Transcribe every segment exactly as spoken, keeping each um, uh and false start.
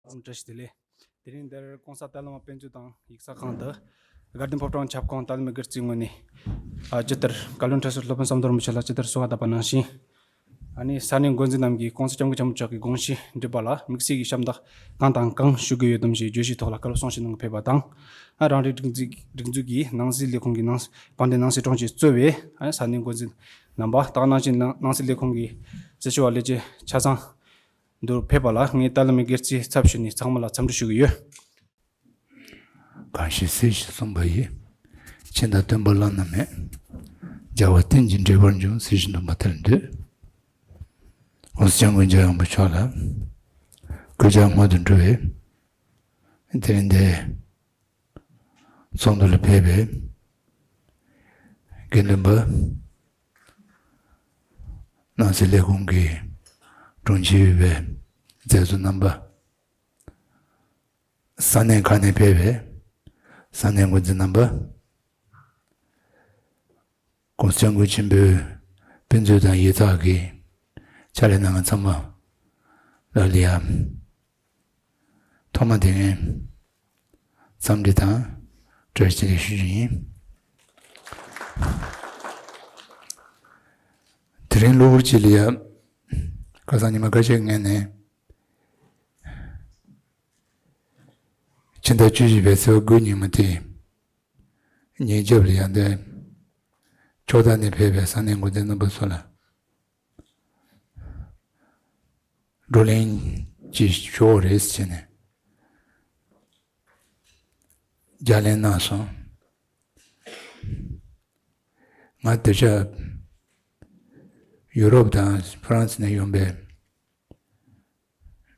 བཀྲ་ཤིས་བདེ་ལེགས། དེ་རིང་འདིར་༸གོང་ས་ཏཱ་ལའི་བླ་མ་དཔེ་མཛོད་དང་ཡིག་ཚང་ཁང་དུ་དགའ་ལྡན་ཕོ་བྲང་ཁྱབ་ཁོངས་ཏཱ་ལའི་བླ་མའི་སྒེར་རྩའི་ངོས་ནས། ཨ། ཇི་ལྟར་བཀའ་བློན་ཁྲི་ཟུར་སློབ་དཔོན་ཟམ་གདོང་རིན་པོ་ཆེ་ལ་ཇི་ལྟར་གསོལ་བ་བཏབ་པ་ནང་བཞིན། ཨ་ནི་ས་གནས་འགོ་འཛིན་རྣམས་ཀྱིས་༸གོང་ས་༸སྐྱབས་མགོན་ཆེན་པོ་མཆོག་གི་དགོངས་གཞི་འགྲུབ་པ་ལ་དམིགས་བསལ་གྱི་ཞབས་འདེགས་གང་དང་གང་ཞུ་གི་ཡོད་དམ་ཞེས་བརྗོད་གཞིའི་ཐོག་ལ་བཀའ་སློབ་གསུང་བཤད་གནང་གི་ཕེབས་པ་དང་། ཨ། རང་རེའི་སྒྲིག་འཛུགས་སྒྲིག་འཛུགས་ཀྱི་ནང་སྲིད་ལས་ཁུངས་ཀྱི་ནང་དཔལ་ལྡན་ནང་སྲིད་དྲུང་ཆེ་གཙོས་པའི། ཨ། ས་གནས་འགོ་འཛིན་རྣམ་པ་དག་ནང་བཞིན་ནང་སྲིད་ལས་ཁུངས་ཀྱི་སྲི་ཞུ་བ་ལས་བྱེད་ཆ་ཚང་། འདིར་ཕེབས་པ་ལ་ངས་ཏཱ་ལའི་བླ་མའི་སྒེར་རྩའི་ཚབ་ཞུས་ནས་ཚང་མ་ལ་འཚམས་འདྲི་ཞུ་གི་ཡོད། གང་ཞིག་གཟིགས་ཤིང་གསུངས་པ་ཡིས། ཕྱི་ཟླ་སྟོན་པ་བླ་ན་མེད། རྒྱལ་བ་བསྟན་ཅིང་འབྲེལ་བར་འབྱུང་། གཟིགས་ཤིང་སྟོན་པ་དེར་འདུད། ༸གོང་ས་༸སྐྱབས་མགོན་རྒྱལ་བའི་དབང་པོ་མཆོག་ལ་གུས་ཕྱག་སྔོན་དུ་འགྲོ་བའི་དེ་རིང་འདིར་ཚོགས་འདུ་ལ་ཕེབས་པའི་དགེ་འདུན་པ། ནང་སྲིད་ལས་ཁུངས་ཀྱི་དྲུང་ཆེ་ཡོད་པའི་མཛད་གཙོ་རྣམ་པ། ས་གནས་ཁག་ནས་ཕེབས་པའི་ས་གནས་འགོ་འཛིན་རྣམ་པ། ༸གོང་ས་༸སྐྱབས་མགོན་ཆེན་པོའི་དཔེ་མཛོད་དང་ཡིག་ཚང་གི་ཕྱག་ལས་གནང་མཁན་ཚང་མ་ལ་ལ་ཡ། ཐོག་མ་དེ་ངས་འཚམས་འདྲི་དང་བཀྲ་ཤིས་བདེ་ལེགས་ཞུ་རྒྱུ་ཡིན། དེ་རིང་གློ་བུར་གྱི་ལ་ཡ། ཁ་སང་ཉི་མ་ཁ་ཤས་སྔོན་ནས། ཕྱི་ཟླ་བཅུ་བཞི་པའི་ཚེས་པ་དགུ་ཉིན་མོ་དེ། ཉིན་རྒྱབ་ལ་ཡང་འདི། ཕྱོགས་མཐའ་ནས་ཕེབས་པའི་ས་གནས་འགོ་འཛིན་རྣམ་པ་ཚོ་ལ། བགྲོ་གླེང་ཅིག་ཞུ་འོ་རེད་ཟེར་ནས། རྒྱ་ལན་གནང་སོང་། ང་དེ་ཆ་ཡུ་རོབ་དང་ཧྥ་རན་སི་ནས་ཡོང་པའི་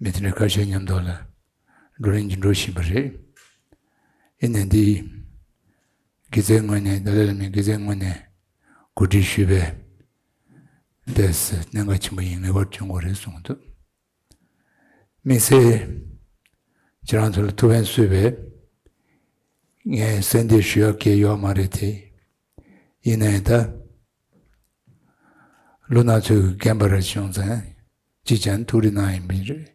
མི་དེ་འདྲ་ཁ་ཤས་མཉམ་དུ་ལ་བགྲོ་གླེང་གི་འགྲོ་བཞིན་པ་རེད། ཡིན་ནའི་འདི་དགེ་རྩའི་ངོས་ནས་ཏཱ་ལའི་བླ་མའི་དགེ་རྩའི་ངོས་ནས་གོ་སྒྲིག་ཞུས་པའི་དེ་གནད་འགག་ཆེན་པོ་ཡིན། ངེས་པར་བྱུང་དགོས་རེད་གསུངས་འདུག། དམིགས་བསལ་ཁྱེད་རང་ཚོ་ལ་ཐུགས་ཕན་གསོས་པའི་ངས་གསལ་འདེབས་ཞུ་ཡག་གལ་ཡོད་མ་རེད་དེ། ཡིན་ནའི་ད། ལོ་ན་ཚོད་ཀྱི་རྒན་པ་རེ་བྱུང་ཙང་ཅི་ཅང་ཐུགས་རེ་གནང་ཡིན་པ་རེད། བྱས་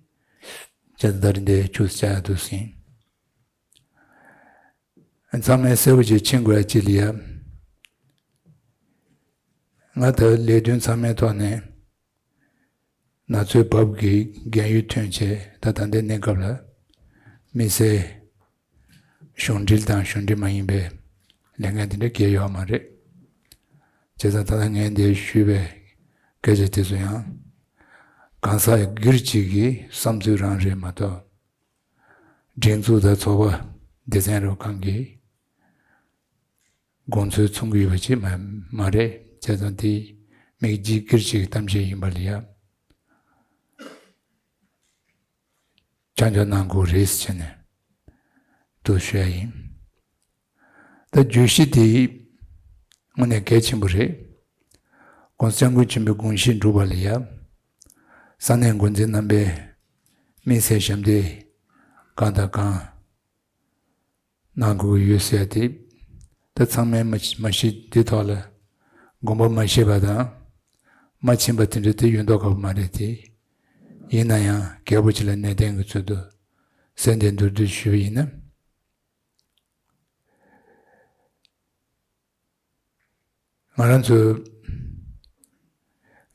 ཙང་ད་རེས་འདིར་ཆུ་བཅག་ཡག་འདུག་ཟིན། ཚང་མས་གསལ་པོ་ཅིག་མཁྱེན་དགོས་ཡ་ཅིག་ལ་ཡ། ང་ད་ལས་དོན་ཚང་མའི་ཐོག་ནས་ན་ཚོད་བབ་ཀྱི་རྒན་ཡོལ་ཐོན་བྱས་ད་ད་ལྟའི་གནས་སྐབས་ལ་དམིགས་བསལ་གཞུང་འབྲེལ་དང་གཞུང་འབྲེལ་མ་ཡིན་པའི་ལས་འགན་དེ་འདྲ་གལ་ཡོད་མ་རེད། བྱས་ཙང་ད་ལྟ་ངས་འདིར་ཞུས་པའི་སྐད་ཆ་དེ་ཚོ་ཡང་གང་ཟག་སྒེར་གཅིག་གི་བསམ་ཚུལ་རང་རེད་མ་གཏོགས། སྒྲིག་འཛུགས་དང་ཚོགས་པ་སྡེ་ཚན་རུ་ཁག་གི་དགོངས་ཚུལ་མཚོན་གྱི་ཡོད་པ་ཅིག་མ་མ་རེད། བྱས་ཙང་དེ་མི་སྒེར་གཅིག་གི་གཏམ་བཤད་ཡིན་པ་ལ་ཡ་ཆ་འཇོག་གནང་དགོས་རེད་ཟེར་ནས་འདུག་ཞུ་ཡ་ཡིན། ད་བརྗོད་གཞི་དེ་དངོས་གནས་གལ་ཆེན་པོ་རེད། ༸གོང་ས་༸སྐྱབས་མགོན་ཆེན་པོའི་དགོངས་གཞི་འགྲུབ་པ་ལ་ཡ། ས་གནས་འགོ་འཛིན་རྣམ་པས་དམིགས་བསལ་ཞབས་འདེགས་གང་དང་གང་གནང་དགོས་ཀྱི་ཡོད་ཟེར་ཏེ། ད་ཚང་མས་མ་མ་ཤེས་དེ་ཐོག་ལ་དགོངས་པ་མ་བཞེས་པ་དང་མ་ཕྱིན་པ་དེ་འདྲ་དེ་ཡོད་མདོག་ཁ་པོ་མ་རེད་དེ། ཡིན་ན་ཡང་གལ་པོ་ཆེ་ལ་གནད་དོན་གྱི་ཚུལ་དུ་གསལ་འདེབས་མདོར་བསྡུས་ཞུས་པ་ཡིན་ན། ང་རང་ཚོ་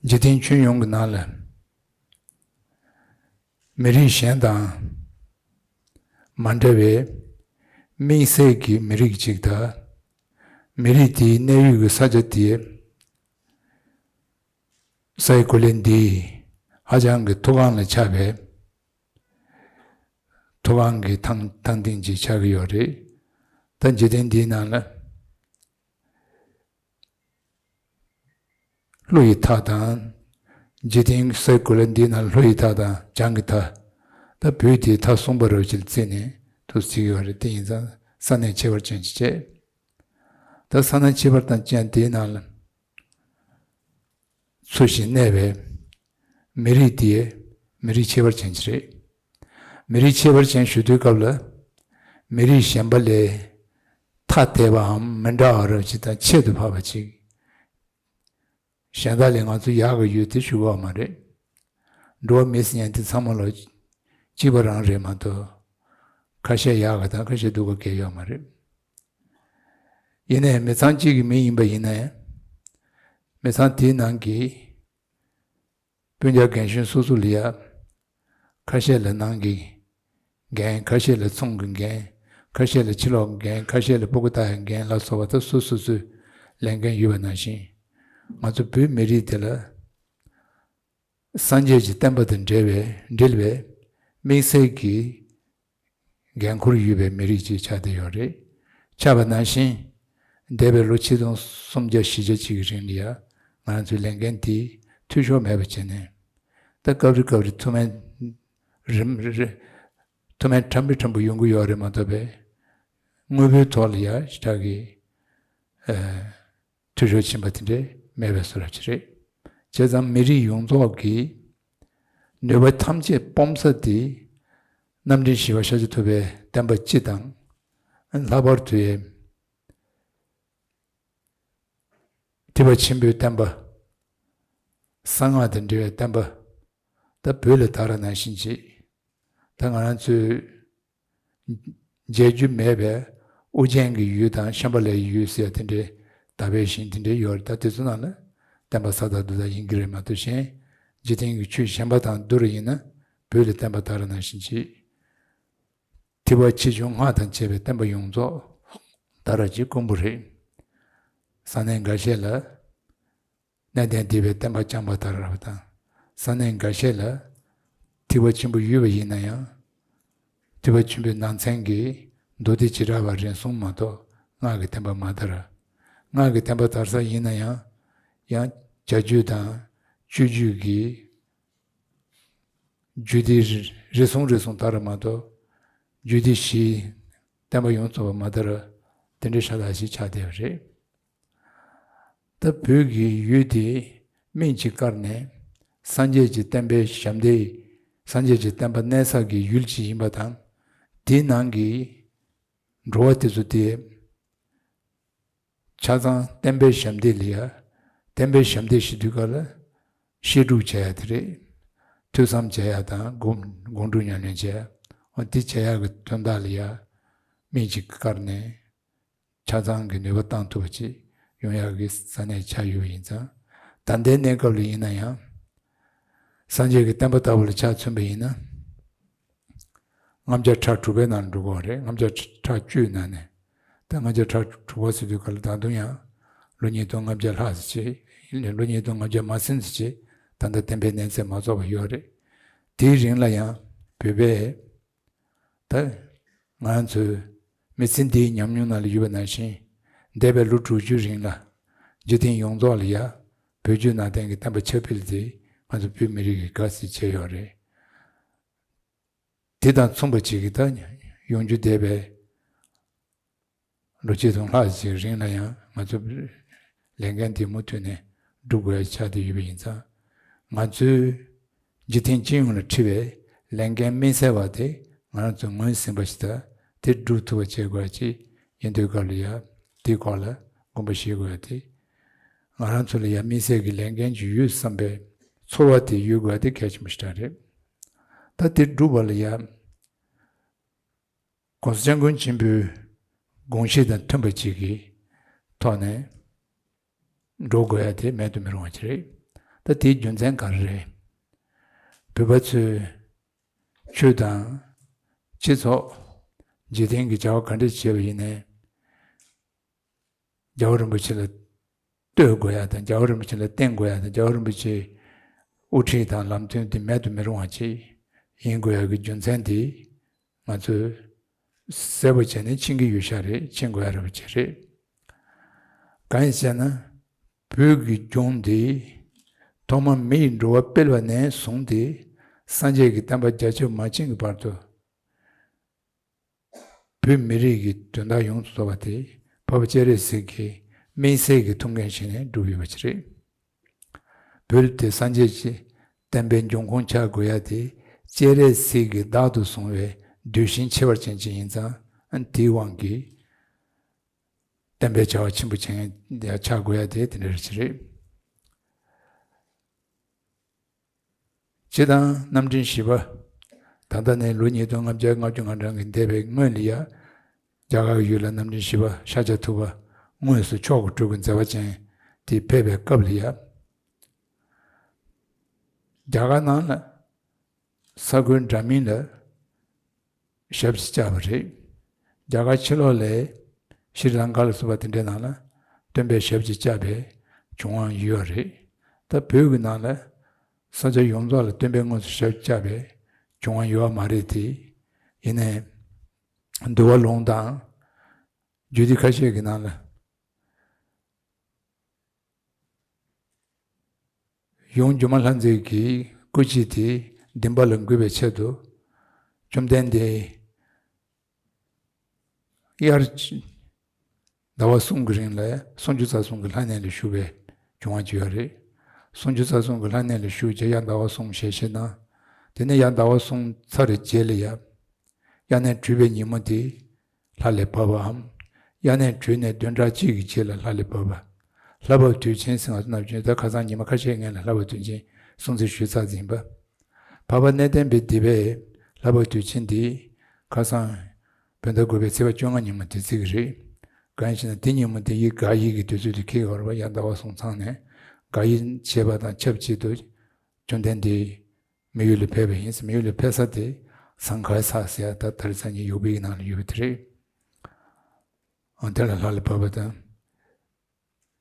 འཇིག་རྟེན་ཁྱོན་ཡོངས་ཀྱི་ནང་ལ་མི་རིགས་གཞན་དང་མ་འདྲ་བའི་དམིགས་བསལ་གྱི་མི་རིགས་ཅིག་དང་། མི་རིགས་དེའི་གནས་ཡུལ་གྱི་ས་ཆ་དེ་སའི་གོ་ལའི་འདི་ཧ་ཅང་གི་མཐོ་སྒང་ལ་ཆགས་པའི་མཐོ་སྒང་གི་ཐང་ཐང་སྟེང་ཅིག་ཆགས་ཀྱི་ཡོད་རེད། ད་འཇིག་རྟེན་འདིའི་ནང་ལ་ཀླུ་ཡི་མཐའ་དང་། འཇིག་རྟེན་སའི་གོ་ལ་འདིའི་ནང་ཀླུ་ཡི་མཐའ་དང་བྱང་གི་མཐའ། ད་བོད་དེའི་མཐའ་གསུམ་པ་རུ་ཅིག་བརྩིས་ནས་ཐུགས་བརྩི་གི་ཡོད་རེད། དེ་ཡིན་ཙང་ས་གནས་ཁྱད་པར་ཅན་ཅིག་བྱས། ད་ས་གནས་ཁྱད་པར་དང་ཅན་དེའི་ནང་ལ་འཚོ་ཞིང་གནས་པའི་མི་རིགས་དེ་མི་རིགས་ཁྱད་པར་ཅན་ཅིག་རེད། མི་རིགས་ཁྱད་པར་ཅན་ཞུ་དུས་སྐབས་ལ་མི་རིགས་གཞན་པ་ལས་ཐ་དད་པའམ་མི་འདྲ་བ་རབ་ཅིག་དང་ཁྱད་དུ་འཕགས་པ་ཅིག་གཞན་དག་ལས་ང་ཚོ་ཡག་གི་ཡོད་དེ་ཞུ་གི་ཡོད་མ་རེད། འགྲོ་བ་མི་ཟེར་མཁན་དེ་ཚང་མ་ལོ་ཆེ་ གཅིག་པ་རང་རེད་མ་གཏོགས། ཁ་ཤས་ཡག་ག་དང་ཁ་ཤས་སྡུག་ག་གང་ཡོད་མ་རེད། ཡིན་ནའི་མི་ཚང་གཅིག་གི་མི་ཡིན་པ་ཡིན་ནའི། མི་ཚང་དེའི་ནང་གི་སྤུན་ཀྱག་རྒན་གཞོན་སོ་སོ་ལ་ཡ། ཁ་ཤས་ལ་ནང་གི་འགན། ཁ་ཤས་ལ་ཚོང་གི་འགན། ཁ་ཤས་ལ་ཕྱི་ལོགས་འགན། ཁ་ཤས་ལ་སྤུ་གུ་ལྟ་ཡ་འགན་ལ་སོགས་པ་དང་སོ་སོ་སོའི་ལས་འགན་ཡོད་པ་ནང་བཞིན། ང་ཚོ་བོད་མི་རིགས་དེ་ལ་སངས་རྒྱས་ཀྱི་བསྟན་པ་དང་འབྲེལ་བའི་འབྲེལ་བའི་དམིགས་བསལ་གྱི་འགན་ཁུར་ཡོད་པའི་མི་རིགས་ཅིག་ཆགས་བསྡད་ཡོད་རེད། ཆགས་པ་ནང་བཞིན། འདས་པའི་ལོ་ཆིག་སྟོང་སུམ་བརྒྱ་བཞི་བརྒྱ་ཅིག་གི་རིང་ལ་ཡ། ང་རང་ཚོའི་ལས་འགན་དེ་འཐུས་ཤོར་མེད་པ་བྱས་ནས། ད་སྐབས་རེ་སྐབས་རེ་མཐོ་དམན་རིམ་རེ་མཐོ་དམན་ཕྲན་བུ་ཕྲན་བུ་ཡོང་གི་ཡོད་རེད་མ་གཏོགས་པས། དངོས་པོའི་ཐོག་ལ་ཡ་ཞེ་དྲག་གི་ཨ། འཐུས་ཤོར་ཕྱིན་པ་དེ་འདྲས་མེད་པའི་བཟོ་འདྲ་ཅིག་རེད། བྱས་ཙང་མི་རིགས་ཡོངས་རྫོགས་ཀྱི་ནུས་པ་ཐམས་ཅད་སྤུངས་ས་དེ། རྣམ་འདྲེན་བཞི་པ་ཤཱཀྱ་ཐུབ་པའི་བསྟན་པ་སྤྱི་དང་། ལྷག་པར་དུ་ཡང་ཐེག་པ་ཆེན་པོའི་བསྟན་པ། གསང་སྔགས་དང་འབྲེལ་བའི་བསྟན་པ། ད་བོད་ལ་དར་བ་ནང་བཞིན་ཅིག་ད་ང་རང་ཚོའི་མཇལ་རྒྱུ་མེད་པའི་ཨོ་རྒྱན་གྱི་ཡུལ་དང་ཤམྦྷ་ལའི་ཡུལ་ཟེར་དེ་འདྲའི་དག་པའི་ཞིང་དེ་འདྲའི་ཡོད་རེད། ད་དེ་ཚོ་ནང་ལ་བསྟན་པ་ས་དང་རྡོ་དང་ཡིན་གྱི་རེད་མ་གཏོགས། གཞན་འཇིག་རྟེན་གྱི་ཆོས་གཞན་པ་དང་བསྡུར་བ་ཡིན་ན་བོད་ལ་བསྟན་པ་དར་བ་ནང་བཞིན་ཅིག་ཐེག་པ་ཆེ་ཆུང་སྔགས་དང་བཅས་པའི་བསྟན་པ་ཡོངས་རྫོགས་དར་བ་ཅིག་དཀོན་པོ་རེད། ས་གནས་འགའ་ཤས་ལ། གནས་བརྟན་སྡེ་པའི་བསྟན་པ་རྐྱང་པ་དར་བ་དང་། ས་གནས་འགའ་ཤས་ལ་ཐེག་པ་ཆེན་པོ་ཡོད་པ་ཡིན་ན་ཡང་། ཐེག་པ་ཆེན་པོའི་ནང་ཚན་གྱི་མདོ་སྡེ་བྱེ་བྲག་པ་རིམ་གསུམ་མ་གཏོགས་སྔགས་ཀྱི་བསྟན་པ་མ་དར། སྔགས་ཀྱི་བསྟན་པ་དར་ས་ཡིན་ན་ཡང་། ཡང་བྱ་རྒྱུད་དང་སྤྱོད་རྒྱུད་ཀྱི་རྒྱུད་སྡེ་རེ་ཟུང་རེ་ཟུང་དར་བ་མ་གཏོགས། རྒྱུད་སྡེ་བཞིའི་བསྟན་པ་ཡོངས་རྫོགས་པ་མ་དར། དེ་འདྲའི་ཤ་སྟག་ཞིག་ཆགས་བསྡད་པ་རེད། ད་བོད་ཀྱི་ཡུལ་དེ་སྨན་གྱིས་བཀར་ནས་སངས་རྒྱས་ཀྱི་བསྟན་པའི་ཞབས་འདེགས། སངས་རྒྱས་ཀྱི་བསྟན་པ་གནས་ས་གི་ཡུལ་ཅིག་ཡིན་པ་དང་། དེའི་ནང་གི་འགྲོ་བ་དེ་ཚོ་དེ་ཆ་ཚང་བསྟན་པའི་ཞབས་འདེགས་ལ་ཡ། བསྟན་པའི་ཞབས་འདེགས་ཞུ་དུས་སྐབས་ལ་བཤད་སྒྲུབ་བྱེད་ཡ་དེ་རེད། ཐོས་བསམ་བྱེད་ཡ་དང་སྒོམ་སྒོམ་སྒྲུབ་ཉམས་ལེན་བྱེད་ཡ། འོ་དེ་བྱེད་ཡ་གི་དོན་དག་ལ་ཡ། སྨན་གྱིས་བཀར་ནས། ཆ་ཚང་གི་ནུས་པ་བཏང་ཐུབ་པ་ཅིག་ཡོང་ཡག་གི་ས་གནས་ཆགས་ཡོད་པ་ཡིན་ཙང་། ད་ལྟའི་གནས་སྐབས་ལ་ཡིན་ན་ཡང་། སངས་རྒྱས་ཀྱི་བསྟན་པ་ལྟ་བུ་ལ་ཆ་མཚོན་པ་ཡིན་ན། ལྔ་བརྒྱ་ཕྲག་དྲུག་པའི་ནང་འགྲོ་དགོས་པ་རེད། ལྔ་བརྒྱ་ཕྲག་བཅུའི་ནང་ནས། ད་ལྔ་བརྒྱ་ཕྲག་དྲུག་པ་ཟེར་དུས་སྐབས་ལ་ད་དུང་ཡང་ལོ་ཉིས་སྟོང་ལྔ་བརྒྱ་ལྷག་ཙམ་ཅིག་ལོ་ཉིས་སྟོང་ལྔ་བརྒྱ་མ་ཟིན་ཙམ་ཅིག་ད་ལྟ་བསྟན་པའི་གནས་ཚད་མ་རྫོགས་པ་ཡོད་རེད། དེའི་རིང་ལ་ཡང་བོད་པས། ད་ང་ཚོའི་མི་ཚེ་འདིའི་ཉམས་མྱོང་ནང་ལ་ཡོད་པ་ནང་བཞིན། འདས་པའི་ལོ་དྲུག་ཅུའི་རིང་ལ་འཇིག་རྟེན་ཡོངས་རྫོགས་ལ་ཡ་བོད་བརྒྱུད་ནང་བསྟན་གྱི་བསྟན་པ་ཁྱབ་སྤེལ་དེ་ང་ཚོ་བོད་མི་རིགས་ཀྱིས་དགའ་བསུ་བྱས་ཡོད་རེད། དེ་དང་མཚུངས་པ་ཅིག་གིས་ད་ཡོང་རྒྱུ་འདས་པའི་ལོ་ཆིག་སྟོང་ལྷག་ཅིག་རིང་ལ་ཡང་ང་ཚོ་ལས་འགན་དེ་མུ་མཐུད་ནས་སྒྲུབ་དགོས་ཡ་ཆགས་བསྡད་ཡོད་པ་ཡིན་ཙང་། ང་ཚོའི་འཇིག་རྟེན་སྤྱི་ཡོངས་ལ་འཁྲི་བའི་ལས་འགན་དམིགས་བསལ་བ་དེ་ང་རང་ཚོས་ངོས་ཟིན་པ་ཞིག་དང་། དེ་སྒྲུབ་ཐུབ་པ་བྱེད་དགོས་ཡ་ཅིག་ཡིན་དུས་སྐབས་ལ་ཡ། དེའི་སྐོར་ལ་དགོངས་པ་བཞེས་དགོས་ཡ་དེ། ང་རང་ཚོ་ལ་ཡ་དམིགས་བསལ་གྱི་ལས་འགན་ཅིག་ཡོད་བསམ་པའི་ཚོར་བ་དེ་ཡོད་དགོས་ཡ་དེ་གལ་ཆེན་པོ་ཞིག་རང་རེད། ད་དེ་སྒྲུབ་པ་ལ་ཡ། གོང་ས་སྐྱབས་མགོན་ཆེན་པོའི་དགོངས་གཞི་དང་མཐུན་པ་ཅིག་གི་ཐོག་ནས་འགྲོ་དགོས་ཡ་དེ་མེད་དུ་མི་རུང་བ་ཅིག་རེད། ད་དེའི་རྒྱུ་མཚན་ག་རེ་རེད། བོད་པ་ཚོས་ཆོས་དང་སྤྱི་ཚོགས། འཇིག་རྟེན་གྱི་བྱ་བ་ག་འདྲ་བྱས་པ་ཡིན་ནའི། རྒྱལ་བ་རིན་པོ་ཆེ་ལ་ལྟོས་དགོས་ཡ་དང་། རྒྱལ་བ་རིན་པོ་ཆེ་ལ་བརྟེན་དགོས་ཡ་དང་། རྒྱལ་བ་རིན་པོ་ཆེའི་དབུ་ཁྲིད་དང་ལམ་སྟོན་དེ་མེད་དུ་མི་རུང་བ་ཅིག་ཡིན་དགོས་ཡ་གི་རྒྱུ་མཚན་དེ་ང་ཚོས་གསལ་པོ་བྱས་ནས་མཁྱེན་གྱི་ཡོད་ཤག་རེད། མཁྱེན་དགོས་ཡ་རེད་པ་ཅིག་རེད། གང་ཡིན་ཟེར་ན། བོད་ཀྱི་ལྗོངས་འདི་ཐོག་མ་མི་ཡི་འགྲོ་བ་སྤེལ་བ་ནས་བཟུང་སྟེ་སངས་རྒྱས་ཀྱི་བསྟན་པ་རྒྱ་ཁྱབ་མ་ཕྱིན་གྱི་བར་དུ། བོད་མི་རིགས་ཀྱི་དོན་དག་ཡོངས་སུ་རྫོགས་པ་དེ་འཕགས་པ་སྤྱན་རས་གཟིགས་ཀྱི་དམིགས་བསལ་གྱི་ཐུགས་འགན་བཞེས་ནས་བསྒྲུབས་ཡོད་པ་ཅིག་རེད། བོད་དེ་སངས་རྒྱས་ཀྱི་བསྟན་པའི་འབྱུང་ཁུངས་ཆགས་དགོས་ཡ་དེ་སྤྱན་རས་གཟིགས་ཀྱིས་བདག་ཏུ་བཟུང་བའི་གདུལ་ཞིང་ཁྱད་པར་ཅན་ཅིག་ཡིན་ཙང་། དེའི་དབང་གིས་བསྟན་པའི་བྱ་བ་ཆེན་པོ་ཅིག་ཆགས་དགོས་ཡ་དེ་དེ་འདྲ་ཅིག་རེད། སྤྱིར་བཏང་རྣམ་འདྲེན་བཞི་པ་ ད་ལྟ་ནས་ལོ་ཉིས་སྟོང་ལྔ་བརྒྱ་ལྔ་བཅུ་ང་གྲངས་ཀྱི་འདས་པའི་སྔོན་ལ་ཡ། རྒྱ་གར་ཡུལ་ལ་རྣམ་འདྲེན་བཞི་པ་ཤཱཀྱ་ཐུབ་པ་དངོས་སུ་མཆོག་གི་སྤྲུལ་སྐུ་མཛད་པ་ཅན་དེ་ཕེབས་པའི་སྐབས་ལ་ཡ། རྒྱ་གར་ནང་ལ་ས་ཁུལ་འདྲ་མིན་ལ་ཞབས་ཕྱི་བཅགས་པ་རེད། རྒྱ་གར་ཕྱི་ལོགས་ལ་ཤྲི་ལང་ཀ་ལ་སོགས་པ་དེ་འདྲའི་ནང་ལ་སྟོན་པའི་ཞབས་ཕྱི་བཅགས་པའི་བྱུང་བ་ཡོད་རེད། ད་བོད་ཀྱི་ནང་ལ་ས་ཆ་ཡོངས་རྫོགས་ལ་སྟོན་པའི་དངོས་སུ་ཞབས་ཕྱི་བཅགས་པའི་བྱུང་བ་ཡོད་པ་མ་རེད་དེ། ཡིན་ནའི་འདུལ་བ་ལུང་དང་རྒྱུད་སྡེ་ཁ་ཤས་ཀྱི་ནང་ལ། ཡུམ་སྒྱུ་མ་ལྷ་མཛེས་ཀྱི་སྐུ་ཕྱྭ་དེ་བདེན་པ་ལ་འགོད་པའི་ཆེད་དུ། བཅོམ་ལྡན་འདས་དབྱར་ཟླ་བ་གསུམ་གྱི་རིང་ལ་སུམ་ཅུ་རྩ་གསུམ་གྱི་ལྷ་གནས་ལ་བཞུགས་པའི་བྱུང་བ་ཅིག་ཡོད་རེད། སུམ་ཅུ་རྩ་གསུམ་གྱི་ལྷ་གནས་ལ་བཞུགས་རྗེས་དབྱར་ཟླ་བ་གསུམ་ཞལ་བཞེས་གནང་། དེ་ནས་དབྱར་ཟླ་བ་གསུམ་ཚར་བའི་རྗེས་ལ་ཡ། དབྱར་གནས་གྲུབ་པའི་ཉིན་མོ་དེ་ལྷ་ལས་བབས་པའམ། དབྱར་གནས་གྲུབ་ནས་བདུན་ཕྲག་གཅིག་གི་རྗེས་ལ་ལྷ་ལས་བབས་པ། ལྷ་བབས་དུས་ཆེན་ཟེར་ང་ཚོ་ནམ་རྒྱུན་ད་ཁ་སང་ཉི་མ་ཁ་ཤས་སྔོན་ལ་ལྷ་བབས་དུས་ཆེན་སྲུང་བརྩི་ཞུས་ཚར་ཟིན་པ། འཕགས་པ་གནས་བརྟན་པའི་སྡེ་པས་ལྷ་བབས་དུས་ཆེན་འདི་ཁ་སང་བོད་ཟླ་དགུ་པའི་ཚེས་པ་བཅོ་ལྔ་ཉིན་མོ་དེ་བརྩི་གི་རེད། གང་ཡིན་ཞེ་ན་དེ་ཉིན་མོ་དེ་ཡི་དགག་དབྱེ་གི་དུས་ཚོད་དུ་འཁེལ་ཡོད་རེད་པ། དབྱར་ཟླ་བ་གསུམ་ཚང་ནས་དགག་དབྱེ་བྱས་པ་དང་ཆབས་ཅིག་ཏུ་བཅོམ་ལྡན་འདས་མི་ཡུལ་ལ་ཕེབས་པ་ཡིན། མི་ཡུལ་ལ་ཕེབས་ས་དེ་ཟངས་དཀར་ས་ཟེར་ཡ་ད་དེང་སང་ཉིད་ཡུ་པི་ཡི་ནང་ལ་ཡོད་པ་དེ་རེད། འོ་དེ་ལ་ལྷ་ལས་བབས་པ་དང་།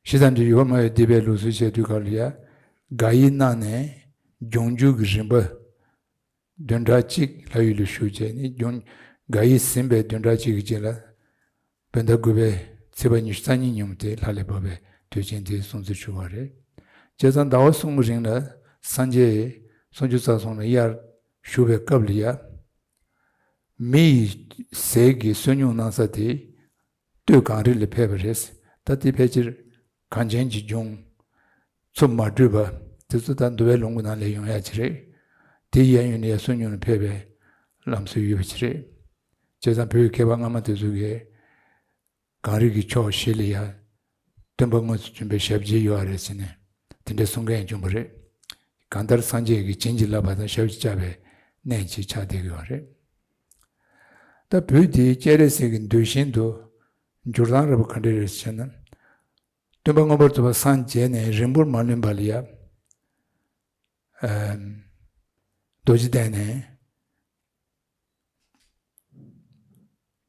ཞེ་ས་འདི་ཡོད་མ་ཡོད་སྡེ་པའི་ལུགས་སྲོལ་བྱས་དུས་སྐབས་ལ་ཡ། དགག་དབྱེ་གནང་ནས་སྦྱོང་རྒྱུགས་ཀྱི་རིམ་པ། བདུན་ཕྲག་གཅིག་ལྷ་ཡུལ་ལ་བཞུགས་བྱས་ནས་སྦྱོང་། དགག་དབྱེ་ཟིན་པའི་བདུན་ཕྲག་གཅིག་གི་རྗེས་ལ། བོད་ཟླ་དགུ་པའི་ཚེས་པ་ཉི་ཤུ་རྩ་གཉིས་ཉིན་མོ་དེ་ལྷ་ལས་བབས་པའི་དུས་ཆེན་དེ་སྲུང་བརྩི་ཞུ་བ་རེད། བྱས་ཙང་ཟླ་བ་གསུམ་གྱི་རིང་ལ་སངས་རྒྱས་སུམ་ཅུ་རྩ་གསུམ་ལ་དབྱར་བཞུགས་པའི་སྐབས་ལ་ཡ། མི་ཡི་ཟས་ཀྱི་བསོད་སྙོམས་གནང་ས་དེ་སྟོད་གངས་རི་ལ་ཕེབས་པ་རེད། ད་དེ་ཕལ་ཆེར་གངས་ཅན་གྱི་ལྗོངས་ཚོ་མ་དྲོས་པ་དེ་ཚོ་ད་འདུལ་བའི་ལུང་གི་ནང་ལ་ཡོང་ཡ་ཅིག་རེད། དེ་གཡས་གཡོན་ལ་ཡ་བསོད་སྙོམས་ལ་ཕེབས་པའི་ལམ་སྲོལ་ཡོད་པ་ཅིག་རེད། བྱས་ཙང་བོད་ཀྱི་མཁས་པ་སྔ་མ་དེ་ཚོ་གིས་གངས་རི་གི་ཕྱོགས་བཞི་ལ་ཡ། སྟོན་པ་དངོས་སུ་བྱོན་པའི་ཞབས་རྗེས་ཡོད་རེད་ཟེར་ནས་དེ་འདྲའི་གསུང་མཁན་བྱུང་བ་རེད། གང་ལྟར་སངས་རྒྱས་ཀྱིས་བྱིན་གྱིས་བརླབས་པ་དང་ཞབས་ཕྱི་བཅགས་པའི་གནས་ཅིག་ཆགས་བསྡད་ཀྱི་ཡོད་རེད། ད་བོད་འདིའི་སྤྱན་རས་གཟིགས་ཀྱི་འདུལ་ཞིང་དུ་འགྱུར་སྟངས་འདྲ་པོ་ག་འདྲ་རེད་ཟེར་ན། སྟོན་པ་མངོན་པར་རྫོགས་པར་སངས་རྒྱས་ནས་རིང་པོར་མ་ལོན་པ་ལ་ཡ། ཨམ། རྡོ་རྗེ་གདན་ནས་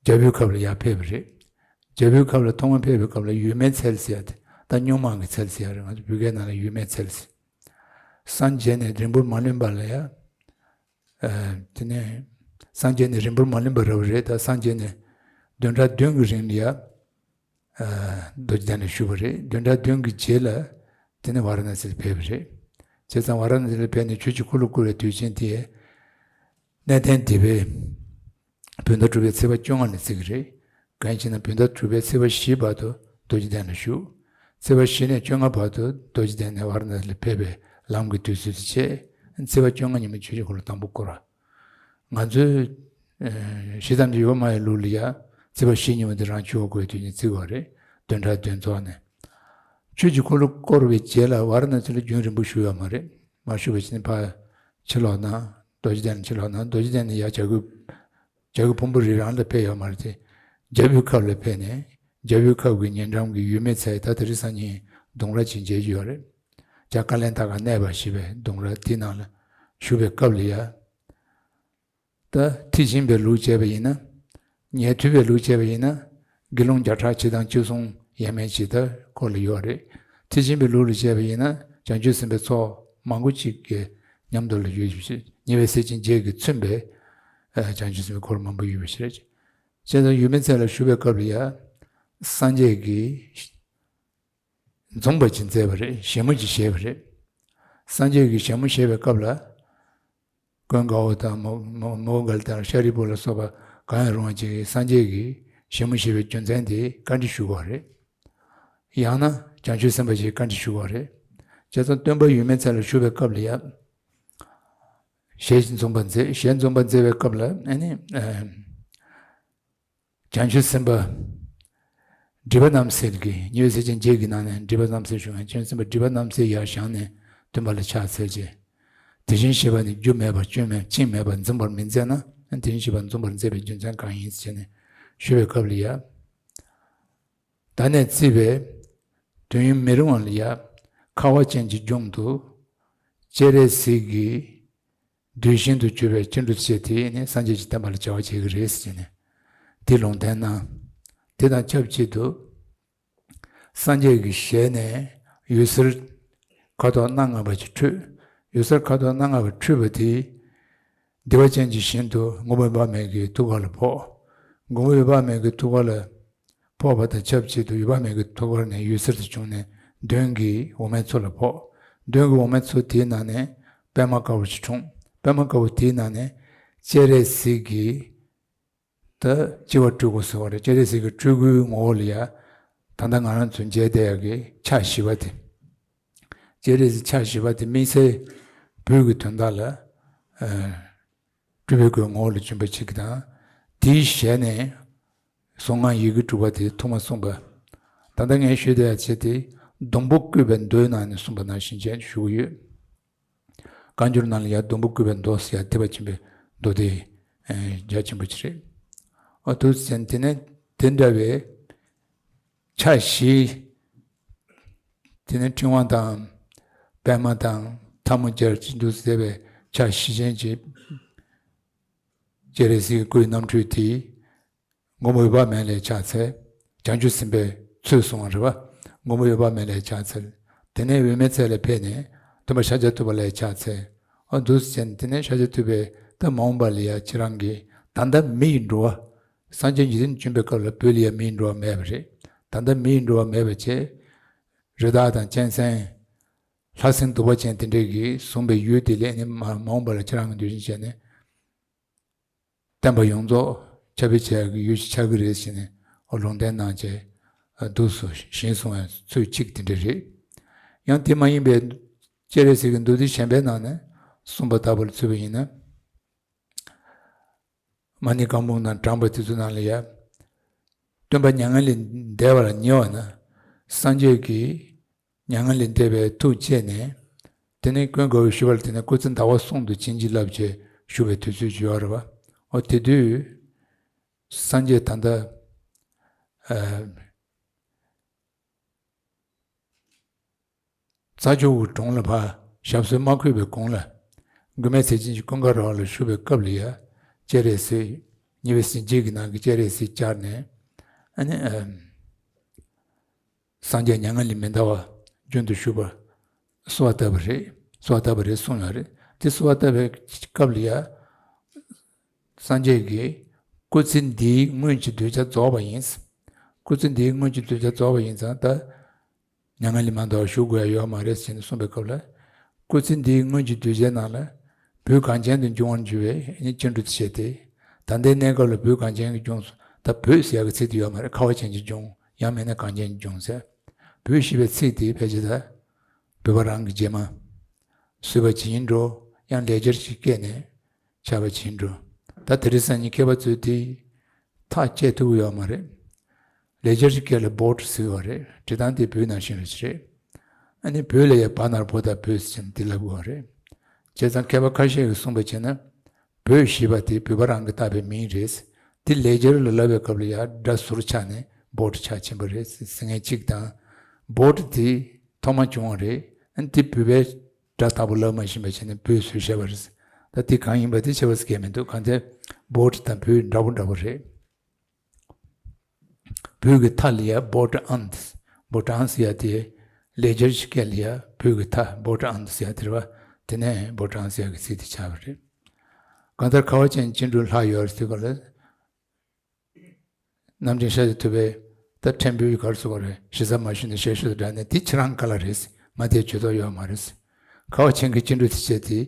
རྒྱལ་པོའི་ཁབ་ལ་ཡར་ཕེབས་པ་རེད། རྒྱལ་པོའི་ཁབ་ལ་ཐོག་མར་ཕེབས་པའི་སྐབས་ལ་ཡུལ་མིའི་ཚལ་ཟེར་ཡ་དེ་ད་སྨྱུག་མ་གི་ཚལ་ཟེར་ཡ་རེད། ང་ཚོ་བོད་སྐད་ནང་ལ་ཡུལ་མིའི་ཚལ་ཟེར། སངས་རྒྱས་ནས་རིང་པོར་མ་ལོན་པ་ལ་ཡ། ཨ། དེ་ནས་སངས་རྒྱས་ནས་རིང་པོར་མ་ལོན་པ་རེད་པ། རེད། ད་སངས་རྒྱས་ནས་བདུན་ཕྲག་བདུན་གྱི་རིང་ལ་ཡ། ཨ། རྡོ་རྗེ་གདན་ལ་བཞུགས་པ་རེད། བདུན་ཕྲག་བདུན་གྱི་རྗེས་ལ་དེ་ནས་ཝཱ་ར་ཎ་སི་ལ་ཕེབས་པ་རེད། བྱས་ཙང་ཝཱ་ར་ཎ་སི་ལ་ཕེབས་ནས་ཆོས་ཀྱི་འཁོར་ལོ་བསྐོར་བའི་དུས་ཆེན་དེ་གནས་བརྟན་སྡེ་པའི་བོད་ཟླ་དྲུག་པའི་ཚེས་པ་བཅོ་ལྔ་ནས་བརྩི་གི་རེད། གང་ཡིན་ཞེ་ན་བོད་ཟླ་དྲུག་པའི་ཚེས་པ་བཞི་བར་དུ་རྡོ་རྗེ་གདན་ལ་བཞུགས། ཚེས་པ་བཞི་ནས་བཅོ་ལྔ་བར་དུ་རྡོ་རྗེ་གདན་ནས་ཝཱ་ར་ཎ་སི་ལ་ཕེབས་པའི་ལམ་གྱི་དུས་ཚོད་དེ་བྱས། ཚེས་པ་བཅོ་ལྔ་ཉིན་མོ་ཆོས་ཀྱི་འཁོར་ལོ་དང་པོ་བསྐོར་བ། ང་ཚོའི་ཨ་ཞེ་ས་འདི་ཡོད་མ་ཡོད་ལུགས་ལ་ཡ། ཚེས་པ་བཞི་ཉིན་མོ་དེ་རང་ཆོས་འཁོར་བསྐོར་བའི་དུས་ཆེན་བརྩི་བ་རེད། བདུན་ཕྲག་བདུན་རྫོགས་ནས། ཆོས་ཀྱི་འཁོར་ལོ་བསྐོར་བའི་རྗེས་ལ་ཝཱ་ར་ཎ་སི་ལ་རྒྱུན་རིང་པོ་བཞུགས་ཡོད་མ་རེད། མ་བཞུགས་པ་བྱས་ནས་ཕར་ཕྱིར་ལོག་ན། རྡོ་རྗེ་གདན་ལ་ཕྱིར་ལོག་ན། རྡོ་རྗེ་གདན་ནས་ཡར་བྱ་རྒོད། བྱ་རྒོད་ཕུང་པོ་རི་རང་ལ་ཕེབས་ཡོད་མ་རེད་དེ། རྒྱལ་པོའི་ཁབ་ལ་ཕེབས་ནས་རྒྱལ་པོའི་ཁབ་ཀྱི་ཉེ་འགྲམ་གྱི་ཡུལ་མིའི་ཚལ། ད་དེང་སང་ཉིན་ལྡུམ་ར་ཅིག་མཇལ་རྒྱུ་ཡོད་རེད། བྱ་ཀ་ལན་ད་ག་གནས་པ་ཞེས་པའི་ལྡུམ་ར་དེའི་ནང་ལ་བཞུགས་པའི་སྐབས་ལ་ཡ། ད་ཁྲིད་བྱིན་པའི་ལུགས་བྱས་པ་ཡིན་ན། ཉན་ཐོས་པའི་ལུགས་བྱས་པ་ཡིན་ན། དགེ་སློང་བརྒྱ་ཕྲག་གཅིག་དང་བཅུ་གསུམ་ཡས་མས་ཅིག་ད་འཁོར་ལ་ཡོད་རེད། ཁྲིད་བྱིན་པའི་ལུགས་ལ་བྱས་པ་ཡིན་ན་བྱང་ཆུབ་སེམས་དཔའི་ཚོགས་མང་པོ་ཅིག་གི་མཉམ་དུ་ལ་ཡོད་ཞིང་། ཉེ་བའི་སྲས་ཆེན་བརྒྱད་ཀྱིས་མཚོན་པའི་ཨ་བྱང་ཆུབ་སེམས་དཔའི་འཁོར་མང་པོ་ཡོད་པ་ཞིག་རེད། བྱས་ཙང་ཡུལ་མིའི་ཚལ་ལ་བཞུགས་པའི་སྐབས་ལ་ཡ། སངས་རྒྱས་ཀྱིས་འཛོམས་པ་ཅིག་མཛད་པ་རེད། བཞད་མོ་ཅིག་བཞད་པ་རེད། སངས་རྒྱས་ཀྱིས་བཞད་མོ་བཞད་པའི་སྐབས་ལ། ཀུན་དགའ་བོ་དང་མོ་མོ་མོའུ་འགལ་དང་ཤཱ་རིའི་བུ་ལ་སོགས་པ་གང་ཡང་རུང་བ་ཅིག་གིས་སངས་རྒྱས་ཀྱིས་བཞད་མོ་བཞད་པའི་རྒྱུ་མཚན་དེ་བཀའ་འདྲི་ཞུ་དགོས་རེད། ཡང་ན་བྱང་ཆུབ་སེམས་དཔའ་ཞིག་བཀའ་འདྲི་ཞུ་དགོས་རེད། བྱས་ཙང་སྟོན་པ་ཡུལ་མིའི་ཚལ་ལ་བཞུགས་པའི་སྐབས་ལ་ཡ། ཞལ་འཛོམས་པ་མཛད། ཞལ་འཛོམས་པ་མཛད་པའི་སྐབས་ལ་ཨ་ནི་ཨ། བྱང་ཆུབ་སེམས་དཔའ་སྒྲིབ་པ་རྣམ་སེལ་གྱི། ཉེ་བའི་སྲས་ཆེན་བརྒྱད་ཀྱི་ནང་ནས་སྒྲིབ་པ་རྣམ་སེལ་ཞུ་མཁན་བྱང་ཆུབ་སེམས་དཔའ་སྒྲིབ་པ་རྣམ་སེལ་ཡར་བཞེངས་ནས་སྟོན་པ་ལ་ཕྱག་འཚལ་རྗེས། དེ་བཞིན་གཤེགས་པ་ནི་རྒྱུ་མེད་པར་སྐྱོན་མེད་བཅིངས་མེད་པར་འཛིན་པར་མི་མཛད་ན། དེ་བཞིན་གཤེགས་པ་འཛིན་པར་མཛད་པའི་རྒྱུ་མཚན་གང་ཡིན་ཞེས་ནས་ཞུ་བའི་སྐབས་ལ་ཡ། ད་ནས་བརྩིས་པའི་དུས་ཡུན་མི་རིང་བ་ལ་ཡ། ཁ་བ་ཅན་གྱི་ལྗོངས་སུ་སྤྱན་རས་གཟིགས་ཀྱི་གདུལ་ཞིང་དུ་གྱུར་པའི་སྤྱན་སྤྲུལ་ཏུ་བྱས་ཏེ་ནི་སངས་རྒྱས་ཀྱི་བསྟན་པ་ལ་བྱ་བ་བྱེད་ཀྱི་རེད་ཟེར་ནས་དེ་ལུང་བསྟན་གནང་། དེ་དང་ཆབས་ཅིག་ཏུ་སངས་རྒྱས་ཀྱི་ཞལ་ནས་འོད་ཟེར་ཁ་དོག་སྣ་ལྔ་པ་ཅིག་འཕྲོས། འོད་ཟེར་ཁ་དོག་སྣ་ལྔ་པ་འཕྲོས་པ་དེ་བདེ་བ་ཅན་གྱི་ཞིང་དུ་མགོན་པོ་འོད་དཔག་མེད་ཀྱི་ཐུགས་ཀ་ལ་ཕོག། མགོན་པོ་འོད་དཔག་མེད་ཀྱི་ཐུགས་ཀ་ལ་ཕོག་པ་དང་ཆབས་ཅིག་ཏུ་འོད་དཔག་མེད་ཀྱི་ཐུགས་ཀ་ནས་འོད་ཟེར་དེ་བྱུང་ནས་མདུན་གྱི་འོ་མའི་ཚོགས་ལ་ཕོག། མདུན་གྱི་འོ་མའི་ཚོགས་དེའི་ནང་ནས་པདྨ་དཀར་པོ་ཞིག་འཁྲུངས། པདྨ་དཀར་པོ་དེའི་ནང་ནས་སྤྱན་རས་གཟིགས་ཀྱི་ད་སྤྱི་བོ་སྤྲུལ་སྐུ་ཟེར་བ་རེད། སྤྱན་རས་གཟིགས་ཀྱི་སྤྲུལ་སྐུའི་ངོ་བོ་ལ་ཡ། ད་ལྟ་ང་རང་ཚོ་མཇལ་བསྡད་ཡག་གི་ཕྱག་བཞི་པ་དེ། སྤྱན་རས་གཟིགས་ཕྱག་བཞི་པ་དེ་དམིགས་བསལ་བོད་ཀྱི་དོན་དག་ལ་ཨ་སྤྲུལ་པའི་སྐུའི་ངོ་བོ་ལ་བྱོན་པ་ཅིག་དང་། དེའི་ཞལ་ནས་གཟུངས་སྔགས་ཡི་གེ་དྲུག་པ་དེ་ཐོག་མ་གསུངས་པ། ད་ལྟ་ངས་ཞུས་བསྡད་ཡག་ཆེད་དེ་སྡོང་པོ་བཀོད་པའི་མདོའི་ནང་ནས་གསུངས་པ་ནང་བཞིན་བྱས་ཞུ་གི་ཡོད། བཀའ་འགྱུར་ནང་ལ་ཡ་སྡོང་པོ་བཀོད་པའི་མདོ་ཟེར་ཡ་ཐེག་པ་ཆེན་པོའི་མདོ་སྡེ་རྒྱ་ཆེན་པོ་ཅིག་རེད། ཨོ་དུ་ཟེར་དེ་ནས་དེ་འདྲ་བའི་ཕྱག་བཞི། དེ་ནས་ཕྲེང་བ་དང་པདྨ་དང་ཐལ་མོ་སྦྱར་གྱི་འདུག་ཟེར་བའི་ཕྱག་བཞི་ཅན་གྱི་སྤྱན་རས་གཟིགས་སྐུའི་རྣམ་འཕྲུལ་དེ། མགོན་པོ་འོད་དཔག་མེད་ལས་ཕྱག་འཚལ། བྱང་ཆུབ་སེམས་དཔའི་ཚུལ་གསུང་བ་རེད་པ། མགོན་པོ་འོད་དཔག་མེད་ལས་ཕྱག་འཚལ། དེ་ནས་འོད་མའི་ཚལ་ལ་ཕེབས་ནས་སྟོན་པ་ཤཱཀྱ་ཐུབ་པ་ལས་ཕྱག་འཚལ། ཨོ་འདུག་སེ་བྱས་ནས་དེ་ནས་ཤཱཀྱ་ཐུབ་པས་ད་མ་འོངས་པ་ལ་ཡ་ཁྱེད་རང་གི་ད་ལྟ་མི་ཡི་འགྲོ་བ། སངས་རྒྱས་འཇིག་རྟེན་བྱོན་པའི་སྐབས་ལ་བོད་ལ་ཡ་མི་ཡི་འགྲོ་བ་མེད་པ་རེད། ད་ལྟ་མི་ཡི་འགྲོ་བ་མེད་པ་བྱས། རི་དྭགས་དང་གཅན་གཟན། ལྷ་སྲིན་གདུག་པ་ཅན་དེ་འདྲས་ཀྱིས་བཟུང་བའི་ཡུལ་དེ་ལས་ནི་མ་མ་འོངས་པ་ལ་ཁྱེད་རང་གི་འདུལ་ཞིང་བྱས་ནས། བསྟན་པ་ཡོངས་རྫོགས་ཁྱབ་སྤེལ་བྱེད་ཡག་གི་ཡུལ་ཞིག་ཆགས་ཀྱི་རེད་ཟེར་ནས་ཨོ་ལུང་བསྟན་གནང་བྱས། ཨ་འདུག་སེ་ཞིང་གསུང་བའི་ཚུལ་གཅིག་དེ་འདྲ་རེད། ཡང་དེ་མ་ཡིན་པའི་སྤྱན་རས་གཟིགས་ཀྱི་མདོ་སྡེ་གཞན་པའི་ནང་ནས་གསུངས་པ་ལྟ་བུ་ལ་མཚོན་པ་ཡིན་ན། མ་ཎི་བཀའ་འབུམ་དང་བགྲངས་པ་དེ་ཚོ་ནང་ལ་ཡ། སྟོན་པ་མྱ་ངན་ལས་འདས་པ་ལ་ཉེ་བ་ན་སངས་རྒྱས་ཀྱིས། མྱ་ངན་ལས་འདས་པའི་ཐུགས་བསྐྱེད་ནས། དེ་ནས་ཀུན་དགའ་བོས་ཞུས་པ་ལ་དེ་ནས་སྐུ་ཚེ་ཟླ་བ་གསུམ་དུ་བྱིན་གྱིས་བརླབས་བྱས་བཞུགས་པའི་དུས་ཚོད་ཅིག་ཡོད་རེད་པ། འོ་དེ་དུས་སངས་རྒྱས་ད་ལྟ་ཨ་རྩྭ་མཆོག་གི་གྲོང་ལ་ཕར་ཞབས་སོར་མ་འཁོད་པའི་གོང་ལ་མགོན་མེད་ཟས་སྦྱིན་གྱི་ཀུན་དགའ་ར་བ་ལ་བཞུགས་པའི་སྐབས་ལ་ཡ། སྤྱན་རས་གཟིགས་ཉེ་བའི་གཟི་བརྗིད་ཀྱི་ནང་གི་སྤྱན་རས་གཟིགས་བཅར་ནས་ཨ་ནི་ཨ། སངས་རྒྱས་མྱ་ངན་ལས་མི་འདའ་བ་རྒྱུན་དུ་ཞུགས་པར་གསོལ་བ་བཏབ་པ་རེད། གསོལ་བ་བཏབ་པ་རེད་གསུངས་ཡོད་རེད། དེ་གསོལ་བ་བཏབ་པའི་སྐབས་ལ་ཡ། སངས་རྒྱས་ཀྱིས་སྐུ་ཚེ་འདིའི་སྔོན་གྱི་གདུལ་བྱ་རྫོགས་པ་ཡིན། སྐུ་ཚེ་འདིའི་སྔོན་གྱི་གདུལ་བྱ་རྫོགས་པ་ཡིན་ཙང་ད། མྱ་ངན་ལས་མ་འདའ་བར་བཞུགས་དགོས་ཡ་ཡོད་མ་རེད་ཟེར་ནས་གསུངས་པའི་སྐབས་ལ། སྐུ་ཚེ་འདིའི་སྔོན་གྱི་གདུལ་བྱའི་ནང་ལ་བོད་གངས་ཅན་དུ་འབྱུང་བར་འགྱུར་བའི་ནི་སྤྱན་འབྲུ་དེ་བྱས་ཏེ། ད་ལྟའི་གནས་སྐབས་ལ་བོད་གངས་ཅན་གྱི་ལྗོངས་སུ། ད་བོད་ཟེར་ཡག་གི་ཚིག་དེ་ཡོད་མ་རེད། ཁ་བ་ཅན་གྱི་ལྗོངས། ཡང་མིན་ན་གངས་ཅན་གྱི་ལྗོངས་ཟེར། བོད་ཞེས་པའི་ཚིག་དེ་ཕལ་ཆེར་ད་བོད་པ་རང་གི་རྗེས་མ་བཟོས་པ་ཇི་ཡིན་འགྲོ། ཡང་ལེགས་སྦྱར་ཞིག་བཀལ་ནས་ཆགས་པ་ཇི་ཡིན་འགྲོ། ད་དེ་རིང་སང་ཉིན་མཁས་པ་ཚོས་དེ་ཐག་བཅད་ཐུབ་ཀྱི་ཡོད་མ་རེད། ལེགས་སྦྱར་གྱི་སྐད་ལ་བྷོཊ་ཟེར་བ་རེད། བྲིས་སྟངས་དེ་བོད་ནང་བཞིན་རེད། ཨ་ནི་བོད་ལ་ཡང་བ་ན་རོ་བོ་ད་བོད་ཟེར་ནས་དེ་ལབ་དགོས་པ་རེད། བྱས་ཙང་མཁས་པ་ཁ་ཤས་ཀྱིས་གསུངས་པ་བྱས་ན། བོད་ཞེས་པ་དེ་བོད་པ་རང་གིས་བཏགས་པའི་མིང་རེད། དེ་ལེགས་སྦྱར་ལ་ལབ་པའི་སྐབས་ལ་ཡང་སྒྲ་ཟུར་ཆག་ནས་བྷོཊ་ཆགས་ཕྱིན་པ་རེད་ཟེར་མཁན་གཅིག་དང་། བྷོཊ་དེ་ཐོག་མ་བྱུང་བ་རེད། ཨ་ནི་དེ་བོད་པའི་སྒྲ་ལྟ་བུ་ལབ་མ་ཤེས་པ་བྱས་ནས་བོད་ཟེར་བཞག་པ་རེད། ད་དེ་གང་ཡིན་པ་དེ་ཁྱད་པར་ཟེར་མཁན་མི་འདུག་གང་ལྟར་བྷོཊ་དང་བོད་འདྲ་པོ་འདྲ་པོ་རེད། བོད་ཀྱི་མཐའ་ལ་ཡ་བྷོ་ཊ་ཨཱནྟ། བྷོ་ཊ་ཨཱནྟ་ཟེར་ཡ་དེ། ལེགས་སྦྱར་གྱི་སྐད་ལ་ཡ་བོད་ཀྱི་མཐའ་བྷོ་ཊ་ཨཱནྟ་ཟེར་ཡ་དེ་རེད་པ། དེ་ནས་བྷོ་ཊ་ཨཱནྟ་ཟེར་ཡ་གི་ཚིག་དེ་ཆགས་པ་རེད། གང་ལྟར་ཁ་བ་ཅན་སྤྱན་འབྲུ་ལྷག་ཡོད་རེད་ཟེར་བ་ལ། རྣམ་འདྲེན་ཤཱཀྱ་ཐུབ་པས་ད་ཕྲན་བུ་ག་རེ་ཟེར་བ་རེད། ཞེ་ས་མ་ཞུས་ནས་ཞེས་ཞུ་དང་སྦྲགས་ནས་དེ་ཁྱེད་རང་ག་ལ་རེད། ང་དེ་བྱེད་ཐུབ་ཡོད་མ་རེད། ཁ་བ་ཅན་གྱི་སྤྱན་འབྲུ་དེ་བྱས་ཏེ།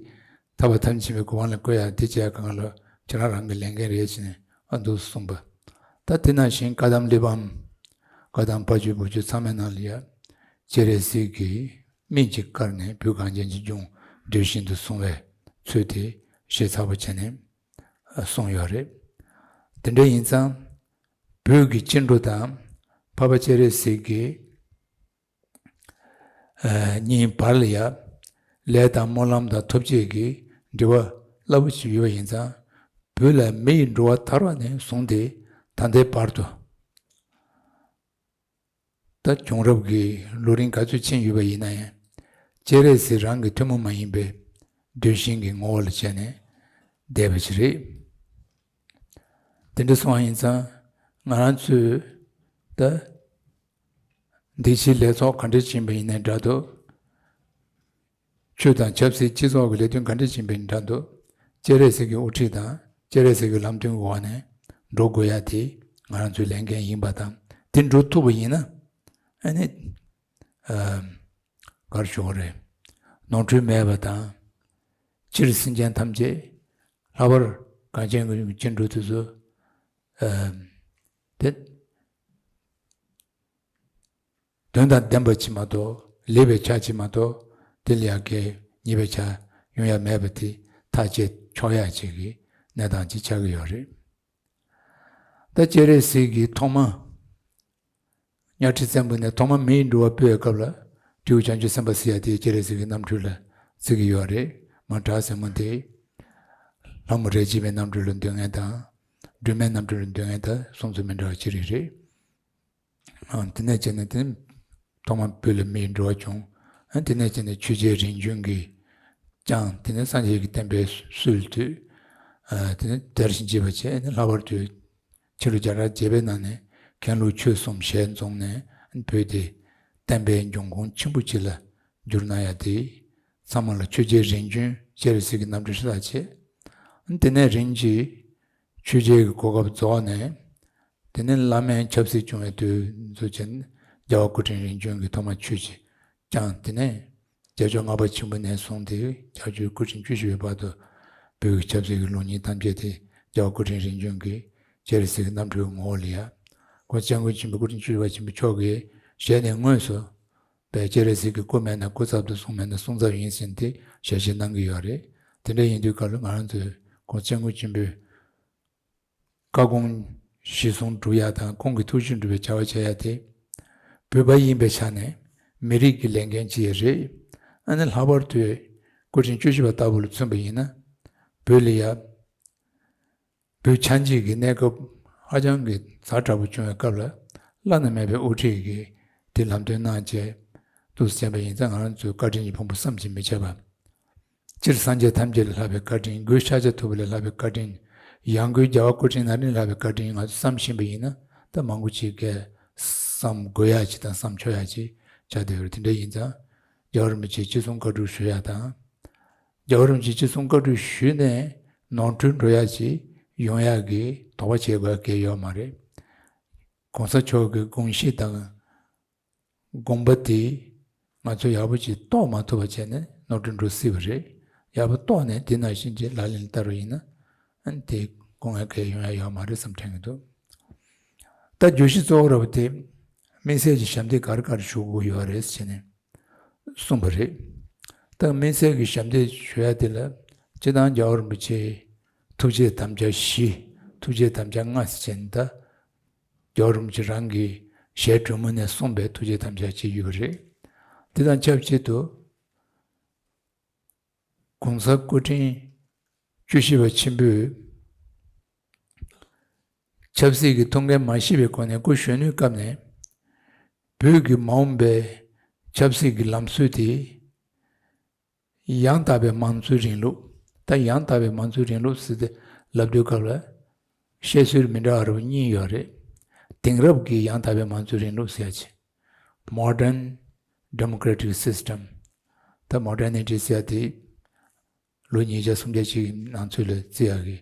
ཐར་པ་ཐམས་ཅད་མཁྱེན་པའི་གོ་འཕང་ལ་བཀོད་ཡ་དེ་བྱས་གང་ལ་ཁྱེད་རང་རང་གི་ལས་འགན་རེད་ཅེས་ནས་ཨ་འདུག་གསུངས་པ། ད་དེ་ནང་བཞིན་བཀའ་གདམས་གླེགས་བམ། བཀའ་གདམས་ཕ་ཆོས་བུ་ཆོས་ཚང་མའི་ནང་ལ་ཡ། སྤྱན་རས་གཟིགས་ཀྱིས་སྨིན་གྱིས་བཀར་ནས་བོད་གངས་ཅན་གྱི་ལྗོངས་གདུལ་ཞིང་དུ་སོང་བའི་ཚུལ་དེ་ཞིབ་ཚགས་པོ་བྱས་ནས་གསུངས་ཡོད་རེད། དེ་འདྲ་ཡིན་ཙང་། བོད་ཀྱི་སྤྱན་འབྲུ་དང་འཕགས་པ་སྤྱན་རས་གཟིགས་ཀྱི་ཨ་གཉིས་བར་ལ་ཡ། ལས་དང་སྨོན་ལམ་དང་ཐོབ་བྱེད་ཀྱི་འབྲེལ་བ་རླབས་པོ་ཆེ་ཡོད་པ་ཡིན་ཙང་། བོད་ལ་མི་ཡི་འགྲོ་བ་དར་བ་ནས་བཟུང་སྟེ་ད་ལྟའི་བར་དུ། ད་བྱུང་རབས་ཀྱི་ལོ་རིམ་ག་ཚོད་ཕྱིན་ཡོད་པ་ཡིན་ན་ཡང་། སྤྱན་རས་གཟིགས་རང་གི་ཐུན་མོང་མ་ཡིན་པའི་གདུལ་ཞིང་གི་ངོ་བོ་ལ་བྱས་ནས་བསྡད་པ་ཞིག་རེད། དེ་འདྲ་སོང་བ་ཡིན་ཙང་། ང་རང་ཚོས་ད་འདི་ཕྱིའི་ལས་ཚོགས་ག་འདྲ་ཕྱིན་པ་ཡིན་ནའི་འདྲ་འདུག་ཆོས་དང་ཆབ་སྲིད་སྤྱི་ཚོགས་ཀྱི་ལས་དོན་ག་འདྲ་ཕྱིན་པ་ཡིན་འདྲ་འདུག་སྤྱན་རས་གཟིགས་ཀྱི་དབུ་ཁྲིད་དང་སྤྱན་རས་གཟིགས་ཀྱི་ལམ་སྟོན་གྱི་འོག་ནས་འགྲོ་དགོས་ཡ་དེ་ང་རང་ཚོའི་ལས་འགན་ཡིན་པ་དང་། དེ་འགྲོ་ཐུབ་པ་ཡིན་ན། ཨ་ནི། ཨ། ག་རེ་ཞུ་དགོས་རེད། ནོར་འཁྲུལ་མེད་པ་དང་། སྤྱིར་སེམས་ཅན་ཐམས་ཅད་ལྷག་པར་གངས་ཅན་གྱི་སྐྱེ་འགྲོ་དེ་ཚོ། ཨ། དེ་དོན་དང་ལྡན་པ་ཅིག་མ་གཏོགས། ལེགས་པའི་ཆ་ཅིག་མ་གཏོགས། དེ་ལ་ཡ་གི་ཉེས་པའི་ཆ་ཡོང་ཡ་མེད་པ་དེ་ཐག་བཅད་ཆོག་ཡ་ཅིག་གི་གནས་སྟངས་ཅིག་ཆགས་ཀྱི་ཡོད་རེད། ད་སྤྱན་རས་གཟིགས་ཀྱིས་ཐོག་མ་གཉའ་ཁྲི་བཙན་པོ་ནས་ཐོག་མ་མི་ཡི་འགྲོ་བ་སྤེལ་བའི་སྐབས་ལ། སྤྲེའུ་བྱང་ཆུབ་སེམས་དཔའ་ཟེར་ཡ་དེ་སྤྱན་རས་གཟིགས་ཀྱི་རྣམ་འཕྲུལ་ལ་བརྩི་གི་ཡོད་རེད། མ་བྲག་ཟེ་མོ་དེ་ལྷ་མོ་རས་བྱིན་པའི་རྣམ་འཕྲུལ་ལ་འདོད་མཁན་དང་། སྒྲོལ་མའི་རྣམ་འཕྲུལ་ལ་འདོད་མཁན་དང་གསུང་ཚུལ་མི་འདྲ་བ་ཅིག་རེད། ཨ། དེ་ནས་བྱས་ནས་དེ་ཐོག་མ་བོད་ལ་མི་ཡི་འགྲོ་བ་བྱུང་། ཨ། དེ་ནས་བྱས་ནས་ཆོས་རྒྱལ་རིམ་བྱོན་གྱིས་ཀྱང་དེ་ནས་སངས་རྒྱས་ཀྱི་བསྟན་པའི་སྲོལ་བཏོད། ཨ། དེ་ནས་དར་ཞིང་རྒྱས་པ་བྱས་ནས། ལྷག་པར་དུ་ཕྱི་ལོ་བརྒྱ་ཕྲག་བརྒྱད་པའི་ནང་ནས་མཁན་སློབ་ཆོས་གསུམ་ཞལ་འཛོམས་ནས་བོད་དེ་བསྟན་པའི་འབྱུང་ཁུངས་ཆེན་པོ་ཅིག་ལ་འགྱུར་གནང་ཡ་དེ། ཚང་མ་ལ་ཆོས་རྒྱལ་རིམ་བྱོན་སྤྱན་རས་གཟིགས་ཀྱི་རྣམ་འཕྲུལ་ཧྲིལ་པོ་བྱས། དེ་ནས་རིམ་གྱིས་ཆོས་རྒྱལ་གྱི་གོ་སྐབས་རྫོགས་ནས། དེ་ནས་བླ་མའི་ཆབ་སྲིད་བྱུང་བའི་དུས་ཚོད་ཅན། རྒྱལ་བ་སྐུ་ཕྲེང་རིམ་བྱོན་གྱིས་ཐོག་མ་ཆོས་ཀྱི་ཀྱང་། དེ་ནས་རྒྱལ་མཆོག་ལྔ་པ་ཆེན་པོ་ནས་བཟུང་སྟེ་རྒྱལ་མཆོག་སྐུ་ཕྲེང་བཅུ་བཞི་པའི་བར་དུ་བོད་ཀྱི་ཆབ་སྲིད་ཀྱི་ལུགས་གཉིས་ཐམས་ཅད་དེ་རྒྱལ་བ་སྐུ་ཕྲེང་རིམ་བྱོན་གྱིས་སྤྱན་རས་གཟིགས་ཀྱི་རྣམ་འཕྲུལ་ངོ་བོ་ལ་ཡ། ཁོང་སྐྱབས་མགོན་ཆེན་པོ་སྐུ་ཕྲེང་བཅུ་བཞི་པ་ཆེན་པོ་མཆོག་གི་ཞལ་ནས་དངོས་སུ་བས་སྤྱན་རས་གཟིགས་ཀྱི་སྐུ་མེད་ན་སྐུ་ཚབ་ཏུ་གསུངས་མེད་ན་གསུང་ཚབ་ཡིན་ཟེར་ཏེ་ཞལ་བཞེས་གནང་གི་ཡོད་རེད། དེ་འདྲ་ཡིན་དུས་སྐབས་ལ་ང་རང་ཚོས་ཁོང་སྐྱབས་མགོན་ཆེན་པོའི་བཀའ་དགོངས་གཞིར་བཟུང་སྒྲུབ་ཡ་དང་། ཁོང་གི་ཐུགས་བཞེད་སྒྲུབ་པའི་བྱ་བ་བྱ་ཡ་དེ་བོད་པ་ཡིན་པའི་ཆ་ནས་མི་རིགས་ཀྱི་ལས་འགན་ཅིག་རེད། ཨ་ནི་ལྷག་པར་དུ་སྐུ་ཕྲེང་བཅུ་བཞི་པ་ལྟ་བུ་ལ་མཚོན་པ་ཡིན་ན། བོད་ལ་ཡ་བོད་ཆགས་འཇིག་གི་གནས་སྐབས་ཧ་ཅང་གི་ཛ་དྲག་པོ་བྱུང་བའི་སྐབས་ལ། བླ་ན་མེད་པའི་དབུ་ཁྲིད་ཀྱིས་དེ་ལམ་སྟོན་གནང་བྱས་འདུག་སེ་བྱས་པ་ཡིན་ཙང་། ང་རང་ཚོས་བཀའ་དྲིན་གྱི་ཕུང་པོ་བསམ་གྱིས་མི་ཁྱབ་པ། སྤྱིར་སངས་རྒྱས་ཐམས་ཅད་ལས་ལྷག་པའི་བཀའ་དྲིན། སྒོས་ཕྱག་རྒྱ་ཐུབ་པ་ལས་ལྷག་པའི་བཀའ་དྲིན། ཡང་སྒོས་རྒྱལ་བ་སྐུ་ཕྲེང་ན་རིམ་ལས་ལྷག་པའི་བཀའ་དྲིན། ང་ཚོས་བསམ་ཤེས་པ་ཡིན་ན་ད་མང་པོ་ཅིག་གིས་བསམ་དགོས་ཡ་ཅིག་དང་བསམ་ཆོག་ཡ་ཅིག་ཆགས་བསྡད་ཡོད་རེད། དེ་འདྲ་ཡིན་ཙང་རྒྱལ་བ་རིན་པོ་ཆེ་ཅི་གསུང་བཀའ་སྒྲུབ་ཞུ་ཡ་དང་། རྒྱལ་བ་རིན་པོ་ཆེ་ཅི་གསུང་བཀའ་སྒྲུབ་ཞུས་ནས་ནོར་འཁྲུལ་འགྲོ་ཡ་ཅིག་ཡོང་ཡ་གི་དོགས་པ་བྱེད་དགོས་ཡ་གང་ཡང་ཡོད་མ་རེད། གོང་ས་མཆོག་གི་དགོངས་གཞི་དང་དགོངས་པ་དེ་ང་ཚོས་ཡག་པོ་ཅིག་རྟོགས་མ་ཐུབ་པ་བྱས་ནས་ནོར་འཁྲུལ་འགྲོ་སྲིད་པ་རེད། ཡག་པོ་རྟོགས་ནས་དེ་ནང་བཞིན་གྱི་ལག་ལེན་བསྟར་བ་ཡིན་ན། ཨ་ནི་དེ་དགོངས་ཡ་གང་ཡང་ཡོང་ཡ་ཡོད་མ་རེད་བསམ་དྲན་གྱི་འདུག་ད་བརྗོད་གཞི་གཙོ་བོ་ར་བ་དེ་དམིགས་བསལ་གྱི་ཞབས་འདེགས་ག་རེ་ག་རེ་ཞུ་དགོས་ཡོད་རེད་ཟེར་ནས་གསུངས་པ་རེད། ད་དམིགས་བསལ་གྱི་ཞབས་འདེགས་ཞུ་ཡ་དེ་ལ། སྤྱིར་བཏང་རྒྱལ་བ་རིན་པོ་ཆེའི་ཐུགས་བསྐྱེད་དམ་བཅའ་བཞི། ཐུགས་བསྐྱེད་དམ་བཅའ་ལྔ་ཟེར་བྱས་ནས། ད་རྒྱལ་བ་རིན་པོ་ཆེ་རང་གི་ཞལ་དྲོན་མོ་ནས་གསུངས་པའི་ཐུགས་བསྐྱེད་དམ་བཅའ་ཅིག་ཡོད་པ་རེད། དེ་དང་ཆབས་ཅིག་ཏུ་གོང་ས་སྐུ་ཕྲེང་བཅུ་བཞི་པ་ཆེན་པོས་ཆབ་སྲིད་ཀྱི་ཐུགས་འགན་མ་བཞེས་པའི་སྒོ་ནས། སྐུ་གཞོན་ནུའི་སྐབས་ནས་བོད་ཀྱི་མ་འོངས་པའི་ཆབ་སྲིད་ཀྱི་ལམ་སྲོལ་དེ་ཡང་དག་པའི་མང་གཙོའི་རིང་ལུགས། ད་ཡང་དག་པའི་མང་གཙོའི་རིང་ལུགས་ཟེར་ཏེ་ལབ་དུས་སྐབས་ལ་བཤད་སྲོལ་མི་འདྲ་བ་རབ་གཉིས་ཡོད་རེད། དེང་རབས་ཀྱི་ཡང་དག་པའི་མང་གཙོའི་རིང་ལུགས་ཟེར་ཡ་ཅིག Modern Democratic System། ད་Modernity ཟེར་ཡ་དེ་ལོ་ཉིས་བརྒྱ་སུམ་བརྒྱ་ཅིག་གི་ནང་ཚུད་ལ་བརྩི་ཡག་གི་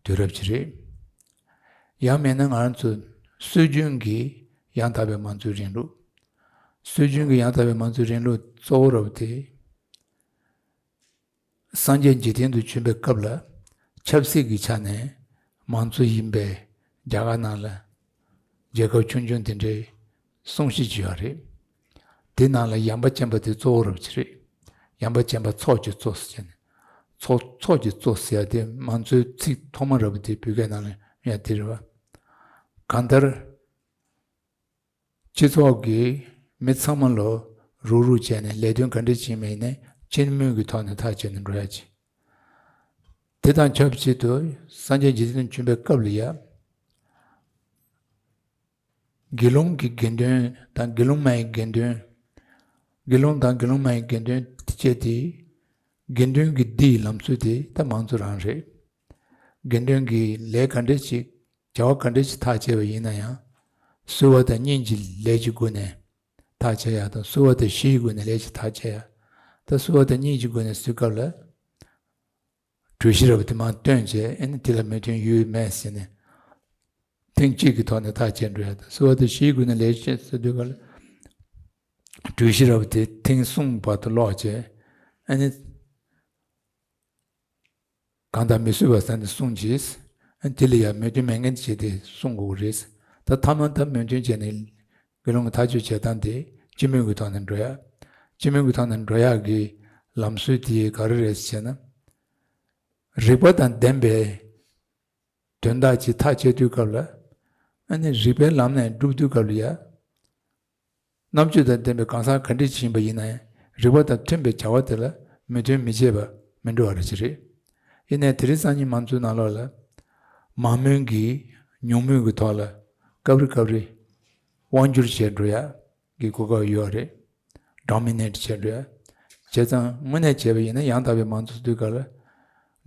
དུས་རབས་ཅིག་རེད། ཡང་མིན་ན་ང་རང་ཚོ་སྲོལ་རྒྱུན་གྱི་ཡང་དག་པའི་མང་གཙོའི་རིང་ལུགས། སྲོལ་རྒྱུན་གྱི་ཡང་དག་པའི་མང་གཙོའི་རིང་ལུགས་གཙོ་བོ་ར་བ་དེ། སངས་རྒྱས་འཇིག་རྟེན་དུ་བྱོན་པའི་སྐབས་ལ་ཆབ་སྲིད་ཀྱི་ཆ་ནས་མང་གཙོ་ཡིན་པའི་རྒྱ་གར་ནང་ལ་རྒྱལ་ཁབ་ཆུང་ཆུང་དེ་འདྲའི་གསུང་བཤད་ཅིག་ཡོད་རེད། དེ་ནང་ལ་ཡངས་པ་ཅན་པ་དེ་གཙོ་བོ་ར་བ་ཅིག་རེད། ཡངས་པ་ཅན་པ་ཚོགས་ཀྱི་གཙོ་ཟེར་བྱས་ནས། ཚོགས་ཚོགས་ཀྱི་གཙོ་ཟེར་ཡ་དེ་མང་གཙོའི་ཚིག་ཐོག་མ་ར་བ་དེ་བོད་སྐད་ནང་ལ་ཡོང་ཡ་དེ་རེད་བ། གང་ལྟར། སྤྱི་ཚོགས་ཀྱི་མི་ཚང་མ་ལོ་རུག་རུག་བྱས་ནས་ལས་དོན་ག་འདྲ་བྱེད་མིན་ནས་ སྤྱི་མོས་ཀྱི་ཐོག་ནས་ཐག་བཅད་ནས་འགྲོ་ཡ་ཅིག་དེ་དང་ཆབས་ཅིག་ཏུ་སངས་རྒྱས་འཇིག་རྟེན་བྱོན་པའི་སྐབས་ལ་ཡ། དགེ་སློང་གི་དགེ་འདུན་དང་དགེ་སློང་མ་ཡི་དགེ་འདུན། དགེ་སློང་དང་དགེ་སློང་མ་ཡི་དགེ་འདུན་བཅས་ཏེ། དགེ་འདུན་གྱི་སྡེའི་ལམ་སྲོལ་དེ་ད་མང་གཙོ་རང་རེད། དགེ་འདུན་གྱི་ལས་ག་འདྲས་ཅིག་བྱ་བ་ག་འདྲས་ཅིག་ཐག་བཅད་པ་ཡིན་ན་ཡང་། གསོལ་བ་དང་སྙིང་རྗེའི་ལས་ཀྱི་སྒོ་ནས་ཐག་བཅད་ཡ་དང་གསོལ་བ་དང་ཞི་ཡི་སྒོ་ནས་ལས་ཀྱི་ཐག་བཅད་ཡ། ད་གསོལ་བ་དང་སྙིང་རྗེའི་སྒོ་ནས་ཟེར་སྐབས་ལ། གྲོས་ཤེས་རབ་དེ་མར་བཏོན་བྱས་ཨ་ནི་དེ་ལ་མོས་མཐུན་ཡོད་མེད་ཟེར་ནས། ཐེངས་གཅིག་གི་ཐོག་ནས་ཐག་བཅད་འགྲོ་ཡ་དང་གསོལ་བ་དང་ཞི་ཡི་སྒོ་ནས་ལས་བྱེད་ཟེར་དུས་ག་ལ། གྲོས་ཤེས་རབ་དེ་ཐེངས་གསུམ་བར་དུ་ཀློག་བྱས་ཨ་ནི། གང་དག་མི་བཟོད་པ་ཟེར་ནས་གསུངས་རྗེས། དེ་ལ་ཡང་མོས་མཐུན་མེད་མཁན་བྱས་ཏེ་གསུང་དགོས་ཀྱི་རེད། ད་ཐ་མ་ད་མོས་མཐུན་བྱས་ནས་དགེ་སློང་གི་ཐག་གཅོད་བྱེད་སྟངས་དེ་སྤྱི་མོས་ཀྱི་ཐོག་ནས་འགྲོ་ཡ། སྤྱི་མོས་ཀྱི་ཐོག་ནས་འགྲོ་ཡ་གི་ལམ་སྲོལ་དེ་ག་རེ་རེད་ཟེར་ན། རིགས་པ་དང་ལྡན་པའི་དོན་དག་ཅིག་ཐག་བཅད་དུས་སྐབས་ལ། ཨ་ནི་རིགས་པའི་ལམ་ནས་སྒྲུབ་དུས་སྐབས་ལ་ཡ། རྣམ་དཔྱོད་དང་ལྡན་པའི་གང་ཟག་ག་འདྲ་ཞིག་ཡིན་པ་ཡིན་ན་ཡང་རིགས་པ་དང་མཐུན་པའི་བྱ་བ་དེ་ལ་མོས་མཐུན་མི་བྱེད་པ་མི་འགྲོ་བ་རེ་ཞིག་རེད། ཡིན་ནའི་དེ་རིང་སང་ཉིན་མང་གཙོའི་ནང་ལོགས་ལ་མང་མོས་ཀྱིས་ཉུང་མོས་ཀྱི་ཐོག་ལ་སྐབས་རེ་སྐབས་རེ་དབང་བསྒྱུར་བྱས་འགྲོ་ཡ་གི་གོ་སྐབས་ཡོད་རེད། ཌོ་མི་ནེཊ་བྱས་འགྲོ་ཡ། བྱས་ཙང་དངོས་གནས་བྱས་པ་ཡིན་ན་ཡང་དག་པའི་མང་གཙོ་དུས་སྐབས་ལ་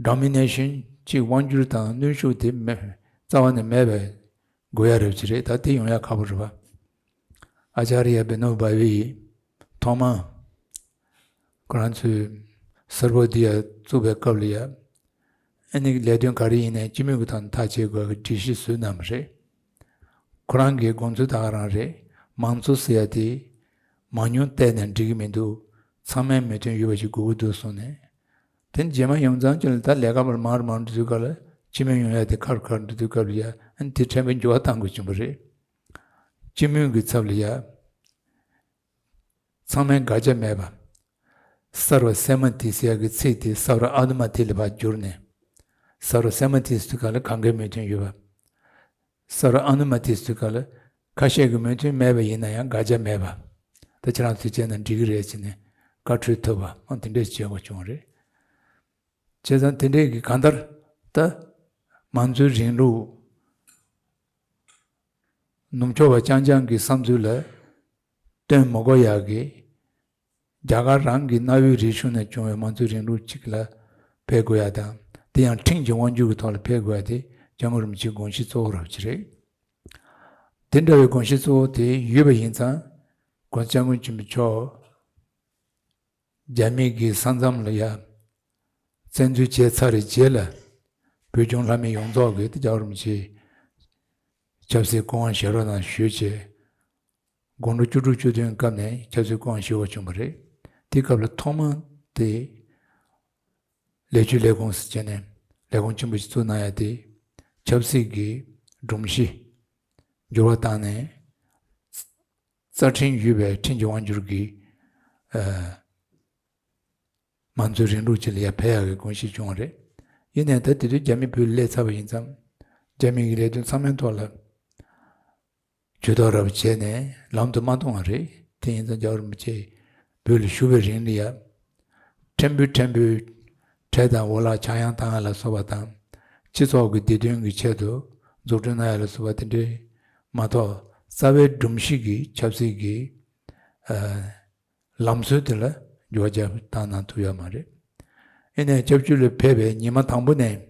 ཌོ་མི་ནེ་ཤན་གྱི་དབང་བསྒྱུར་དང་གནོན་ཤུགས་དེ་མེད་རྩ་བ་ནས་མེད་པའི་དགོས་ཡ་རེད་ཅི་རེད། ད་དེ་ཡོང་ཡ་ཁག་པོ་རེད་པ། ཨ་ཅཱརྱ་བི་ནོ་བྷ་ཝེ་ཡིས་ཐོག་མ་ཁོ་རང་ཚོའི་སརྦོ་དྷི་ཡ་བཙུགས་པའི་སྐབས་ལ་ཡ། ཨ་ནི་ལས་དོན་ག་རེ་ཡིན་ནའི་སྤྱི་མོས་ཀྱི་ཐོག་ནས་ཐག་བཅད་དགོས་པའི་སྒྲིག་གཞི་བཟོས་གནང་བ་རེད། ཁོ་རང་གི་དགོངས་ཚུལ་ད་ག་རང་རེད། མང་གཙོ་ཟེར་ཡ་དེ་མང་ཉུང་བལྟས་ནས་འགྲིག་གི་མི་འདུག་ཚང་མས་མོས་མཐུན་ཡོད་པ་ཞིག་དགོས་ཀྱི་འདུག་གསུངས་ནས། དེ་རྗེས་མ་ཡོང་ཙང་ཅི་ལ་ད་ལས་ཀ་མར་མར་འགྲོ་དུས་སྐབས་ལ་སྤྱི་མོས་ཡོང་ཡ་དེ་ཁ་རུ་ཁ་རུ་འགྲོ་དུས་སྐབས་ལ་ཡ་ཨ་ནི་དེ་ཕྲན་བུ་འགྱུར་བ་གཏང་དགོས་བྱུང་བ་རེད། སྤྱི་མོས་ཀྱི་ཚབ་ལ་ཡ། ཚང་མས་དགག་བྱ་མེད་པ། སརྦ་སེ་མ་ཏི་ཟེར་ཡ་གི་ཚིག་དེ་སརྦ་ཨ་ནུ་མ་ཏི་ལ་ཕར་བསྒྱུར་ནས། སརྦ་སེ་མ་ཏི་ཟེར་དུས་སྐབས་ལ་གང་གའི་མོས་མཐུན་ཡོད་པ། སརྦ་ཨ་ནུ་མ་ཏི་ཟེར་དུས་སྐབས་ལ་ཁ་ཤས་ཀྱི་མོས་མཐུན་མེད་པ་ཡིན་ན་ཡང་དགག་བྱ་མེད་པ། ད་ཁྱེད་རང་ཚོས་བྱས་ན་འགྲིག་གི་རེད་ཟེར་ནས་བཀའ་འཁྲོལ་ཐུབ་པ་འོ་དེ་འདྲས་བྱེད་དགོས་བྱུང་བ་རེད། བྱས་ཙང་དེ་འདྲས་ཀྱི་གང་ལྟར་ད་མང་གཙོའི་རིང་ལུགས་ནུབ་ཕྱོགས་པ་རྐྱང་རྐྱང་གི་བསམ་ཚུལ་ལ་བསྟུན་མི་དགོས་ཡག་གི། རྒྱ་གར་རང་གི་གནའ་བོའི་རིག་གཞུང་ནས་བྱུང་བའི་མང་གཙོའི་རིང་ལུགས་ཅིག་ལ་ཕེབས་དགོས་ཡ་དང་དེ་ཡང་ཁྲིམས་ཀྱི་དབང་སྒྱུར་གྱི་ཐོག་ལ་ཕེབས་དགོས་ཡ་དེ་སྐྱབས་མགོན་རིན་པོ་ཆེའི་དགོངས་གཞི་གཙོ་བོ་རབ་ཅིག་རེད། དེ་འདྲ་བའི་དགོངས་གཞི་གཙོ་བོ་དེ་ཡོད་པ་ཡིན་ཙང་གོང་ས་སྐྱབས་མགོན་ཆེན་པོ་མཆོག་རྒྱ་མི་གི་ས་མཚམས་ལ་ཡ་བཙན་འཛུལ་བྱས་ཚར་བའི་རྗེས་ལ་བོད་ལྗོངས་ལྷ་མི་ཡོངས་རྫོགས་ཀྱིས་དེ་རྒྱལ་བ་རིན་པོ་ཆེའི་ཆབ་སྲིད་སྐུ་དབང་ཞལ་རོགས་གནང་ཞུས་བྱས། དགུང་ལོ་བཅུ་དྲུག་བཅུ་བདུན་སྐབས་ནས་ཆབ་སྲིད་སྐུ་དབང་ཞུ་བ་བྱུང་བ་རེད། དེ་སྐབས་ལ་ཐོག་མ་དེ་ལས་བྱེད་ལས་ཁུངས་སུ་བྱས་ནས་ལས་ཁུངས་ཆེན་པོ་ཞིག་བཙུགས་གནང་ཡ་དེ་ཆབ་སྲིད་ཀྱི་སྒྲོམ་གཞི་འགྱུར་བ་བཏང་ནས་རྩ་ཁྲིམས་ཡོད་པའི་ཁྲིམས་ཀྱི་དབང་སྒྱུར་གྱི་ཨ་མང་གཙོའི་རིང་ལུགས་ཅིག་ལ་ཡར་ཕེབས་ཡག་གི་དགོངས་གཞི་བྱུང་བ་རེད། ཡིན་ནའི་ད་དེ་དུས་རྒྱ་མི་བོད་ལ་སླེབས་ཚར་བ་ཡིན་ཙང་རྒྱ་མི་གི་ལས་དོན་ཚང་མའི་ཐོག་ལ་ཇུས་གཏོགས་རབ་བྱས་ནས་ལམ་དུ་མ་གཏོང་བ་རེད། དེ་ཡིན་ཙང་རྒྱལ་བ་རིན་པོ་ཆེ་བོད་ལ་བཞུགས་པའི་རིང་ལ་ཡ། ཕྲན་བུ་ཕྲན་བུའི་ཁྲལ་དང་འོ་ལག་ཆག་ཡང་བཏང་ཡ་ལ་སོགས་པ་དང་། སྤྱི་ཚོགས་ཀྱི་བདེ་དོན་གྱི་ཆེད་དུ་འཛུགས་སྐྲུན་གནང་ཡ་ལ་སོགས་པ་དེ་འདྲའི་མ་གཏོགས་རྩ་བའི་སྒྲོམ་གཞི་གི་ཆབ་སྲིད་ཀྱི་ཨ་ལམ་སྲོལ་དེ་ལ་འགྱུར་བ་རྒྱག་བཏང་གནང་ཐུབ་ཡོད་མ་རེད། ཨེ་ནས་སྐྱབས་བཅོལ་ལ་ཕེབས་པའི་ཉི་མ་དང་པོ་ནས།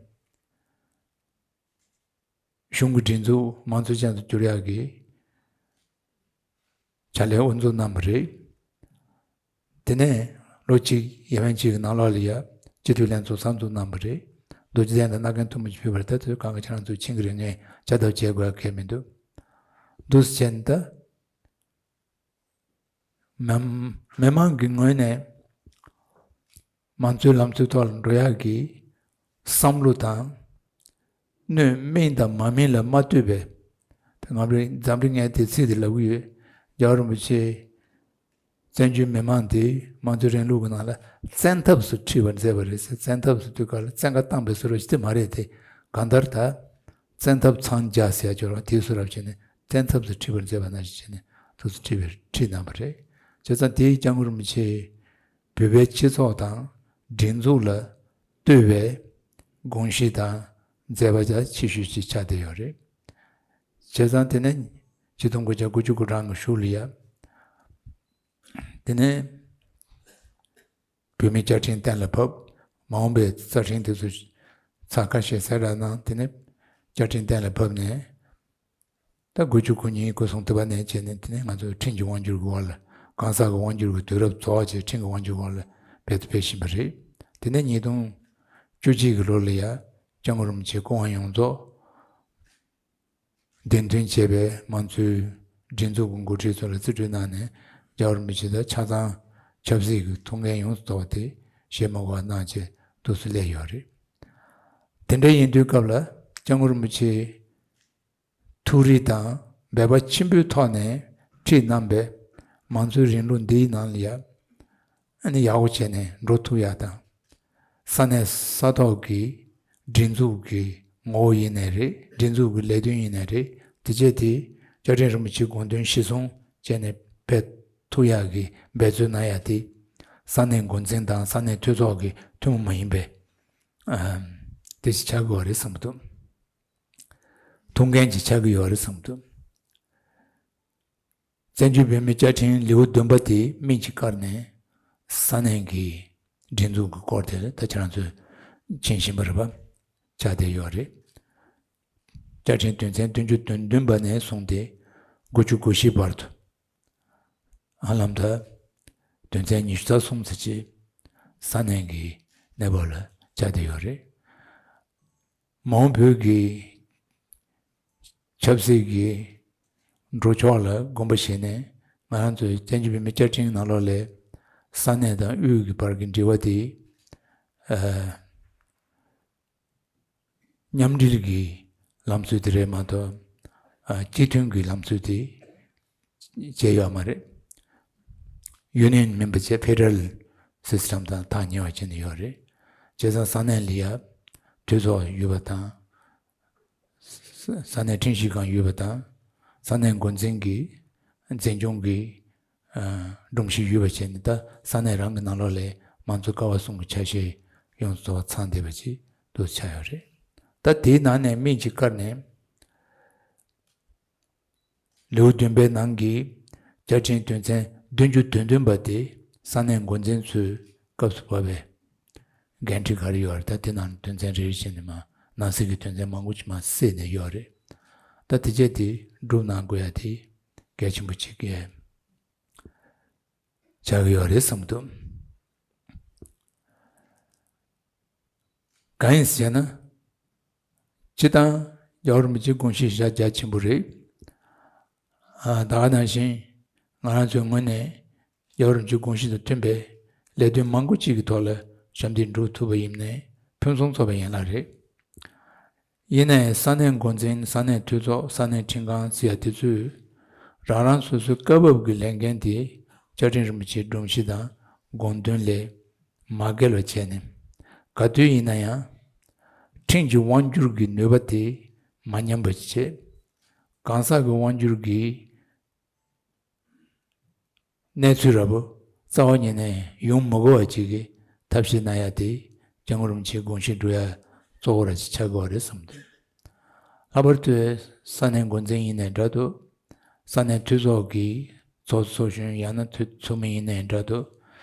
གཞུང་གི་སྒྲིག་འཛུགས་མང་གཙོ་ཅན་དུ་བསྒྱུར་ཡག་གི་བྱ་ལས་དབུ་འཛུགས་གནང་བ་རེད། དེ་ནས་ལོ་གཅིག་ཡས་མས་གཅིག་གི་ནང་ལོགས་ལ་ཡ་སྤྱི་འཐུས་ལྷན་ཚོགས་གསར་འཛུགས་གནང་བ་རེད། རྡོ་རྗེ་གདན་དང་སྣ་རྒྱན་ཐུན་མོང་ཆེད་ཕེབས་པར་ད་དུས་གང་ག་ཁྱེད་རང་ཚོས་མཁྱེན་གྱི་རེད། ངས་བྱ་ཐབས་བྱེད་དགོས་ཡ་གལ་མི་འདུག་འདུག་སེ་བྱས་ནས་ད། མི་མི་མང་གི་ངོས་ནས་མང་གཙོའི་ལམ་སྲོལ་ཐོག་ལ་འགྲོ་ཡག་གི་བསམ་བློ་དང་། སྣོད་སྨིན་དང་མ་སྨིན་ལ་མ་ལྟོས་པའི། ད་ང་རང་འཛམ་གླིང་ངས་དེ་ཚིག་དེ་ལབ་གི་ཡོད། རྒྱལ་བ་རིན་པོ་ཆེ་བཙན་བྱོལ་མི་མང་དེ་མང་གཙོའི་རིང་ལུགས་ཀྱི་ནང་ལ་བཙན་ཐབས་སུ་ཁྲིད་པར་མཛད་པ་རེད་ཟེར། བཙན་ཐབས་སུ་དུས་སྐབས་ལ་བཙན་བཀའ་བཏང་བའི་བཟོ་འདྲ་ཞིག་དེ་མ་རེད་དེ། གང་ལྟར་ད། བཙན་ཐབས་འཚང་རྒྱ་ཟེར་ཡ་ཅིག་ཡོད་རེད་པ། དེའི་བཟོ་འདྲ་བྱས་ནས་བཙན་ཐབས་སུ་ཁྲིད་པར་མཛད་པ་ནང་བཞིན་བྱས་ནས་ཐུགས་སུ་ཁྲིད་པའི་ཁྲིད་གནང་བ་རེད། བྱས་ཙང་དེའི་སྐྱབས་མགོན་རིན་པོ་ཆེ་ བོད་པའི་སྤྱི་ཚོགས་དང་སྒྲིག་འཛུགས་ལ་ལྟོས་པའི་དགོངས་གཞི་དང་མཛད་པ་རྒྱ་ཆེ་ཤོས་ཅིག་ཆགས་བསྡད་ཡོད་རེད། བྱས་ཙང་དེ་ནས་ཆིག་སྟོང་དགུ་བརྒྱ་དགུ་བཅུ་གོ་གྲངས་ཀྱི་གཞུག་ལ་ཡ། དེ་ནས་བོད་མིའི་བཅའ་ཁྲིམས་གཏན་ལ་ཕབ། མ་འོངས་པའི་རྩ་ཁྲིམས་དེ་ཚོ་ཚང་ཁ་ཤས་གསལ་བསྒྲགས་གནང་། དེ་ནས་བཅའ་ཁྲིམས་གཏན་ལ་ཕབ་ནས། ད་དགུ་བཅུ་གོ་གཉིས་གོ་གསུམ་དུ་བ་ནས་བྱས་ནས། དེ་ནས་ང་ཚོ་ཁྲིམས་ཀྱི་དབང་སྒྱུར་གྱི་འོག་ལ། གང་ཟག་གི་དབང་སྒྱུར་གྱི་དུས་རབས་རྫོགས་བྱས། ཁྲིམས་ཀྱི་དབང་སྒྱུར་གྱི་འོག་ལ་འབད་དུ་འབད་བཞིན་པ་རེད། དེ་ནས་ཉིས་སྟོང་བཅུ་གཅིག་གི་ལོ་ལ་ཡ། སྐྱབས་མགོན་རིན་པོ་ཆེ་སྐུ་དབང་ཡོངས་རྫོགས་གདན་འདྲེན་བྱས་པའི་མང་གཙོའི་སྒྲིག་འཛུགས་ཀྱི་འགོ་ཁྲིད་ཚོ་ལ་རྩིས་སྤྲོད་གནང་ནས། རྒྱལ་བ་རིན་པོ་ཆེ་དང་ཆ་ཚང་ཆབ་སྲིད་ཀྱི་ཐུགས་འགན་ཡོངས་སུ་རྫོགས་པ་དེ་བཞེས་མ་དགོས་པ་གནང་བྱས་འདུག་སེ་སླེབས་ཡོད་རེད། དེ་འདྲ་ཡིན་དུས་སྐབས་ལ་སྐྱབས་མགོན་རིན་པོ་ཆེ་ཐུགས་རིག་དང་འབད་པ་ཆེན་པོའི་ཐོག་ནས་ཁྲིད་གནང་བའི་མང་གཙོའི་རིང་ལུགས་འདིའི་ནང་ལ་ཡ། ཨ་ནི་ཡག་པོ་བྱས་ནས་འགྲོ་ཐུབ་ཡག་དང་། ས་གནས་ས་ཐོག་གི་སྒྲིག་འཛུགས་ཀྱི་ངོ་བོ་ཡིན་ནའི་རེད། སྒྲིག་འཛུགས་ཀྱི་ལས་དོན་ཡིན་ནའི་རེད། དེ་བྱས་ཏེ་བཅའ་ཁྲིམས་རིན་པོ་ཆེའི་དགོངས་དོན་གཞིར་བཟུང་བྱས་ནས་འབད་ཐུབ་ཡག་གི་འབད་རྩོལ་གནང་ཡག་དེ། ས་གནས་འགོ་འཛིན་དང་ས་གནས་འཐུས་ཚོགས་ཀྱི་ཐུན་མོང་མ་ཡིན་པའི་ཨམ་དེ་ཞིག་ཆགས་དགོས་པ་རེད་བསམ་གྱི་འདུག་ཐུགས་འགན་ཅིག་ཆགས་ཀྱི་ཡོད་རེད་བསམ་གྱི་འདུག་བཙན་བྱོལ་བོད་མིའི་བཅའ་ཁྲིམས་ལེའུ་བདུན་པ་དེ་སྨིན་གྱིས་བཀར་ནས་ས་གནས་ཀྱི་སྒྲིག་འཛུགས་ཀྱི་སྐོར་དེ་ལ་ད་ཁྱེད་རང་ཚོས་མཁྱེན་བཞིན་པ་རེད་པ། ཆགས་བསྡད་ཡོད་རེད། བཅའ་ཁྲིམས་དོན་ཚན་བདུན་ཅུ་དོན་བདུན་པ་ནས་བཟུང་སྟེ་དགུ་བཅུ་གོ་བཞི་བར་དུ། ཧ་ལམ་ད་དོན་ཚན་ཉི་ཤུ་རྩ་གསུམ་ཙམ་ཅིག་ས་གནས་ཀྱི་གནས་བབ་ལ་ཆགས་བསྡད་ཡོད་རེད། མ་འོངས་བོད་ཀྱི་ཆབ་སྲིད་ཀྱི་འགྲོ་ཕྱོགས་ལ་དགོངས་པ་བཞེས་ནས། ང་རང་ཚོའི་བཙན་བྱོལ་བོད་མིའི་བཅའ་ཁྲིམས་ནང་ལོགས་ལ་ས་གནས་དང་དབུས་ཀྱི་བར་གྱི་འབྲེལ་བ་དེ། ཨ། མཉམ་འབྲེལ་གྱི་ལམ་སྲོལ་དེ་རེད་མ་གཏོགས། ཨ། སྤྱི་མཐུན་གྱི་ལམ་སྲོལ་དེ་བྱས་ཡོད་མ་རེད། ཡུ་ནི་ཡན་མིན་པ་བྱས། ཕེ་ཌེ་རལ་སི་སི་ཊེམ་དང་ཐག་ཉེ་བ་བྱས་ནས་ཡོད་རེད། བྱས་ཙང་ས་གནས་ལ་ཡ་འཐུས་ཚོགས་ཡོད་པ་དང་། ས་ས་གནས་ཁྲིམས་ཞིབ་ཁང་ཡོད་པ་དང་། ས་གནས་འགོ་འཛིན་གྱི་འཛིན་སྐྱོང་གི་ཨ་སྒྲོམ་གཞི་ཡོད་པ་བྱས་ནས། ད་ས་གནས་རང་གི་ནང་ལོགས་ལ་མང་གཙོ་ཀ་བ་གསུམ་གྱི་ཆ་ཤས་ཡོངས་སུ་རྫོགས་པ་ཚང་བསྡད་པ་ཅིག་ཏུ་ཆགས་ཡོད་རེད། ད་དེའི་ནང་ནས་སྨིན་གྱིས་བཀར་ནས་ལེའུ་བདུན་པའི་ནང་གི་བཅའ་ཁྲིམས་དོན་ཚན་བདུན་ཅུ་དོན་བདུན་པ་དེ་ས་གནས་འགོ་འཛིན་ཚོའི་སྐབས་སུ་བབས་པའི་འགན་འཁྲི་ག་རེ་ཡོད་རེད། ད་དེ་ནང་དོན་ཚན་རེ་རེ་བྱས་ནས་མར་ནང་གསེས་ཀྱི་དོན་ཚན་མང་པོ་ཅིག་མར་བསྲེས་ནས་ཡོད་རེད། ད་དེ་བྱས་དེ་སྒྲུབ་གནང་དགོས་ཡ་དེ་གལ་ཆེན་པོ་ཅིག་གི་ཆགས་ཀྱི་ཡོད་རེད་བསམ་གྱི་འདུག་གང་ཡིན་ཟེར་ན། སྤྱིར་བཏང་རྒྱལ་བ་རིན་པོ་ཆེའི་དགོངས་གཞི་བཞག་རྒྱ་ཆེན་པོ་རེད། ཨ། ད་ག་ནང་བཞིན་ང་རང་ཚོའི་ངོས་ནས་རྒྱལ་བ་རིན་པོ་ཆེའི་དགོངས་གཞི་དང་མཐུན་པའི་ལས་དོན་མང་པོ་ཅིག་གི་ཐོག་ལ་ཞབས་འདེགས་སྒྲུབ་ཐུབ་པ་ཡིན་ནའི་ཕུན་སུམ་ཚོགས་པ་ཡན་ལག་རེད། ཡིན་ནའི་ས་གནས་འགོ་འཛིན། ས་གནས་འཐུས་ཚོགས། ས་གནས་ཁྲིམས་ཁང་ཟེར་ཡ་དེ་ཚོས་རང་རང་སོ་སོའི་སྐབས་བབ་ཀྱི་ལས་འགན་དེ་བཅའ་ཁྲིམས་རིན་པོ་ཆེའི་སྒྲོམ་གཞི་དང་དགོངས་དོན་ལས་མ་འགལ་བ་བྱས་ནས། ག་དུས་ཡིན་ན་ཡང་ཁྲིམས་ཀྱི་དབང་སྒྱུར་གྱི་ནུས་པ་དེ་མ་ཉམས་པ་ཞིག་བྱས། གང་ཟག་གི་དབང་སྒྱུར་གྱི་གནས་ཚུལ་འདྲ་པོ་རྩ་བ་ཉིད་ནས་ཡོང་མི་དགོས་པ་ཅིག་གི་ཐབས་ཤེས་གནང་ཡ་དེ་སྐྱབས་མགོན་རིན་པོ་ཆེའི་དགོངས་གཞི་སྒྲུབ་ཡ་གཙོ་བོ་ར་ཅིག་ཆགས་དགོས་པ་རེད་བསམ་འདུག་ལྷག་པར་དུ་ས་གནས་འགོ་འཛིན་ཡིན་ནའི་འདྲ་འདུག་ས་གནས་འཐུས་ཚོགས་ཀྱི་ཚོགས་གཙོ་གཞོན། ཡང་ན་འཐུས་ཚོགས་མི་ཡིན་ནའི་འདྲ་འདུག་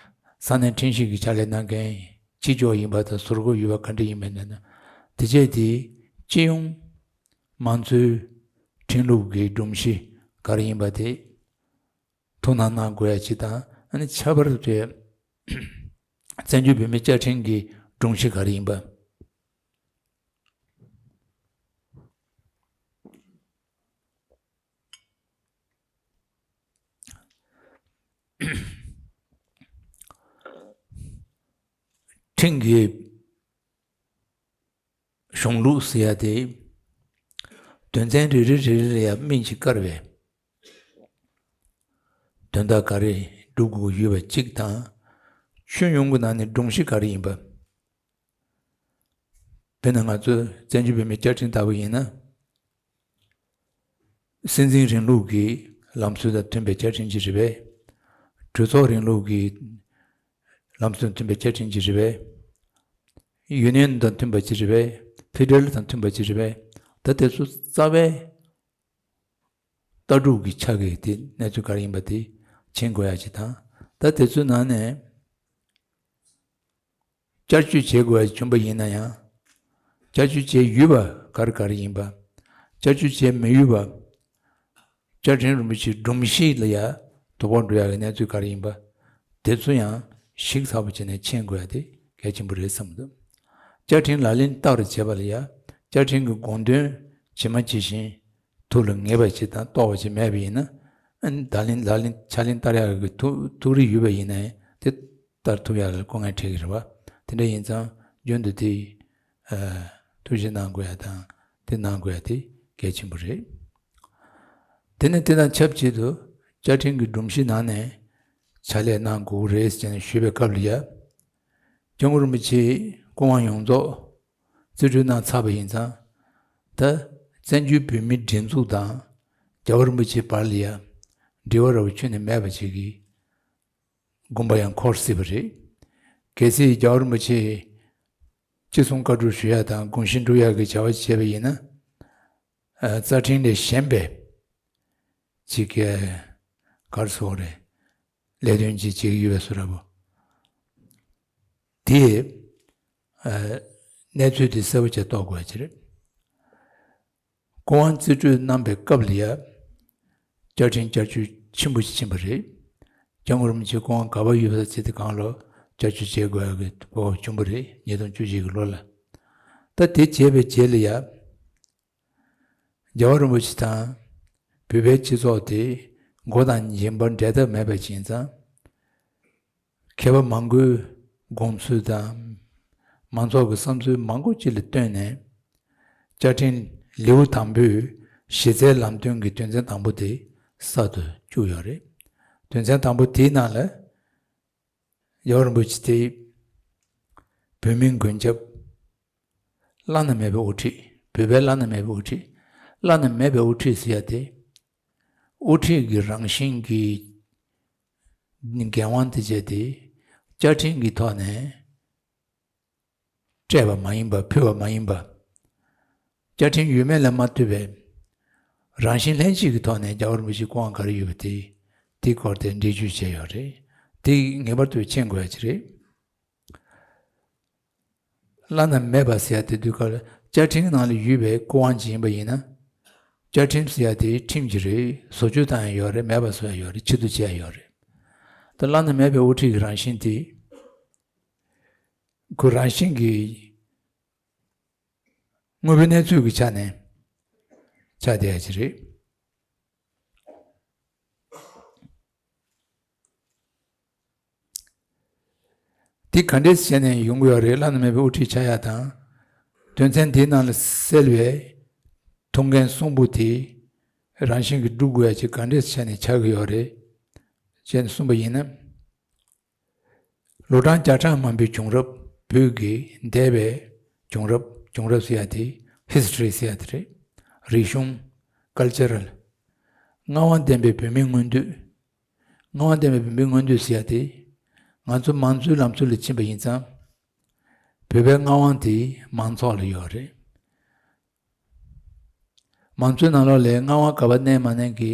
ས་གནས་ཁྲིམས་ཞིབ་ཀྱི་ཕྱག་ལས་གནང་མཁན་ཕྱི་ཕྱོགས་ཡིན་པ་དང་ཟུར་འགོད་ཡོད་པ་ག་འདྲ་ཡིན་པ་ཡིན་ན། དེ་བྱས་དེ་སྤྱི་ཡོངས་མང་གཙོའི་ཁྲིམས་ལུགས་ཀྱི་སྒྲོམ་གཞི་ག་རེ་ཡིན་པ་དེ་ཐུགས་སྣང་གནང་དགོས་ཡ་ཅིག་དང་། ཨ་ནི་ཁྱད་པར་དུ་བཙན་བྱོལ་བོད་མིའི་བཅའ་ཁྲིམས་ཀྱི་སྒྲོམ་གཞི་ག་རེ་ཡིན་པ། ཁྲིམས་ཀྱི་གཞུང་ལུགས་ཟེར་ཡ་དེ། དོན་ཚན་རེ་རེ་རེ་རེ་ལ་ཡང་སྨིན་གྱིས་བཀར་བའི་དོན་དག་ག་རེ་སྒྲུབ་དགོས་ཡོད་པ་གཅིག་དང་། ཁྱོན་ཡོངས་ཀྱི་ནང་ནས་སྒྲོམ་གཞི་ག་རེ་ཡིན་པ། དཔེར་ན་ང་ཚོ་བཙན་བྱོལ་བོད་མིའི་བཅའ་ཁྲིམས་ལྟ་བུ་ཡིན་ན། སྲིད་འཛིན་རིང་ལུགས་ཀྱི་ལམ་སྲོལ་དང་མཐུན་པའི་བཅའ་ཁྲིམས་ཅིག་རེད་པས། གྲོས་ཚོགས་རིང་ལུགས་ཀྱི་ ལམ་སྲོལ་མཐུན་པའི་བཅའ་ཁྲིམས་ཅིག་རེད་པས། ཡུ་ནི་ཡན་དང་མཐུན་པ་ཅིག་རེད་པས། ཕེ་ཌ་རལ་དང་མཐུན་པ་ཅིག་རེད་པས། ད་དེ་ཚོ་རྩ་བའི་ལྟ་གྲུབ་ཀྱི་ཆ་གི་དེ་གནས་ཚུལ་ག་རེ་ཡིན་པ་དེ་མཁྱེན་དགོས་ཡ་ཅིག་དང་། ད་དེ་ཚོའི་ནང་ནས་བསྐྱར་བཅོས་བྱེད་དགོས་ཡ་བྱུང་པ་ཡིན་ན་ཡང་། བསྐྱར་བཅོས་བྱས་ཡོད་པ་ག་རེ་ག་རེ་ཡིན་པ། བསྐྱར་བཅོས་བྱས་མི་ཡོད་པ། བཅའ་ཁྲིམས་རིན་པོ་ཆེའི་སྒྲོམ་གཞི་ལ་ཡ་དོ་ཕོག་འགྲོ་ཡ་གི་གནས་ཚུལ་ག་རེ་ཡིན་པ། དེ་ཚོ་ཡང་ཞིབ་ཚགས་པོ་བྱས་ནས་མཁྱེན་དགོས་ཡ་དེ་གལ་ཆེན་པོ་རེད་བསམ་གྱི་འདུག་བཅའ་ཁྲིམས་ལག་ལེན་བསྟར་བྱེད་པ་ལ་ཡ། བཅའ་ཁྲིམས་ཀྱི་དགོངས་དོན་ཇི་མ་ཇི་བཞིན་ཐུགས་ལ་ངེས་པ་ཅིག་དང་རྟོགས་པ་ཅིག་མེད་པ་ཡིན་ན། ཨ་ནི་ད་ལན་ལག་ལེན་ཕྱག་ལེན་བསྟར་ཡག་གི་ཐུགས་ཐུགས་རེ་ཡོད་པ་ཡིན་ན་ཡང་དེ་ལྟར་ཐུབ་ཡག་ལ་སྐུ་ངལ་འཕྲད་ཀྱི་རེད་པ། དེ་འདྲ་ཡིན་ཙང་རྒྱུན་དུ་དེ་ཨ་ཐུགས་ཞིབ་གནང་དགོས་ཡ་དང་དེ་གནང་དགོས་ཡ་དེ་གལ་ཆེན་པོ་རེད། དེ་ནས་དེ་དང་ཆབས་ཅིག་ཏུ་བཅའ་ཁྲིམས་ཀྱི་སྒྲོམ་གཞི་ནང་ནས་ཕྱག་ལས་གནང་དགོས་རེད་ཅེས་ཞུས་པའི་སྐབས་ལ་ཡ། སྐྱབས་མགོན་རིན་པོ་ཆེའི་སྐུ་དབང་ཡོངས་རྫོགས་རྩིས་སྤྲོད་གནང་ཚར་བ་ཡིན་ཙང་། ད་བཙན་བྱོལ་བོད་མིའི་སྒྲིག་འཛུགས་དང་རྒྱལ་བ་རིན་པོ་ཆེའི་བར་ལ་ཡ་འབྲེལ་བ་ར་བ་ཁྱོན་ནས་མེད་པ་ཅིག་གི་དགོངས་པ་ཡང་འཁོར་སྲིད་པ་རེད། གལ་སྲིད་རྒྱལ་བ་རིན་པོ་ཆེས་ཅི་གསུང་བཀའ་སྒྲུབ་ཞུ་ཡ་དང་དགོངས་བཞེས་སྒྲུབ་ཡ་གི་བྱ་བ་བྱས་པ་ཡིན་ན། ཨ་རྩ་ཁྲིམས་ལས་གཞན་པའི་ཅིག་གི་ག་རེ་ཟེར་དགོས་རེད། ལས་དོན་ཅིག་བྱེད་ཀྱི་ཡོད་པའི་བཟོ་འདྲ་པོ། དེས་ཨ་གནས་ཚུལ་དེ་གསལ་པོ་བྱས་རྟོགས་དགོས་པ་ཅིག་རེད། སྐུ་དབང་རྩིས་སྤྲོད་གནང་པའི་སྐབས་ལ་ཡ། བཅའ་ཁྲིམས་བསྐྱར་བཅོས་ཆེན་པོ་ཞིག་ཕྱིན་པ་རེད། སྐྱབས་མགོན་རིན་པོ་ཆེ་སྐུ་དབང་ག་པར་ཡོད་པ་ཚེ་དེ་གང་ལ་བསྐྱར་བཅོས་བྱེད་དགོས་ཡག་གི་བོ་བྱུང་པ་རེད། ཉིས་སྟོང་བཅུ་བཞི་གི་ལོ་ལ། ད་དེ་བྱས་པའི་རྗེས་ལ་ཡ། རྒྱལ་བ་རིན་པོ་ཆེ་དང་བོད་པའི་སྤྱི་ཚོགས་དེ་མགོ་དང་མཇིང་པ་འབྲལ་ཐབས་མེད་པ་ཅིག་ཡིན་ཙང་། མཁས་པ་མང་པོའི་དགོངས་ཚུལ་དང་། མང་ཚོགས་ཀྱི་བསམ་ཚུལ་མང་པོ་ཅིག་ལ་བསྟུན་ནས། བཅའ་ཁྲིམས་ལེའུ་དང་པོའི་གཞི་རྩའི་ལམ་སྟོན་གྱི་དོན་ཚན་དང་པོ་དེ་གསར་དུ་བཅུག་ཡོད་རེད། དོན་ཚན་དང་པོ་དེའི་ནང་ལ། རྒྱལ་བ་རིན་པོ་ཆེ་དེ་བོད་མིའི་མགོན་སྐྱབས། བླ་ན་མེད་པའི་དབུ་ཁྲིད། བོད་པའི་བླ་ན་མེད་པའི་དབུ་ཁྲིད། བླ་ན་མེད་པའི་དབུ་ཁྲིད་ཟེར་ཡ་དེ། དབུ་ཁྲིད་ཀྱི་རང་བཞིན་གྱི་འགན་དབང་དེ་བྱས་ཏེ། བཅའ་ཁྲིམས་ཀྱི་ཐོག་ནས་སྤྲད་པ་མ་ཡིན་པ། ཕུལ་བ་མ་ཡིན་པ། བཅའ་ཁྲིམས་ཡོད་མེད་ལ་མ་ལྟོས་པའི་རང་བཞིན་ལྷན་སྐྱེས་ཀྱི་ཐོག་ནས་རྒྱལ་བ་རིན་པོ་ཆེའི་སྐུ་དབང་ག་རེ་ཡོད་པ་དེ། དེའི་སྐོར་དེ་འགྲེལ་བརྗོད་བྱས་ཡོད་རེད། དེ་ངེས་པར་དུ་མཁྱེན་དགོས་ཡ་ཅིག་རེད། བླ་ན་མེད་པ་ཟེར་ཡ་དེ་དུས་སྐབས་ལ་བཅའ་ཁྲིམས་ནང་ལ་ཡོད་པའི་སྐུ་དབང་ཅིག་ཡིན་པ་ཡིན་ན། བཅའ་ཁྲིམས་ཟེར་ཡ་དེ་ཁྲིམས་ཀྱི་རེད། བཟོ་བཅོས་བཏང་ཡ་ཡོད་རེད། མེད་པ་བཟོ་ཡ་ཡོད་རེད། ཕྱིར་བསྡུ་བྱེད་ཡ་ཡོད་རེད། ད་བླ་ན་མེད་པའི་དབུ་ཁྲིད་ཀྱི་རང་བཞིན་དེ། ཁོ་རང་བཞིན་གྱིས་དངོས་པོའི་གནས་ཚུལ་གྱི་ཆ་ནས་ཆགས་བསྡད་ཡ་ཅིག་རེད། འདི་ག་འདྲས་བྱས་ནས་ཡོང་གི་ཡོད་རེད། བླ་ན་མེད་པའི་དབུ་ཁྲིད་ཆགས་ཡ་དང་། དོན་ཚན་འདིའི་ནང་ལ་གསལ་བའི་ཐུགས་འགན་གསུམ་པོ་དེ་རང་བཞིན་གྱིས་སྒྲུབ་དགོས་ཡ་ཅིག་ག་འདྲས་བྱས་ནས་ཆགས་ཀྱི་ཡོད་རེད་ཅེས་གསུངས་པ་ཡིན་ན། ལོ་གྲངས་བརྒྱ་ཕྲག་མང་པོའི་བྱུང་རབས། བོད་ཀྱི་འདས་པའི་བྱུང་རབས། བྱུང་རབས་ཟེར་ཡ་དེ་ཧི་སི་ཊོ་རི་ཟེར་ཡ་དེ་རེད། རིག་གཞུང་། ཀལ་ཅར་རལ། མངའ་དབང་ལྡན་པའི་བོད་མིའི་མངོན་འདོད། མངའ་དབང་ལྡན་པའི་བོད་མིའི་མངོན་འདོད་ཟེར་ཡ་དེ། ང་ཚོ་མང་གཙོའི་ལམ་སྲོལ་ལ་ཕྱིན་པ་ཡིན་ཙང་། བོད་པའི་མངའ་དབང་དེ་མང་ཚོགས་ལ་ཡོད་རེད། མང་གཙོའི་ནང་ལོགས་ལ་མངའ་དབང་ག་པར་གནས་མ་གནས་ཀྱི་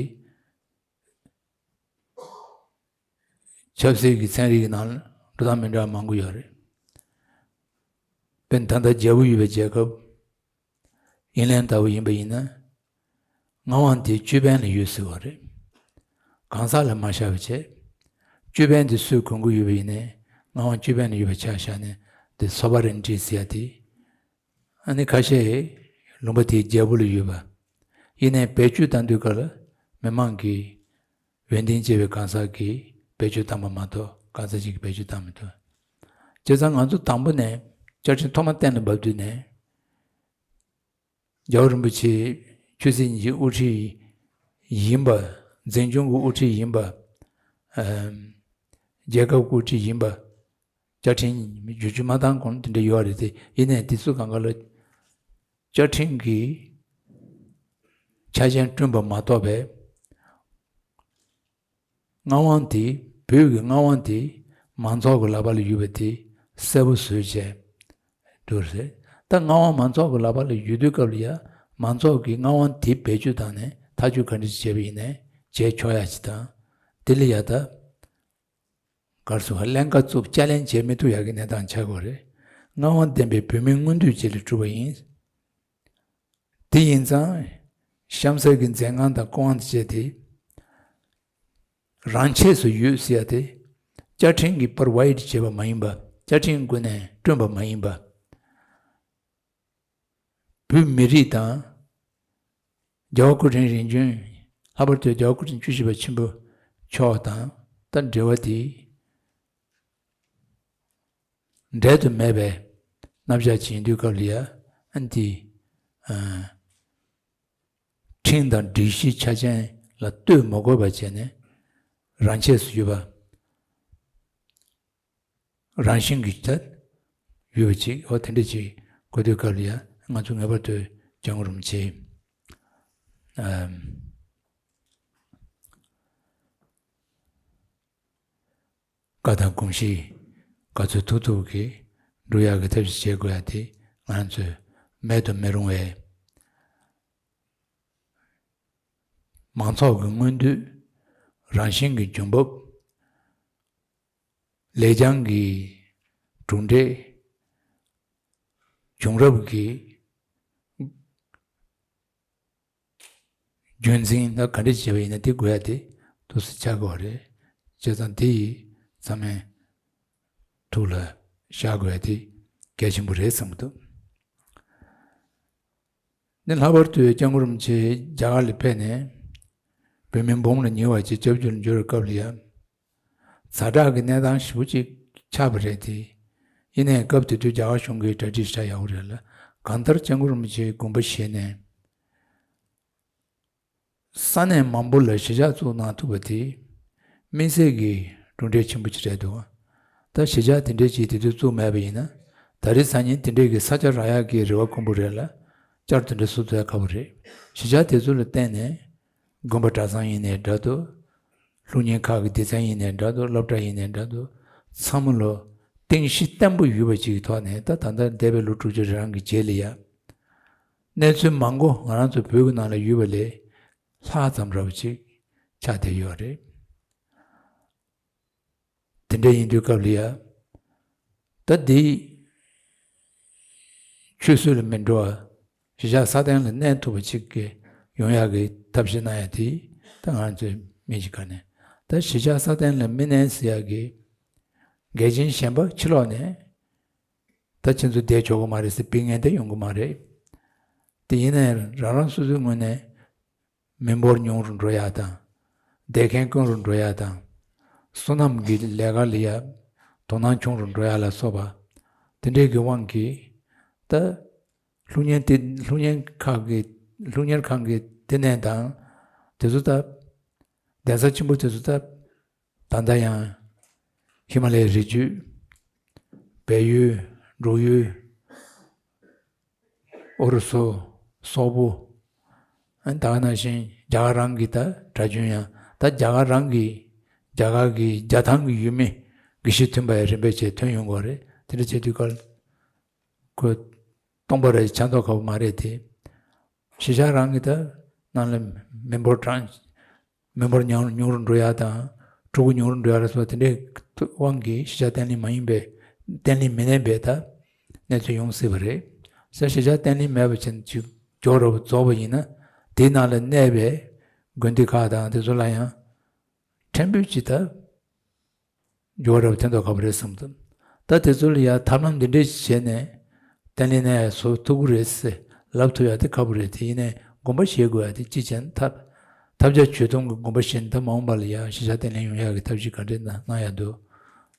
ཆབ་སྲིད་ཀྱི་ཚན་རིག་གི་ནང་ལ་འགྲོ་སྟངས་མི་འདྲ་བ་མང་པོ་ཡོད་རེད། དཔེར་ན་ད་ལྟ་རྒྱལ་པོ་ཡོད་པའི་རྒྱལ་ཁབ་ཨིན་ལན་ལྟ་བུ་ཡིན་པ་ཡིན་ན། མངའ་དབང་དེ་ཅོད་པན་ལ་ཡོད་ཟེར་བ་རེད། གང་ཟག་ལ་མ་བཞག་པ་བྱས། ཅོད་པན་དེ་སུས་གོན་གྱི་ཡོད་པ་ཡིན་ནའི་མངའ་དབང་ཅོད་པན་ལ་ཡོད་པ་ཆ་བཞག་ནས་དེ་སོ་བ་རན་ཊི་ཟེར་ཡ་དེ། ཨ་ནི་ཁ་ཤས་ལུང་པ་དེའི་རྒྱལ་པོ་ལ་ཡོད་པ། ཡིན་ནའི་བེད་སྤྱོད་གཏང་དུས་སྐབས་ལ་མི་མང་གིས་འོས་འདེམས་བྱས་པའི་གང་ཟག་གིས་བེད་སྤྱོད་བཏང་པ་མ་གཏོགས་གང་ཟག་གཅིག་གིས་བེད་སྤྱོད་བཏང་མི་ཐུབ། བྱས་ཙང་ང་ཚོ་དང་པོ་ནས་བཅའ་ཁྲིམས་ཐོག་མ་གཏན་ལ་འབེབས་དུས་ནས། རྒྱལ་བ་རིན་པོ་ཆེ་ཆོས་སྲིད་གཉིས་ཀྱི་དབུ་ཁྲིད་ཡིན་པ། འཛིན་སྐྱོང་གི་དབུ་ཁྲིད་ཡིན་པ། ཨམ། རྒྱལ་ཁབ་ཀྱི་དབུ་ཁྲིད་ཡིན་པ། བཅའ་ཁྲིམས་བསྒྱུར་བཅོས་མ་བཏང་གོང་དེ་འདྲ་ཡོད་རེད་དེ། ཡིན་ནའི་དེ་ཚོ་སྒང་ག་ལ་བཅའ་ཁྲིམས་ཀྱི་ཆ་རྐྱེན་བསྐྲུན་པ་མ་གཏོགས་པའི་མངའ་དབང་དེ། བོད་ཀྱི་མངའ་དབང་དེ་ མང་ཚོགས་ཀྱི་ལག་པ་ལ་ཡོད་པ་དེ་གསལ་པོ་བཟོས་བྱས་འདུག་རེད། ད་མངའ་དབང་མང་ཚོགས་ཀྱི་ལག་པ་ལ་ཡོད་དུས་སྐབས་ལ་ཡ་མང་ཚོགས་ཀྱིས་མངའ་དབང་དེ་བེད་སྤྱོད་བཏང་ནས་ཐག་གཅོད་ག་འདྲ་ཞིག་བྱས་པ་ཡིན་ནའི་བྱས་ཆོག་ཡ་ཅིག་དང་། དེ་ལ་ཡ་ད་གར་སོང་བ་ཀླན་ཀ་བཙུགས་ཅ་ལན་བྱེད་མི་ཐུབ་ཡག་གི་གནས་སྟངས་ཆགས་ཀྱི་ཡོད་རེད། མངའ་དབང་ལྡན་པའི་བོད་མིའི་མངོན་འདོད་བཅས་ལས་གྲུབ་པ་ཡིན། དེ་ཡིན་ཙང་། གཤམ་གསལ་གྱི་མཛད་ཁང་དང་སྐུ་དབང་དང་བཅས་ཏེ། རང་ཆས་སུ་ཡོད་ཟེར་ཡ་དེ། བཅའ་ཁྲིམས་ཀྱིས་པར་ཝའིཌ་བྱས་པ་མ་ཡིན་པ། བཅའ་ཁྲིམས་ཀྱི་སྒོ་ནས་བསྐྲུན་པ་མ་ཡིན་པ། བོད་མི་རིགས་དང་། རྒྱལ་བ་སྐུ་ཕྲེང་རིམ་བྱོན། ལྷག་པར་དུ་རྒྱལ་བ་སྐུ་ཕྲེང་བཅུ་བཞི་པ་ཆེན་པོ་མཆོག་དང་ད་འབྲེལ་བ་དེ་འབྲལ་དུ་མེད་པའི་རྣམ་གཞག་ཅིག་ཡིན་དུས་སྐབས་ལ་ཡ་ཨ་འདི་ཨ་ཁྲིམས་དང་སྒྲིག་གཞི་ཆ་ཅན་ལ་ལྟོས་མ་དགོས་པ་བྱས་ནས་རང་ཆས་སུ་ཡོད་པ། རང་བཞིན་གྱིས་ད་ཡོད་པ་ཅིག་འོ་དེ་འདྲ་ཅིག་གོ་དུས་སྐབས་ལ་ཡ་ང་ཚོ་ངེས་པར་དུ་སྐྱབས་མགོན་རིན་པོ་ཆེའི་ཨམ་བཀའ་དང་དགོངས་གཞི་ག་ཚོད་ཐུབ་ཐུབ་ཀྱིས་འགྲུབ་ཡག་གི་ཐབས་ཤེས་བྱེད་དགོས་ཡ་དེ་ང་ཚོས་མེད་དུ་མི་རུང་བའི་མང་ཚོགས་ཀྱི་མངོན་འདོད། རང་བཞིན་གྱི་འབྱུང་བབ། ལེགས་བྱང་གི་གྲུབ་འབྲས། བྱུང་རབས་ཀྱི་རྒྱུན་འཛིན་ལ་ག་འདྲ་བྱས་པ་ཡིན་ན་དེ་དགོས་ཡ་དེ་ཐུགས་སུ་ཆགས་དགོས་པ་རེད། བྱས་ཙང་དེ་ཡིས་ཚང་མས་ཐུགས་ལ་བཞག་དགོས་ཡ་དེ་གལ་ཆེན་པོ་རེད་བསམ་གྱི་འདུག་ནི་ལྷག་པར་དུ་སྐྱབས་མགོན་རིན་པོ་ཆེ་རྒྱ་གར་ལ་ཕེབས་ནས་བོད་མི་འབུམ་ལ་ཉེ་བ་ཅིག་སྐྱབས་བཅོལ་འབྱོར་བའི་སྐབས་ལ་ཡང་། ཛ་དྲག་གི་གནས་སྟངས་ཞེ་པོ་ཅིག་ཆགས་པ་རེད་དེ། ཡིན་ནའི་སྐབས་དེ་དུས་རྒྱ་གར་གཞུང་གིས་གྲ་སྒྲིག་བྱ་ཡག་པོ་རེད་ལ། གང་ལྟར་སྐྱབས་མགོན་རིན་པོ་ཆེའི་དགོངས་པ་བཞེས་ནས། ས་གནས་མང་པོ་ལ་གཞིས་ཆགས་བཙུགས་གནང་ཐུབ་པ་དེ། དམིགས་བསལ་གྱི་གྲུབ་འབྲས་ཆེན་པོ་ཅིག་རེད་འདུག་ད་གཞིས་ཆགས་དེ་འདྲའི་ཅིག་དེ་དུས་བཙུགས་མེད་པ་ཡིན་ན། ད་རེས་སང་ཉིན་དེ་འདྲའི་གི་ས་ཆ་རག་ཡག་གི་རེ་བ་དཀོན་པོ་རེད་ལ། བསྐྱར་དུ་འདྲ་བཟོ་ཐུབ་ཡག་ཁག་པོ་རེད། གཞིས་ཆགས་དེ་ཚོ་ལ་བརྟེན་ནས། དགོན་པ་གྲྭ་ཚང་ཡིན་ནའི་འདྲ་འདུག་སློབ་གཉེར་ཁག་གི་སྡེ་ཚན་ཡིན་ནའི་འདྲ་འདུག་སློབ་གྲྭ་ཡིན་ནའི་འདྲ་འདུག་ཚང་མ་ལོ་རྟེན་གཞི་བརྟན་པོ་ཡོད་པ་ཅིག་གི་ཐོག་ནས་ད་ད་ལྟ་འདས་པའི་ལོ་དྲུག་ཅུ་རེ་གྲངས་ཀྱི་རྗེས་ལ་ཡ། གནས་ཚུལ་མང་པོ་ང་རང་ཚོ་བོད་ཀྱི་ནང་ལ་ཡོད་པ་ལས་ལྷག་ཙམ་འདྲ་བ་ཅིག་ཆགས་བསྡད་ཡོད་རེད། དེ་འདྲ་ཡིན་དུས་སྐབས་ལ་ཡ། ད་འདི་ཆུད་ཟོས་ལ་མི་འགྲོ་བ། གཞིས་ཆགས་སྲ་བརྟན་ལ་གནས་ཐུབ་པ་ཅིག་གི་ཡོང་ཡག་གི་ཐབས་ཤེས་གནང་ཡ་དེ་ད་ང་ཚོའི་མི་གཅིག་ག་ནས་ད་གཞིས་ཆགས་སྲ་བརྟན་ལ་མི་གནས་ཟེར་ཡག་གི་འགལ་རྐྱེན་གཞན་པ་ཕྱི་ལོགས་ནས་ད་ཁྱེད་ཚོ་བསྡད་ཆོག་གི་མ་རེད་ཟེར་ཕིག་མཁན་དེ་ཡོང་གི་མ་རེད། དེ་ཡིན་ན་ཡང་རང་རང་སོ་སོའི་ངོས་ནས། མི་འབོར་ཉུང་རུ་འགྲོ་ཡག་དང་། བསྡད་མཁན་དཀོན་རུ་འགྲོ་ཡག་དང་། སོ་ནམ་གྱི་ལས་ཀ་ལ་ཡ་དོ་སྣང་ཆུང་རུ་འགྲོ་ཡག་ལ་སོགས་པ། དེ་འདྲའི་གི་དབང་གིས་ད་སློབ་གཉེར་དེ་སློབ་གཉེར་ཁག་གི་སློབ་གཉེར་ཁང་གི་ལྟེ་གནས་དང་དེ་ཚོ་ད་གདན་ས་ཆེན་པོ་དེ་ཚོ་ད་ད་ལྟ་ཡང་ཧི་མ་ལའི་རི་རྒྱུད། བལ་ཡུལ། འབྲུག་ཡུལ། ཨུ་རུ་སུ། སོག་པོ། ཨ་ནི་ད་ག་ནང་བཞིན་རྒྱ་གར་རང་གི་ད་གྲྭ་རྒྱུན་ཡང་ད་རྒྱ་གར་རང་གི་རྒྱ་གར་གི་རྒྱ་ཐང་གི་ཡུལ་མི་དགེ་བཤེས་ཐོན་པ་ཡང་རིམ་པས་བྱས་ཐོན་ཡོང་གི་རེད། དེ་འདྲ་བྱེད་དུས་སྐབས་ཁོས་སྟོང་པ་རེད་ཆ་མདོག་ཁ་པོ་མ་རེད་དེ། གཞིས་ཆགས་རང་གི་ད་ནང་ལ་མི་འབོར་གྲངས། མི་འབོར་ཉུང་ཉུང་རུ་འགྲོ་ཡག་དང་ཕྲུ་གུ་ཉུང་རུ་འགྲོ་ཡག་ལ་སོགས་དེ་འདྲའི་དབང་གིས་གཞིས་ཆགས་བརྟན་ལྷིང་མ་ཡིན་པའི་བརྟན་ལྷིང་མི་གནས་པའི་ད་གནས་ཚུལ་ཡོང་སྲིད་པ་རེད། ས་གཞིས་ཆགས་བརྟན་ལྷིང་མེད་པ་ཅན་ཅིག་མགྱོགས་རབ་རྫོགས་པ་ཡིན་ན་དེའི་ནང་ལ་གནས་པའི་དགོན་སྡེ་ཁག་དང་དེ་ཚོ་ལ་ཡང་ཕྲན་བུ་ཅིག་ད་མགྱོགས་རབ་ཐེན་ཐོག་ཁ་པོ་རེད་བསམ་ཐུབ། ད་དེ་ཚོ་ལ་ཡང་ཐབས་ལམ་འདི་འདྲས་བྱས་ནས་བརྟན་ལྷིང་གནས་སུ་ཐུབ་ཀྱི་རེད་ཟེར་ལབ་ཐུབ་ཡག་དེ་ཁག་པོ་རེད། དེ་ཡིན་ནའི་དགོངས་པ་བཞེས་དགོས་ཡག་དེ་ཅི་བྱས་ན་ཐབས་ཐབས་བརྒྱ་ཇུས་སྟོང་གི་དགོངས་པ་བཞེས་ནས་ད་མ་འོངས་པ་ལ་ཡང་གཞིས་ཆགས་བརྟན་ལྷིང་ཡོང་ཡག་གི་ཐབས་ཤེས་ག་འདྲས་གནང་གནང་ཡག་འདུག་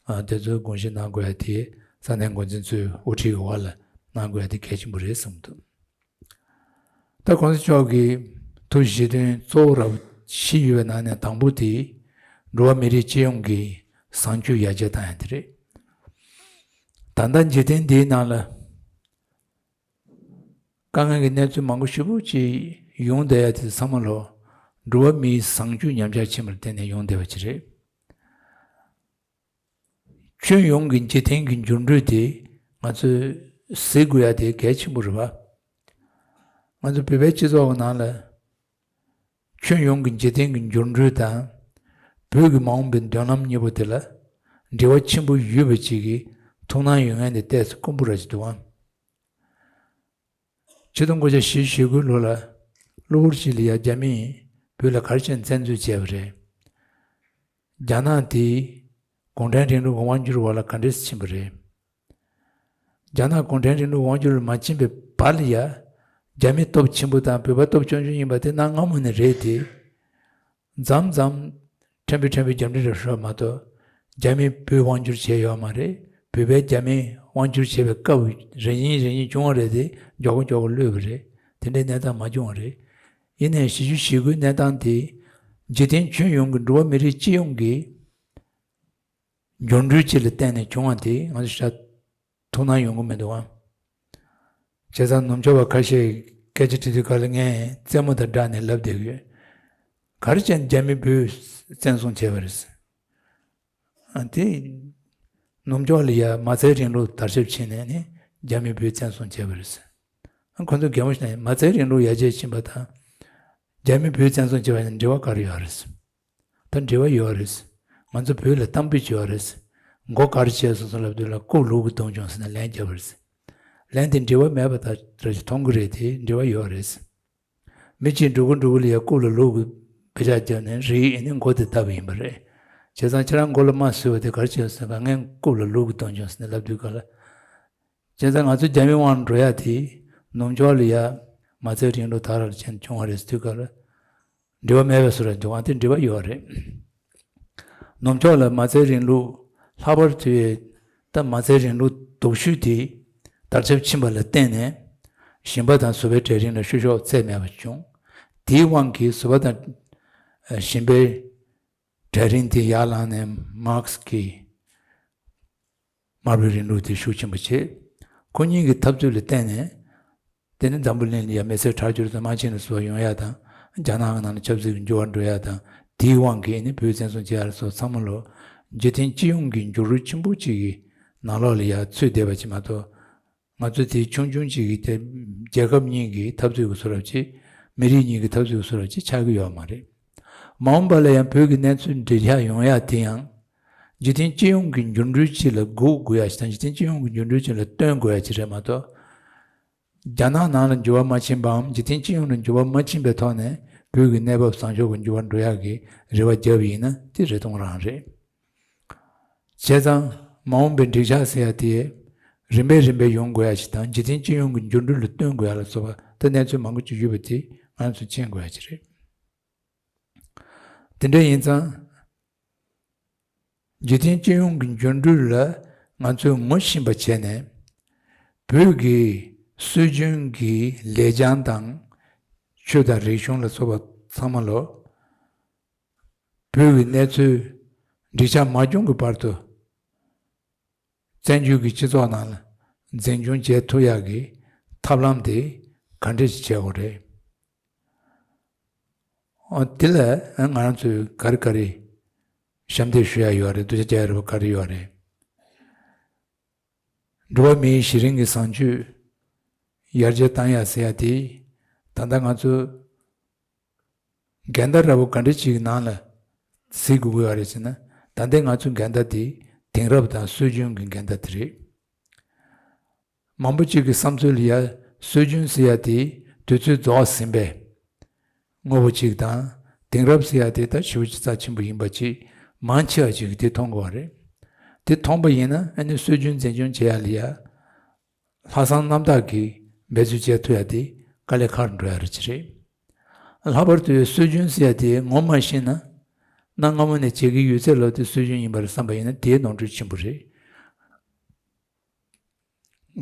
ཨ་དེ་ཚོའི་དགོངས་བཞེས་གནང་དགོས་ཡག་དེ་ས་གནས་འགོ་འཛིན་ཚོའི་དབུ་ཁྲིད་ཀྱི་འོག་ལ་གནང་དགོས་ཡག་དེ་གལ་ཆེན་པོ་རེད་བསམ་འདུག་ད་གོང་ས་མཆོག་གི་ཐུགས་བཞེད་དོན་གཙོ་བོ་རབ་བཞི་ཡོད་པའི་ནང་ནས་དང་པོ་དེ་འགྲོ་བ་མི་རིགས་སྤྱི་ཡོངས་ཀྱི་བཟང་སྤྱོད་ཡར་རྒྱས་བཏང་ཡག་དེ་རེད། ད་ལྟ་འཇིག་རྟེན་འདིའི་ནང་ལ་དཀའ་ངལ་གྱི་གནས་ཚུལ་མང་པོ་ཞེ་པོ་ཅིག་ཡོང་བསྡད་ཡག་དེ་ཚང་མ་ལོ་འགྲོ་བ་མིའི་བཟང་སྤྱོད་ཉམས་ཆག་ཕྱིན་པར་བརྟེན་ནས་ཡོང་བསྡད་པ་ཅིག་རེད། ཁྱོན་ཡོངས་ཀྱི་འཇིག་རྟེན་གྱི་འགྱུར་འགྲོས་དེ་ང་ཚོས་གཟིགས་དགོས་ཡ་དེ་གལ་ཆེན་པོ་རེད་བ། ང་ཚོ་བོད་པའི་སྤྱི་ཚོགས་ཀྱི་ནང་ལ་ཁྱོན་ཡོངས་ཀྱི་འཇིག་རྟེན་གྱི་འགྱུར་འགྲོས་དང་། བོད་ཀྱི་མ་འོངས་པའི་མདུན་ལམ་གཉིས་པོ་དེ་ལ་འབྲེལ་བ་ཆེན་པོ་ཡོད་པ་ཅིག་གི་ཐུགས་སྣང་ཡོད་མཁན་དེ་ཏོག་ཙམ་དཀོན་པོ་ར་ཅིག་འདུག་ཨང་། ཆིག་སྟོང་དགུ་བརྒྱ་བཞི་བཅུ་ཞེ་དགུ་ལོ་ལ་གློ་བུར་ཅིག་ལ་ཡ་རྒྱ་མིས་བོད་ལ་ག་རེ་བྱས་ནས་བཙན་འཛུལ་བྱས་པ་རེད། རྒྱ་ནག་དེ་གུང་ཁྲན་རིང་ལུགས་དབང་སྒྱུར་བ་ལ་ག་འདྲས་ཕྱིན་པ་རེད། རྒྱ་ནག་གུང་ཁྲན་རིང་ལུགས་དབང་སྒྱུར་ལ་མ་ཕྱིན་པའི་བར་ལ་ཡ། རྒྱ་མི་སྟོབས་ཆེན་པོ་དང་བོད་པ་སྟོབས་ཆུང་ཆུང་ཡིན་པ་དེ་གནའ་སྔ་མོ་ནས་རེད་དེ། མཚམས་མཚམས་ཕྲན་བུ་ཕྲན་བུ་རྒྱབ་འདྲེ་རེ་ཤོར་མ་གཏོགས། རྒྱ་མིས་བོད་དབང་སྒྱུར་བྱས་ཡོད་མ་རེད། བོད་པས་རྒྱ་མི་དབང་སྒྱུར་བྱས་པའི་སྐབས་རེ་གཉིས་རེ་གཉིས་བྱུང་བ་རེད་དེ། མགྱོགས་པོ་མགྱོགས་པོ་གློད་པ་རེད། དེ་འདྲའི་གནས་སྟངས་མ་བྱུང་བ་རེད། ཡིན་ནའི་བཞི་བཅུ་ཞེ་དགུའི་གནས་སྟངས་དེ། འཇིག་རྟེན་ཁྱོན་ཡོངས་ཀྱི་འགྲོ་བ་མི་རིགས་སྤྱི་ཡོངས་ཀྱི་འགྱུར་འགྲོས་ཅིག་ལ་བརྟེན་ནས་བྱུང་བ་དེ་ང་ཚོ་ཤ་ཐུགས་སྣང་ཡོང་གི་མི་འདུག་ཨང་། བྱས་ཙང་ནུབ་ཕྱོགས་པ་ཁ་ཤས་སྐད་ཆ་དྲི་དུས་ག་ལ་ངས་རྩེད་མོ་དང་སྦྲགས་ནས་ལབ་བསྡད་ཀྱི་ཡོད། ག་རེ་བྱས་ནས་རྒྱ་མི་བོད་བཙན་བཟུང་བྱས་པ་རེད། ཨ་དེ། ནུབ་ཕྱོགས་ལ་ཡ་མ་རྩའི་རིང་ལུགས་དར་ཁྱབ་ཕྱིན་ནས་ནི་རྒྱ་མི་བོད་བཙན་བཟུང་བྱས་པ་རེད། ཨ་ཁོ་ཚོ་གད་མོ་ཤོར་ནས་མ་རྩའི་རིང་ལུགས་ཡར་རྒྱས་ཕྱིན་པ་དང་། རྒྱ་མི་བོད་བཙན་བཟུང་བྱས་པ་ཡིན་ན་འབྲེལ་བ་ག་རེ་ཡོད་རེད། ད་འབྲེལ་བ་ཡོད་རེད། ང་ཚོ་བོད་ལ་གཏམ་དཔེ་བྱོས་རེད། མགོ་དཀར་བྱས་སོང་ཟེར་ལབ་དུས་ལ་རྐུབ་ལུག་གིས་བརྡུངས་བྱུང་ཟེར་ནས་ལན་བརྒྱབ་པ་རེད། ལན་དེ་འབྲེལ་བ་མེད་པ་ལྟར་མཐོང་གི་རེད་དེ་འབྲེལ་བ་ཡོད་རེད། མི་གཅིག་འགྲོ་གི་འགྲོ་གི་ལ་ཡ་རྐུབ་ལ་ལུག་གིས་བེ་ཅག་བརྒྱབ་ནས་རིལ་ཡིན་ནས་མགོ་དེ་བཏབ་པ་ཡིན་པ་རེད། བྱས་ཙང་ཁྱེད་རང་མགོ་ལ་རྨ་བཟོས་པ་དེ་ག་རེ་བྱས་ཟེར་ག་ངས་རྐུབ་ལ་ལུག་གིས་བརྡུངས་བྱུང་ཟེར་ནས་ལབ་དུས་ག་ལ། བྱས་ཙང་ང་ཚོ་རྒྱ་མི་དབང་འགྲོ་ཡ་དེ་ནུབ་ཕྱོགས་ལ་ཡ་མ་རྩའི་རིང་ལུགས་དར་ར་ཅན་བྱུང་བ་རེད་ཟེར་དུས་ག་ལ། འབྲེལ་བ་མེད་པའི་བཟོ་འདྲ་འདུག་ཨང་། དེ་འབྲེལ་བ་ཡོད་རེད། ནུབ་ཕྱོགས་ལ་མ་རྩའི་རིང་ལུགས་ལྷག་པར་དུ་ད་མ་རྩའི་རིང་ལུགས་སྡུག་ཤོས་དེ་དར་ཁྱབ་ཕྱིན་པ་ལ་བརྟེན་ནས་ཞིང་པ་དང་བཟོ་པའི་གྲལ་རིམ་ལ་བཤུ་གཞོག་ཚད་མེད་པ་བྱུང་། དེའི་དབང་གིས་བཟོ་པ་དང་ཞིང་པའི་གྲལ་རིམ་དེ་ཡར་ལངས་ནས་མར་ཁེ་སི་ཀྱི་དམར་པོའི་རིང་ལུགས་དེ་ཤུགས་ཆེན་པོ་བྱས། ཁོ་གཉིས་ཀྱི་འཐབ་རྩོད་ལ་བརྟེན་ནས། དེ་ནི་འཛམ་བུ་གླིང་ལ་ཡ་མི་སེར་དྲག་སྦྱོར་དང་དམག་ཆེན་ལ་སོགས་ཡོང་ཡ་དང་། རྒྱ་ནག་གི་ནང་ལ་ཆབ་སྲིད་ཀྱི་འགྱུར་བ་འགྲོ་ཡ་དང་། དེའི་དབང་གིས་ནི་བོད་བཙན་བཟུང་བྱེད་ཡ་ལ་སོགས་ཚང་མ་ལོ། འཇིག་རྟེན་སྤྱི་ཡོངས་ཀྱི་འགྱུར་བ་ཆེན་པོ་གཅིག་གི་ནང་ལོགས་ལ་ཡ་ཚུད་བསྡད་པ་ཅིག་མ་གཏོགས། ང་ཚོ་དེ་ཆུང་ཆུང་གཅིག་གི་དེ་རྒྱལ་ཁབ་གཉིས་ཀྱི་འཐབ་རྩོད་ཀྱི་བཟོ་འདྲ་ཅིག་མི་རིགས་གཉིས་ཀྱི་འཐབ་རྩོད་ཀྱི་བཟོ་འདྲ་ཅིག་ཆགས་ཀྱི་ཡོད་མ་རེད། མ་འོངས་པ་ལ་ཡང་བོད་ཀྱི་གནས་ཚུལ་འགྲིག་ཡ་ཡོང་ཡ་དེ་ཡང་། འཇིག་རྟེན་སྤྱི་ཡོངས་ཀྱི་འགྱུར་འགྲོས་ཅིག་ལ་སྒུག་དགོས་ཡ་ཞིག་དང་། འཇིག་རྟེན་སྤྱི་ཡོངས་ཀྱི་འགྱུར་འགྲོས་ཅིག་ལ་བསྟུན་དགོས་ཡ་ཅིག་རེད་མ་གཏོགས། རྒྱ་ནག་ནང་ལ་འགྱུར་བ་མ་ཕྱིན་པའམ་འཇིག་རྟེན་སྤྱི་ཡོངས་ལ་འགྱུར་བ་མ་ཕྱིན་པའི་ཐོག་ནས་བོད་ཀྱི་གནས་བབ་བཟང་ཕྱོགས་ཀྱི་འགྱུར་བ་འགྲོ་ཡག་གི་རེ་བ་བརྒྱབ་ཡིན་ན་དེ་རེ་སྟོང་རང་རེད། བྱས་ཙང་མ་འོངས་པའི་འགྲིག་ཆགས་ཟེར་ཡ་དེ་རིམ་པས་རིམ་པས་ཡོང་དགོས་ཡ་ཞིག་དང་། འཇིག་རྟེན་སྤྱི་ཡོངས་ཀྱི་འགྱུར་འགྲོས་ལ་བསྟུན་དགོས་ཡ་ལ་སོགས་པ་ད་གནས་ཚུལ་མང་པོ་ཅིག་ཡོད་པ་དེ་ང་ཚོས་མཁྱེན་དགོས་ཡ་ཅིག་རེད། དེ་འདྲ་ཡིན་ཙང་། འཇིག་རྟེན་སྤྱི་ཡོངས་ཀྱི་འགྱུར་འགྲོས་ལ་ང་ཚོས་ངོ་ཤེས་པ་བྱས་ནས། བོད་ཀྱི་སྲོལ་རྒྱུན་གྱི་ལེགས་བྱང་དང་། ཆོས་དང་རིག་གཞུང་ལ་སོགས་པ་ཚང་མ་ལོ། བོད་ཀྱི་གནས་ཚུལ་འགྲིག་ཆགས་མ་བྱུང་གི་བར་དུ། བཙན་བྱོལ་གྱི་སྤྱི་ཚོགས་ནང་ལ་འཛིན་སྐྱོང་བྱེད་ཐུབ་ཡག་གི་ཐབས་ལམ་དེ་ག་འདྲ་ཞིག་བྱེད་དགོས་རེད། ཨོ། དེ་ལ་ང་རང་ཚོས་ག་རེ་ག་རེ་ཞབས་འདེགས་ཞུ་ཡ་ཡོད་རེད། སྡུག་ཅག་རྒྱག་ཡ་རེད་པ་ག་རེ་ཡོད་རེད། འགྲོ་བ་མིའི་གཞི་རིམ་གྱི་བཟང་སྤྱོད་ཡར་རྒྱས་བཏང་ཡ་ཟེར་ཡ་དེ། ད་ལྟ་ང་ཚོ་འགལ་ཟླ་འདྲ་པོ་ག་འདྲ་ཅིག་གི་ནང་ལ་གཟིགས་དགོས་ཀྱི་ཡོད་རེད་ཟེར་ན། ད་ལྟའི་ང་ཚོའི་འགལ་ཟླ་དེ་དེང་རབས་དང་སྲོལ་རྒྱུན་གྱི་འགལ་ཟླ་དེ་རེད། མང་པོ་ཅིག་གི་བསམ་ཚུལ་ལ་ཡ་སྲོལ་རྒྱུན་ཟེར་ཡ་དེ་དུས་ཚོད་རྫོགས་ཟིན་པའི་དངོས་པོ་ཅིག་དང་། དེང་རབས་ཟེར་ཡ་དེ་ད་ཞེ་པོ་ཅིག་རྩ་ཆེན་པོ་ཡིན་པ་ཅིག་མང་ཆེ་བ་ཅིག་གིས་དེ་མཐོང་གི་ཡོད་རེད། དེ་མཐོང་པ་ཡིན་ན་ཨ་ནི་སྲོལ་རྒྱུན་འཛིན་སྐྱོང་བྱེད་ཡ་ལ་ཡ་ལྷག་བསམ་རྣམ་དག་གིས་འབད་རྩོལ་བྱེད་ཐུབ་ཡ་དེ་དཀའ་ལས་ཁག་འགྲོ་ཡ་རེད་ཅིག་རེད། ལྷག་པར་དུ་སྲོལ་རྒྱུན་ཟེར་ཡ་དེ་ངོ་མ་ཤེས་ན། གནའ་སྔ་མོ་ནས་བྱེད་ཀྱི་ཡོད་ཚད་ལོ་དེ་སྲོལ་རྒྱུན་ཡིན་པ་རེད་བསམ་པ་ཡིན་ན་དེའི་ནོར་འཁྲུལ་ཆེན་པོ་རེད།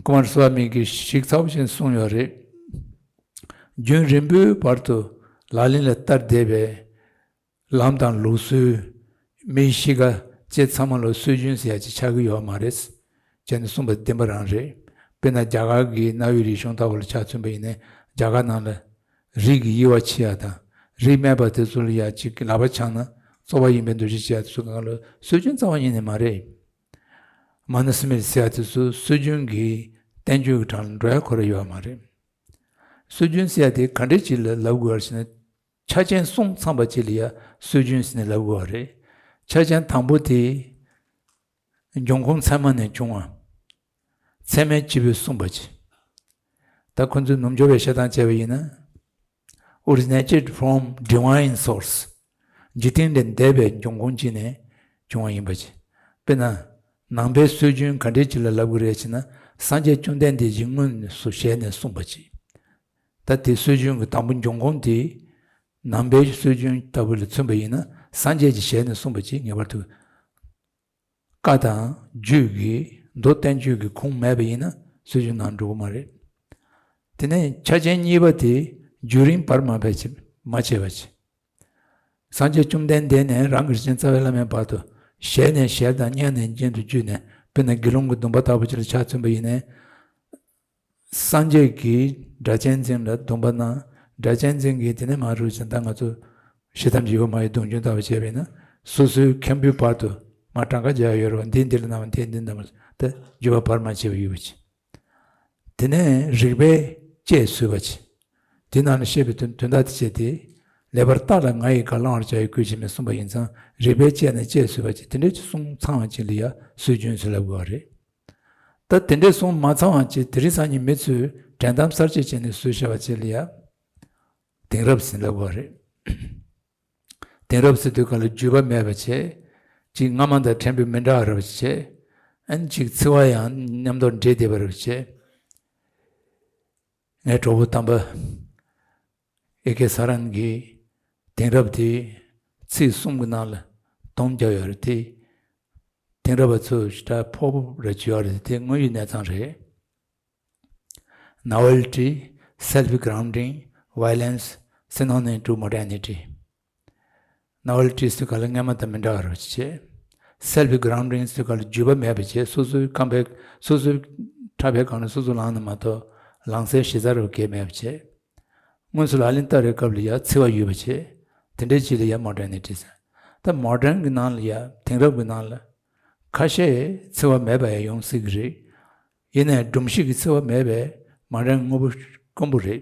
ཀུ་མར་སྭ་མི་གིས་ཞིབ་ཚགས་པོ་ཞིག་གསུངས་ཡོད་རེད། རྒྱུན་རིང་པོའི་བར་དུ་ལག་ལེན་ལ་བསྟར་བསྡད་པའི་ལམ་དང་ལུགས་སྲོལ། མིའི་གཤིས་ཀ་བཅས་ཚང་མ་ལ་སྲོལ་རྒྱུན་ཟེར་ཡ་ཅིག་ཆགས་ཀྱི་ཡོད་མ་རེད། བྱས་ནས་གསུངས་པ་བདེན་པ་རང་རེད། དཔེར་ན་རྒྱ་གར་གྱི་གནའ་བོའི་རིག་གཞུང་ལྟ་བུ་ལ་ཆ་མཚོན་པ་ཡིན་ན། རྒྱ་གར་ནང་ལ་རིགས་ཀྱི་དབྱེ་བ་ཕྱེ་ཡ་དང་། རིགས་སྨད་པ་དེ་ཚོ་ལ་ཡ་ཅིག་ལག་པ་འཆང་ན་བཙོག་པ་ཡིན་པའི་འདུ་ཤེས་བྱེད་ཡ་དེ་ཚོ་གང་ལ་སྲོལ་རྒྱུན་རྩ་བ་ཉིད་ནས་མ་རེད། མ་ན་སི་མིད་ཟེར་ཡ་དེ་ཚོ་སྲོལ་རྒྱུན་གྱི་བསྟན་བཅོས་ཀྱི་གྲངས་ལ་འགྲོ་ཡ་ཁོ་ར་ཡོད་མ་རེད། སྲོལ་རྒྱུན་ཟེར་ཡ་དེ་ག་འདྲས་ཅིག་ལ་ལབ་དགོས་པ་ཞེ་ན། ཆ་རྐྱེན་གསུམ་ཚང་པ་ཅིག་ལ་ཡ་སྲོལ་རྒྱུན་ཟེར་ནས་ལབ་དགོས་པ་རེད། ཆ་རྐྱེན་དང་པོ་དེ་འབྱུང་ཁུངས་ཚད་མ་ནས་བྱུང་བ། ཚད་མས་སྤྱི་བོས་གསུངས་པ་ཅིག་ད་ཁོ་ཚོས་ནུབ་སྦྱོར་བའི་བཤད་སྟངས་བྱས་པ་ཡིན་ན། originated from divine source། འཇིག་རྟེན་ལས་འདས་པའི་འབྱུང་ཁུངས་ཅིག་ནས་བྱུང་བ་ཡིན་པ་ཅིག་དཔེར་ན། ནང་པའི་སྲོལ་རྒྱུན་ག་འདྲས་ཅིག་ལ་ལབ་དགོས་རེད་ཅེ་ན། སངས་རྒྱས་བཅོམ་ལྡན་འདས་ཀྱིས་དངོས་སུ་ཞལ་ནས་གསུངས་པ་ཅིག་ད་དེ་སྲོལ་རྒྱུན་གྱི་དང་པོ་འབྱུང་ཁུངས་དེ། ནང་པའི་སྲོལ་རྒྱུན་ལྟ་བུ་ལ་མཚོན་པ་ཡིན་ན། སངས་རྒྱས་ཀྱི་ཞལ་ནས་གསུངས་པ་ཅིག་ངེས་པར་དུ། བཀའ་དང་རྒྱུད་ཀྱི་མདོ་བསྟན་བཅོས་ཀྱི་ཁུངས་མེད་པ་ཡིན་ན་སྲོལ་རྒྱུན་ནང་འགྲོ་གི་མ་རེད། དེ་ནས་ཆ་རྐྱེན་གཉིས་པ་དེ་རྒྱུན་རིང་བར་མ་ཕེབས་ཅེས་མ་བྱས་པ་ཅིག་སངས་རྒྱས་བཅོམ་ལྡན་འདས་ནས་རང་གི་རིགས་ཅན་རྩ་བའི་བླ་མའི་བར་དུ། ཞལ་ནས་ཞལ་དང་སྙན་ནས་སྙན་དུ་བརྒྱུད་ནས། དཔེར་ན་དགེ་སློང་གི་སྡོམ་པ་ལྟ་བུ་ཅིག་ལ་ཆ་མཚོན་པ་ཡིན་ནའི། སངས་རྒྱས་ཀྱིས་སྒྲ་གཅན་འཛིན་ལ་སྡོམ་པ་གནང་། སྒྲ་གཅན་འཛིན་གྱིས་དེ་ནས་མ་རུ་ཅན་ད་ང་ཚོ་ཞེ་ཐམས་ཅད་ཡོད་པ་མ་ཡིན་གདུང་རྒྱུན་ལྟ་བུ་བྱས་པས་ན། སོ་སོའི་མཁན་པོའི་བར་དུ་མ་གྲངས་ཀ་བརྒྱ་ཡོད་རེད་བ། འདི་འདི་ལ་གནང་བ། འདི་འདི་གནང་བ། ད་བརྒྱུད་པ་བར་མ་ཆད་པ་ཡོད་པ་ཅིག་དེ་ནས་རིགས་པས་དཔྱད་བཟོས་པ་ཅིག་དེ་ནང་ལ་བཤད་པའི་དོན་དོན་དག་དེ་བྱས་ཏེ། ལེགས་པར་བརྟགས་ལ་ང་ཡི་བཀའ། བླང་བར་བྱ་ཡི་གུས་ཕྱིར་མིན། གསུངས་པ་ཡིན་ཙང་། རིགས་པས་དཔྱད་ནས་དཔྱད་བཟོས་པ་ཅིག་དེ་འདྲའི་ཅིག་གསུང་ཚང་བ་ཅིག་ལ་ཡ་སྲོལ་རྒྱུན་ཟེར་ལབ་དགོས་པ་རེད། ད་དེ་འདྲའི་གསུང་མ་ཚང་བ་ཅིག་དེ་རིང་སང་ཉིན་མི་ཚོས་འགྲན་ཟླ་གསར་བརྗེ་བྱས་ནས་བཟོས་བཞག་པ་ཅིག་ལ་ཡ་དེང་རབས་ཟེར་ལབ་དགོས་པ་རེད། དེང་རབས་ཟེར་དུས་ག་ལ་བརྒྱུད་པ་མེད་པ་བྱས། གཅིག་སྔ་མ་དང་ཕྲན་བུ་མི་འདྲ་བ་རེ་བ་བྱས། ཨན་གཅིག་འཚེ་བ་ཡང་མཉམ་དུ་འདྲེས་བསྡད་པ་རེ་བ་བྱས། ངའི་གྲོགས་པོ་དམ་པ་ཨེ་ཀེ་ས་རན་གྱིས་དེང་རབས་དེ་ཚིག་གསུམ་གྱི་ནང་ལ་སྡོམ་རྒྱག་ཡོད་རེད་དེ། དེང་རབས་པ་ཚོ་ཞེ་དྲག་ཕོ་པོ་རེ་བྱེད་ཡོད་རེད་དེ། དངོས་ཡོད་གནས་ཚང་རེད། Novelty, self grounding, violence, synonym to modernity. Novelty ཟེར་ག་ལ་སྔ་མ་དང་མི་འདྲ་བ་རེ་བྱས། Self grounding ཟེར་ག་ལ་བརྒྱུད་པ་མེད་པ་བྱས། སོ་སོའི་ཁང་པའི་སོ་སོའི་འཁྲབ་པའི་སྒང་ལ་སོ་སོ་ལངས་ནས་མ་གཏོགས་ལངས་སའི་གཞི་རྩ་རུ་གས་མེད་པ་བྱས། དངོས་སུ་ལག་ལེན་བསྟར་བའི་སྐབས་ལ་ཡ་འཚེ་བ་ཡོད་པ་བྱས། དེ་འདྲའི་ཅིག་ལ་ཡ་མོ་ཌར་ནི་ཊི་ཟེར། ད་མོ་ཌརན་གྱི་ནང་ལ་ཡ་དེང་རབས་ཀྱི་ནང་ལ་ཁ་ཤས་འཚེ་བ་མེད་པ་ཡང་ཡོང་སྲིད་ཀྱི་རེད། ཡིན་ནའི་སྒྲོམ་གཞི་གི་འཚེ་བ་མེད་པའི་མོ་ཌརན་དངོས་པོ་དཀོན་པོ་རེད།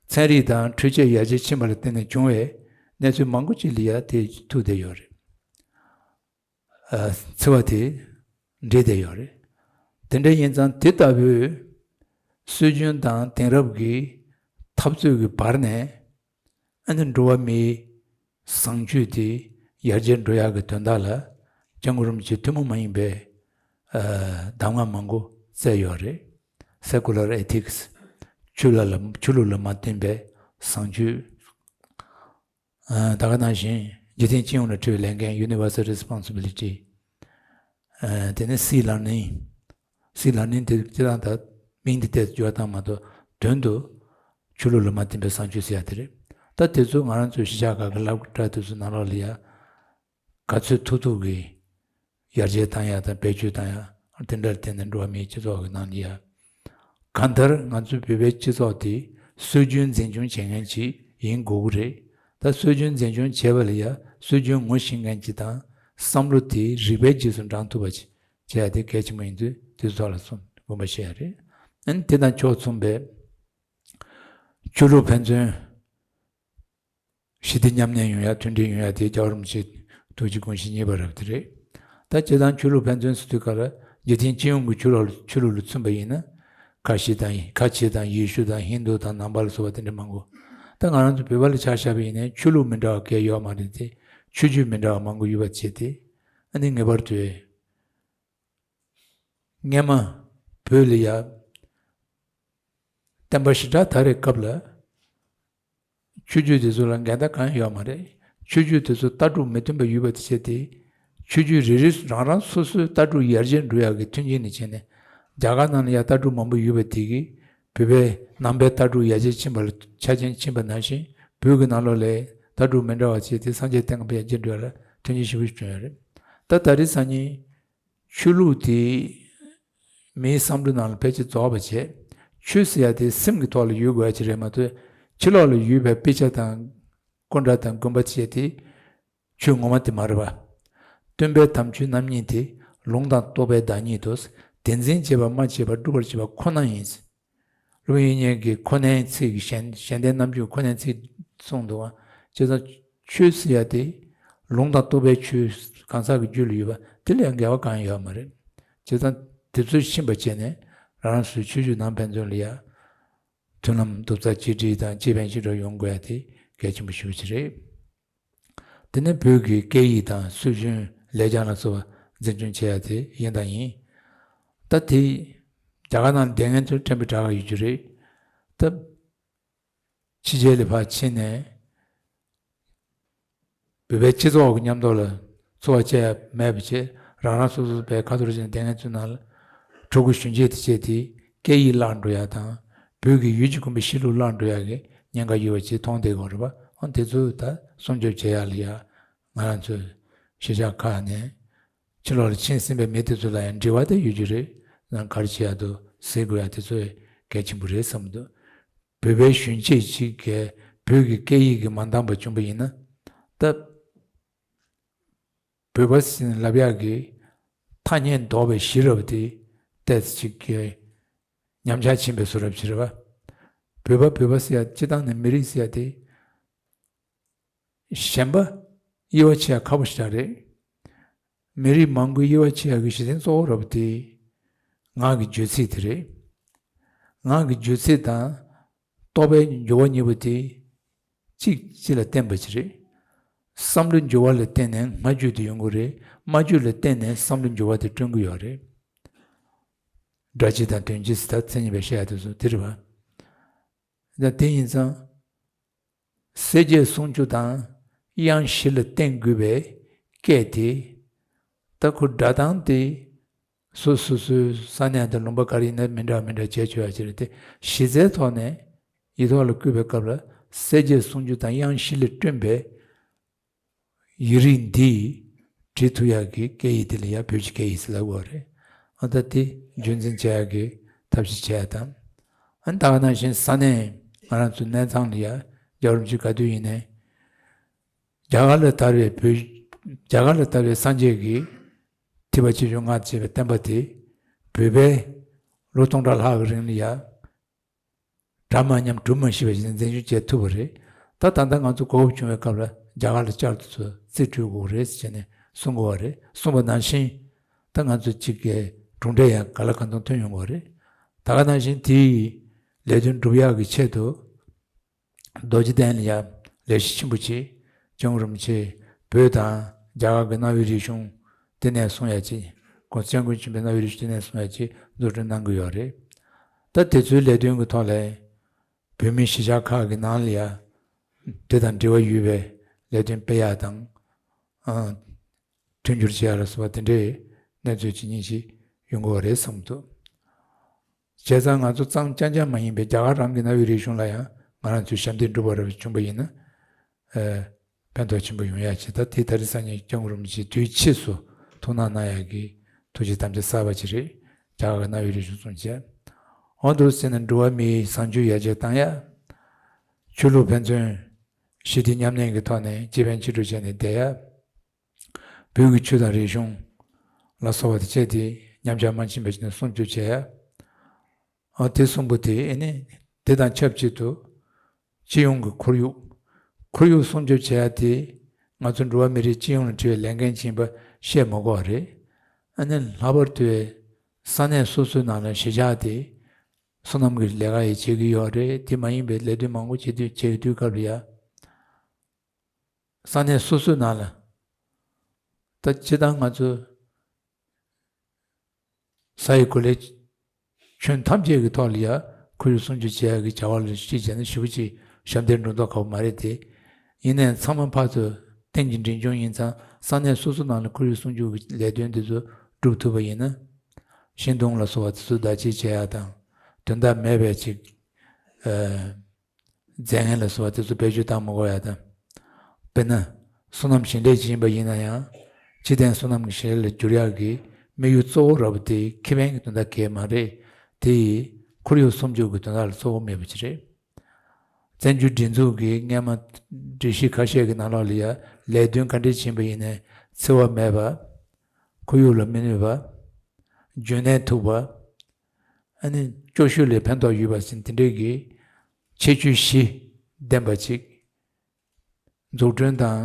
ཚན་རིག་དང་འཕྲུལ་ཆས་ཡར་རྒྱས་ཕྱིན་པ་ལ་བརྟེན་ནས་བྱུང་བའི་གནས་ཚུལ་མང་པོ་ཅིག་ལ་ཡ་དེ་ཐུག་བསྡད་ཡོད་རེད། ཨ། འཚེ་བ་དེ་འདྲེས་བསྡད་ཡོད་རེད། དེ་འདྲ་ཡིན་ཙང་དེ་ལྟ་བུའི་སྲོལ་རྒྱུན་དང་དེང་རབས་ཀྱི་འཐབ་རྩོད་ཀྱི་བར་ནས། ཨ་ནི་འགྲོ་བ་མིའི་བཟང་སྤྱོད་དེ་ཡར་རྒྱས་འགྲོ་ཡག་གི་དོན་དག་ལ་སྐྱབས་མགོན་རིན་པོ་ཆེ་ཐུན་མོང་མ་ཡིན་པའི་ཨ་གདམས་ངག་མང་པོ་བསྩལ་ཡོད་རེད། Secular ethics། ཆོས་ལ་ལ་ཆོས་ལུགས་ལ་མ་བརྟེན་པའི་བཟང་སྤྱོད། ཨ་ད་ག་ནང་བཞིན་འཇིག་རྟེན་སྤྱི་ཡོངས་ལ་འཁྲི་བའི་ལས་འགན། Universal Responsibility། ཨ་དེ་ནས་སི་ལར་ནིང་། སི་ལར་ནིང་དེ་སྤྱིར་བཏང་ད་མིང་དེ་ཏོག་ཙམ་འགྱུར་བ་བཏང་མ་གཏོགས་དོན་དུ་ཆོས་ལུགས་ལ་མ་བརྟེན་པའི་བཟང་སྤྱོད་ཟེར་ཡ་དེ་རེད། ད་དེ་ཚོ་ང་རང་ཚོའི་གཞིས་ཆགས་ཁག་གི་སློབ་གྲྭ་དེ་ཚོ་ནང་ལོགས་ལ་ཡ་ག་ཚོད་ཐུབ་ཐུབ་ཀྱིས་ཡར་རྒྱས་བཏང་ཡ་དང་བེད་སྤྱོད་བཏང་ཡ། དེ་འདྲར་བརྟེན་ནས་འགྲོ་བ་མིའི་སྤྱི་ཚོགས་ཀྱི་ནང་ལ་ཡ། གང་ལྟར་ང་ཚོའི་བོད་པའི་སྤྱི་ཚོགས་དེ་སྲོལ་རྒྱུན་འཛིན་སྐྱོང་བྱེད་མཁན་ཅིག་ཡིན་དགོས་ཀྱི་རེད། ད་སྲོལ་རྒྱུན་འཛིན་སྐྱོང་བྱེད་པ་ལ་ཡ་སྲོལ་རྒྱུན་ངོ་ཤེས་མཁན་ཅིག་དང་། བསམ་བློ་དེ་རིགས་པའི་རྗེས་སུ་འབྲང་ཐུབ་པ་ཅིག་བྱེད་ཡ་དེ་གལ་ཆེན་པོ་ཡིན་དུས་དེ་ཚོ་ཐོག་ལ་གསུངས་དགོངས་པ་བཞེས་ཡ་རེད། ཨ་ནི་དེ་དང་ཕྱོགས་མཚུངས་པའི་ཆོས་ལུགས་ཕན་ཚུན་ཞི་བདེ་མཉམ་གནས་ཡོང་ཡ། མཐུན་སྒྲིལ་ཡོང་ཡ་དེ་རྒྱལ་བ་རིན་པོ་ཆེ་ཐུགས་རྗེ་དགོངས་བཞེད་གཉིས་པ་རབ་དེ་རེད། ད་སྤྱིར་བཏང་ཆོས་ལུགས་ཕན་ཚུན་ཟེར་དུས་ག་ལ་འཇིག་རྟེན་སྤྱི་ཡོངས་ཀྱི་ཆོས་ལུགས་ཆོས་ལུགས་ལ་མཚོན་པ་ཡིན་ན། ཁ་ཆེ་དང་ཁ་ཆེ་དང་ཡེ་ཤུ་དང་ཧིན་དུ་དང་ནང་པ་ལ་སོགས་པ་དེ་འདྲ་མང་པོ། ད་ང་རང་ཚོ་བོད་པ་ལ་ཆ་བཞག་པ་ཡིན་ན་ཆོས་ལུགས་མི་འདྲ་བ་གང་ཡང་ཡོད་མ་རེད་དེ། ཆོས་བརྒྱུད་མི་འདྲ་བ་མང་པོ་ཡོད་པ་བྱས་ཏེ། ཨ་ནི་ངེས་པར་དུ་སྔས་མ་བོད་ལ་ཡ་བསྟན་པ་ཞེ་དྲག་དར་བའི་སྐབས་ལ། ཆོས་བརྒྱུད་དེ་ཚོ་ལ་འགལ་ཟླ་གང་ཡང་ཡོད་མ་རེད། ཆོས་བརྒྱུད་དེ་ཚོ་ལྟ་གྲུབ་མི་མཐུན་པ་ཡོད་པ་དེ་བྱས་ཏེ། ཆོས་བརྒྱུད་རེ་རེ་རང་རང་སོ་སོའི་ལྟ་གྲུབ་ཡར་རྒྱས་འགྲོ་ཡག་གི་མཐུན་རྐྱེན་ནི་བྱས་ནས། རྒྱ་གར་ནང་ལ་ཡ་ལྟ་གྲུབ་མང་པོ་ཡོད་པ་དེ་གིས་བོད་པའི་ནང་པའི་ལྟ་གྲུབ་ཡར་རྒྱས་ཕྱིན་པ་ལ་ཆ་རྐྱེན་ཕྱིན་པ་ནང་བཞིན། བོད་ཀྱི་ནང་ལོགས་ལ་ལྟ་གྲུབ་མི་འདྲ་བ་བྱས་ཏེ་སངས་རྒྱས་བསྟན་པ་ཡར་རྒྱས་འགྲོ་ཡག་ལ་མཐུན་རྐྱེན་ཞེ་པོ་ཞིག་བྱུང་ཡོད་རེད། ད་ད་རེས་སང་ཉིན། ཆོས་ལུགས་དེ་མིའི་བསམ་བློའི་ནང་ལ་ཕལ་ཆེར་རྫོགས་པ་བྱས། ཆོས་ཟེར་ཡ་དེ་སེམས་ཀྱི་ཐོག་ལ་ཡོད་དགོས་ཡ་ཅིག་རེད་མ་གཏོགས། ཕྱི་ལོགས་ལ་ཡོད་པའི་དཔེ་ཆ་དང་སྐུ་འདྲ་དང་དགོན་པ་བཅས་དེ་ཆོས་ངོ་མ་དེ་མ་རེད་པ། སྟོན་པའི་དམ་ཆོས་རྣམ་གཉིས་དེ་ ལུང་དང་རྟོགས་པའི་བདག་ཉིད་དོ། དེ་འཛིན་བྱེད་པ་སྨྲ་བྱེད་པ་སྒྲུབ་པར་བྱེད་པ་ཁོ་ན་ཡིན། སློབ་དཔོན་དབྱིག་གཉེན་གྱིས་ཁོ་ནའི་ཚིག་གཞན་གཞན་ལྡན་རྣམ་འགྱུར་ཁོ་ནའི་ཚིག་གསུངས་འདུག་བ། བྱས་ཙང་ཆོས་ཟེར་ཡ་དེ་ལུང་དང་རྟོགས་པའི་ཆོས་གང་ཟག་གི་རྒྱུད་ལ་ཡོད་པ་དེ་ལ་ཡང་འགལ་བ་གང་ཡང་ཡོད་མ་རེད། བྱས་ཙང་དེ་ཚོ་ཤེས་པ་བྱས་ནས་རང་རང་སོའི་ཆོས་བརྒྱུད་ནང་ཕན་ཚུན་ལ་ཡ་མཐུན་ལམ་རྡོག་རྩ་གཅིག་སྒྲིལ་དང་གཅིག་ཕན་གཅིག་གྲོགས་ཡོང་དགོས་ཡ་དེ་གལ་ཆེན་པོ་ཞེ་པོ་ཅིག་རེད། དེ་ནས་བོད་ཀྱི་སྐད་ཡིག་དང་སྲོལ་རྒྱུན་ལེགས་བྱང་ལ་སོགས་པ་འཛིན་སྐྱོང་བྱེད་ཡ་དེ་ཡིན་དང་ཡིན། ད་དེ་རྒྱ་གར་ནང་སྡོད་མཁན་ཚོར་ཕྲན་བུ་དྲག་ག་ཡོད་རྒྱུ་རེད། ད་ཕྱི་རྒྱལ་ལ་ཕར་ཕྱིན་ནས་བོད་པའི་སྤྱི་ཚོགས་ཀྱི་མཉམ་དུ་ལ་འཚོ་བ་སྐྱེལ་ཡ་མེད་པ་བྱས། རང་རང་སོ་སོ་བའི་ཁ་ཐོར་ཕྱིན་སྡོད་མཁན་ཚོའི་ནང་ལ་ཕྲུ་གུ་གཞོན་སྐྱེས་དེ་བྱས་ཏེ་སྐད་ཡིག་བརླག་འགྲོ་ཡ་དང་། བོད་ཀྱི་ཡུལ་གྱི་གོམས་པའི་གཤིས་ལུགས་བརླག་འགྲོ་ཡ་གི་ཉེན་ཁ་ཡོད་པ་ཅིག་མཐོང་བསྡད་ཀྱི་ཡོད་རེད་པ། འོ་དེ་ཚོ་ད་སྲུང་སྐྱོབ་བྱེད་ཡ་ལ་ཡ་ང་རང་ཚོའི་གཞིས་ཆགས་ཁག་ནས་ཕྱི་ལོགས་ལ་ཕྱིན་ཟིན་པའི་མི་དེ་ཚོ་ལ་ཡང་འབྲེལ་བ་དེ་ཡོད་རྒྱུ་རེད། ཡང་ག་རེ་བྱེད་ཡ་འདུག་ཟེར་དགོས་ཡ་དེ་ཚོ་གལ་ཆེན་པོ་རེད་བསམ་གྱི་འདུག་བོད་པའི་གཞོན་སྐྱེས་ཅིག་གིས་བོད་ཀྱི་སྐད་ཡིག་གི་མ་འདང་པ་བྱུང་པ་ཡིན་ན། ད་བོད་པ་ཟེར་ནས་ལབ་ཡག་གི་ཐ་སྙད་འདོགས་པའི་གཞི་རབ་དེ་ཏོག་ཙམ་ཅིག་གི་ཉམས་ཆག་ཕྱིན་པའི་བཟོ་འདྲ་ཅིག་རེད་པ། བོད་པ་བོད་པ་ཟེར་ཡ་སྤྱིར་བཏང་ནས་མི་རིགས་ཟེར་ཡ་དེ། གཞན་པ་དབྱེ་བ་ཕྱེ་ཡ་ཁག་པོ་ཞིག་རེད། མི་རིགས་མང་པོའི་དབྱེ་བ་ཕྱེ་ཡ་གི་གཞི་རྟེན་གཙོ་བོ་ར་བ་དེ་ངག་གི་རྗོད་ཚིག་དེ་རེད། ངག་གི་རྗོད་ཚིག་དང་རྟོག་པའི་འགྱུ་བ་གཉིས་པོ་དེ་གཅིག་གཅིག་ལ་བརྟེན་པ་ཅིག་རེད། བསམ་བློའི་འགྱུ་བ་ལ་བརྟེན་ནས་ངག་རྒྱུད་དེ་ཡོང་གི་རེད། སྨྲ་རྒྱུད་ལ་བརྟེན་ནས་བསམ་བློའི་འགྱུ་བ་དེ་བསྐྲུན་གྱི་ཡོད་རེད། སྒྲ་སྤྱི་དང་དོན་སྤྱི་ཟེར་ད་མཚན་ཉིད་པས་བཤད་ཡ་དེ་ཚོ་དེ་རེད་བ། ད་དེ་ཡིན་ཙང་། གསལ་བྱེད་སུམ་ཅུ་དང་དབྱངས་བཞི་ལ་བརྟེན་དགོས་པའི་སྐད་དེ། ད་ཁོ་སྒྲ་གདངས་དེ་སོ་སོ་སོའི་ས་གནས་དང་ལུང་པ་ག་རེ་ཡིན་ན་མི་འདྲ་མི་འདྲ་བྱས་ཆོག་ཡ་ཅིག་རེད་དེ། གཞི་རྩའི་ཐོག་ནས་ཡིག་ཐོག་ལ་བཀོད་པའི་སྐབས་ལ་གསལ་བྱེད་སུམ་ཅུ་དང་དབྱངས་བཞི་ལས་བསྐྲུན་པའི་ཡིག་རིགས་འདི་བྲིས་ཐུབ་ཡག་གི་སྐད་ཡིག་དེ་ལ་ཡང་བོད་ཀྱི་སྐད་ཡིག་ཟེར་ལབ་དགོས་རེད། ཨ་ད་དེ་རྒྱུན་འཛིན་བྱེད་ཡག་གི་ཐབས་ཤེས་བྱེད་ཡག་དང་། ཨ་ད་ག་ནང་བཞིན་ས་གནས་ང་རང་ཚོའི་གནས་ཚང་ལ་ཡང་རྒྱལ་བ་རིན་པོ་ཆེ་ག་དུས་ཡིན་ནའི་རྒྱ་གར་ལ་དར་བའི་བོད། རྒྱ་གར་ལ་དར་བའི་སངས་རྒྱས་ཀྱི་ཐེག་པ་ཆེ་ཆུང་ལྔ་ཅེས་པའི་བསྟན་པ་དེ་བོད་པས་ལོ་སྟོང་ཕྲག་ལྷག་གི་རིང་ལ་ཡང་གྲ་མ་ཉམས་གྲུ་མ་ཞིག་པ་ཞིག་འཛིན་སྐྱོང་བྱེད་ཐུབ་པ་རེད། ད་ད་ལྟ་ང་ཚོ་གོ་སྐབས་བྱུང་བའི་སྐབས་ལ་རྒྱ་གར་ལ་བསྐྱར་དུ་ཚུར་རྩིས་སྤྲོད་དགོས་རེད་ཟེར་ནས་གསུང་དགོས་པ་རེད། གསུངས་པ་ནང་བཞིན་ད་ང་ཚོ་གཅིག་གི་གྲུབ་འབྲས་ཡང་ག་ལ་གང་འཚམ་ཐོན་ཡོང་གི་རེད། ད་ག་ནང་བཞིན་དེའི་ལས་དོན་སྒྲུབ་ཡག་གི་ཆེད་དུ་རྡོ་རྗེ་གདན་ལ་ཡང་ལས་གཞི་ཆེན་པོ་ཅིག་སྐྱབས་མགོན་རིན་པོ་ཆེ་བོད་དང་རྒྱ་གར་གྱི་གནའ་བོའི་རིག་གཞུང་བསྟི་གནས་སྲུང་ཡག་ཅིག ༸གོང་ས་༸སྐྱབས་མགོན་ཆེན་པོས་གནའ་བོའི་རིག་གཞུང་བསྟི་གནས་སྲུང་ཡག་ཅིག་འཛུགས་སྐྲུན་གནང་གི་ཡོད་རེད། ད་དེ་ཚོའི་ལས་དོན་གྱི་ཐོག་ལ་བོད་མིའི་གཞིས་ཆགས་ཁག་གི་ནང་ལ་ཡང་དེ་དང་འབྲེལ་བ་ཡོད་པའི་ལས་དོན་སྤེལ་ཡག་དང་། ཨ། མཐུན་འགྱུར་བྱེད་ཡག་ལ་སོགས་པ་དེ་འདྲའི་གནས་ཚུལ་ཇི་སྙེད་ཅིག་ཡོང་གི་ཡོད་རེད་བསམ་འདུག་བྱས་ཙང་ང་ཚོ་གཙང་རྐྱང་རྐྱང་མ་ཡིན་པའི་རྒྱ་གར་རང་གི་གནའ་བོའི་རིག་གཞུང་ལ་ཡང་ང་རང་ཚོས་ཞབས་འདེགས་སྒྲུབ་པ་རབ་བྱུང་པ་ཡིན་ན། ཨ། ཕན་ཐོགས་ཆེན་པོ་ཡོང་ཡག་ཅིག་ད་དེ་ད་རེས་སང་ཉིན་སྐྱབས་མགོན་རིན་པོ་ཆེས་དུས་ཕྱིས་སུ་ཐུགས་སྣང་གནང་ཡག་གི་ཐུགས་རྗེ་དམ་བཅའ་གསར་པ་ཅིག་རེད། རྒྱ་གར་གྱི་གནའ་བོའི་རིག་གཞུང་སྲུང་བྱས། འོ་འདུག་ཟེར་ནས་འགྲོ་བ་མིའི་བཟང་སྤྱོད་ཡར་རྒྱས་བཏང་ཡག་ཆོས་ལུགས་ཕན་ཚུན་ཞི་བདེ་མཉམ་གནས་ཀྱི་ཐོག་ནས་གཅིག་ཕན་གཅིག་གྲོགས་བྱས་ནས་བསྡད་ཡག་བོད་ཀྱི་ཆོས་དང་རིག་གཞུང་ལ་སོགས་པ་དེ་བཅས་ཏེ་ཉམས་ཆག་མ་ཕྱིན་པ་ཞིག་ནས་སྲུང་སྐྱོབ་བྱས་ཡག་ཨ། དེ་གསུམ་པོ་དེ་ཨེ་ནི་དེ་དང་ཆབས་ཅིག་ཏུ་སྤྱི་ཡོངས་ཀྱི་ཁོར་ཡུག་ཁོར་ཡུག་སྲུང་སྐྱོབ་བྱེད་ཡག་དེ་ང་ཚོ་འགྲོ་བ་མི་རིགས་སྤྱི་ཡོངས་ལ་འབྲེལ་བའི་ལས་འགན་ཡིན་པ་བཤད་མ་དགོས་པ་རེད། ཨ་ནི་ལྷག་པར་དུ་ས་གནས་སོ་སོའི་ནང་ལ་གཞིས་ཆགས་དེ་སོ་ནམ་གྱི་ལས་ཀ་ཡང་བྱེད་ཀྱི་ཡོད་རེད། དེ་མ་ཡིན་པའི་ལས་དོན་མང་པོ་བྱེད་དུས་བྱེད་དུས་སྐབས་ལ་ཡ། ས་གནས་སོ་སོའི་ནང་ལ། ད་སྤྱིར་བཏང་ང་ཚོ་ས་ཡི་གོ་ལའི་ཁྱོན་ཐམས་ཅད་ཀྱི་ཐོག་ལ་ཡ་ཁོར་ཡུག་སྲུང་སྐྱོབ་བྱེད་ཡག་གི་བྱ་བ་ལ་གཞི་བྱས་ན་ཞེ་པོ་ཅིག་ཞབས་འདེགས་འགྲོ་མདོག་ཁ་པོ་མ་རེད་དེ། ཡིན་ནའི་ཚང་མ་ཕར་ཚུར་རྟེན་གྱི་འབྲེལ་འབྱུང་ཡིན་ཙང་ས་གནས་སོ་སོ་ནང་ལ་ཁོར་ཡུག་སྲུང་སྐྱོབ་ཀྱི་ལས་དོན་དེ་ཚོ་སྒྲུབ་ཐུབ་པ་ཡིན་ན། ཤིང་སྡོང་ལ་སོགས་པ་དེ་ཚོ་བདག་གཅེས་བྱེད་ཡག་དང་། དོན་དག་མེད་པའི་ཅིག་ཨ། རྫས་ངན་ལ་སོགས་པ་དེ་ཚོ་བེད་སྤྱོད་བཏང་མི་དགོས་ཡ་དང་། དཔེར་ན། སོ་ནམ་ཞིང་ལས་ཅིག་ཡིན་པ་ཡིན་ན་ཡང་། སྤྱི་བཏང་སོ་ནམ་གྱི་ཞིང་ལས་ལ་བསྒྱུར་ཡག་གི་དམིགས་ཡུལ་གཙོ་བོ་ར་བ་དེ་ཁེ་ཕན་གྱི་དོན་དག་གས་མ་རེད། དེ་ཡིས་ཁོར་ཡུག་སྲུང་སྐྱོབ་ཀྱི་དོན་དག་ལ་གཙོ་བོ་མེད་པ་ཅིག་རེད། བཙན་བྱོལ་སྒྲིག་འཛུགས་ཀྱི་སྔས་མ་སྒྲིག་གཞི་ཁ་ཤས་ཀྱི་ནང་ལོགས་ལ་ཡང་ལས་དོན་ག་འདྲས་ཡིན་པ་ཡིན་ནའི་འཚེ་བ་མེད་པ། ཁོར་ཡུག་ལ་མི་གནོད་པ། རྒྱུན་གནས་ཐུབ་པ། ཨ་ནི་སྐྱོ་ཤོས་ལ་ཕན་ཐོགས་ཡོད་པ་ཟེར་དེ་འདྲའི་གི་ཁྱད་ཆོས་བཞི་ལྡན་པ་ཅིག་འཛུགས་སྐྲུན་དང་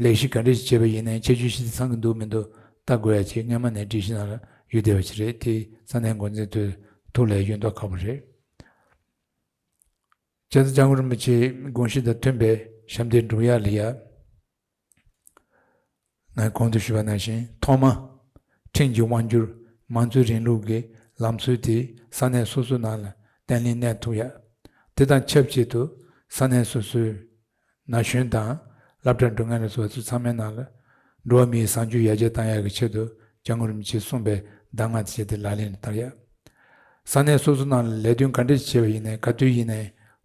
ལས་གཞི་ག་འདྲ་ཞིག་བྱས་པ་ཡིན་ནའི་ཁྱད་ཆོས་བཞི་དེ་ཚང་གི་འདུག་མི་འདུག་ལྟ་དགོས་ཡ་ཅིག་སྔན་མ་ནས་སྒྲིག་གཞི་ནང་ལ་ཡོད་བསྡད་པ་ཅིག་རེད། དེ་ས་གནས་འགོ་འཛིན་དུ་ཐུགས་ལ་ཡོད་མདོག་ཁ་པོ་རེད། བྱས་ཙང་སྐྱབས་མགོན་རིན་པོ་ཆེའི་དགོངས་གཞི་དང་མཐུན་པའི་ཞབས་འདེགས་སྒྲུབ་ཡ་ལ་ཡ། ང་གོང་དུ་ཞུས་པ་ནང་བཞིན་ཐོག་མ་ཁྲིམས་ཀྱི་དབང་སྒྱུར་མང་གཙོའི་རིང་ལུགས་ཀྱི་ལམ་སྲོལ་དེ་ས་གནས་སོ་སོའི་ནང་ལ་བརྟན་ལྷིང་གནས་ཐུབ་ཡ། དེ་དང་ཆབས་ཅིག་ཏུ་ས་གནས་སོ་སོའི་ན་གཞོན་དང་སློབ་གྲྭ་འགྲོ་མཁན་ལ་སོགས་པ་ཚོ་ཚང་མའི་ནང་ལ་འགྲོ་བ་མིའི་བཟང་སྤྱོད་ཡར་རྒྱས་བཏང་ཡག་གི་ཆེད་དུ་སྐྱབས་མགོན་རིན་པོ་ཆེས་གསུངས་པའི་གདམས་ངག་དེ་བྱས་ཏེ་ལག་ལེན་ལ་བསྟར་ཡ། ས་གནས་སོ་སོ་ནང་ལ་ལས་དོན་ག་འདྲ་ཞིག་བྱས་པ་ཡིན་ནའི་ག་དུས་ཡིན་ནའི་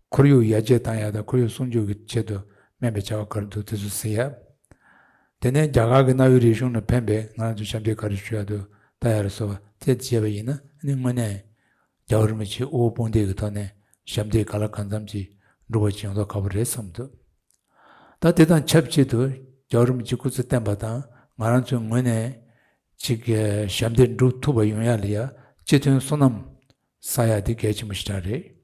ཁོར་ཡུག་ཡར་རྒྱས་བཏང་ཡག་དང་ཁོར་ཡུག་སྲུང་སྐྱོབ་ཀྱི་ཆེད་དུ་དམན་པའི་བྱ་བ་ག་རེ་འདུག་དེ་ཚོ་གཟིགས་ཡ། དེ་ནས་རྒྱ་གར་གྱི་གནའ་བོའི་རིག་གཞུང་ལ་ཕན་པའི་ང་རང་ཚོ་ཞབས་འདེགས་ག་རེ་ཞུ་ཡག་འདུག་ལྟ་ཡག་ལ་སོགས་པ་དེ་བྱས་པ་ཡིན་ན་ནི་དངོས་གནས་རྒྱལ་བ་རིན་པོ་ཆེའི་དབུ་བོ་དཔུང་འདེགས་ཀྱི་ཐོག་ནས་ཞབས་འདེགས་ག་ལ་གང་འཚམ་ཅིག་འགྲུབ་པ་ཅིག་ཡོང་མདོག་ཁ་པོ་རེད་བསམ་འདུག་ད་དེ་དང་ཆབས་ཅིག་ཏུ་རྒྱལ་བ་རིན་པོ་ཆེ་སྐུ་ཚེ་བརྟན་པ་དང་ང་རང་ཚོའི་ངོས་ནས་ཅིག་གི་ཞབས་འདེགས་སྒྲུབ་ཐུབ་པ་ཡོང་ཡ་ལ་ཡ་སྤྱི་མཐུན་བསོད་ནམས་བསགས་ཡ་དེ་གལ་ཆེན་པོ་ཞེ་དྲག་རེད།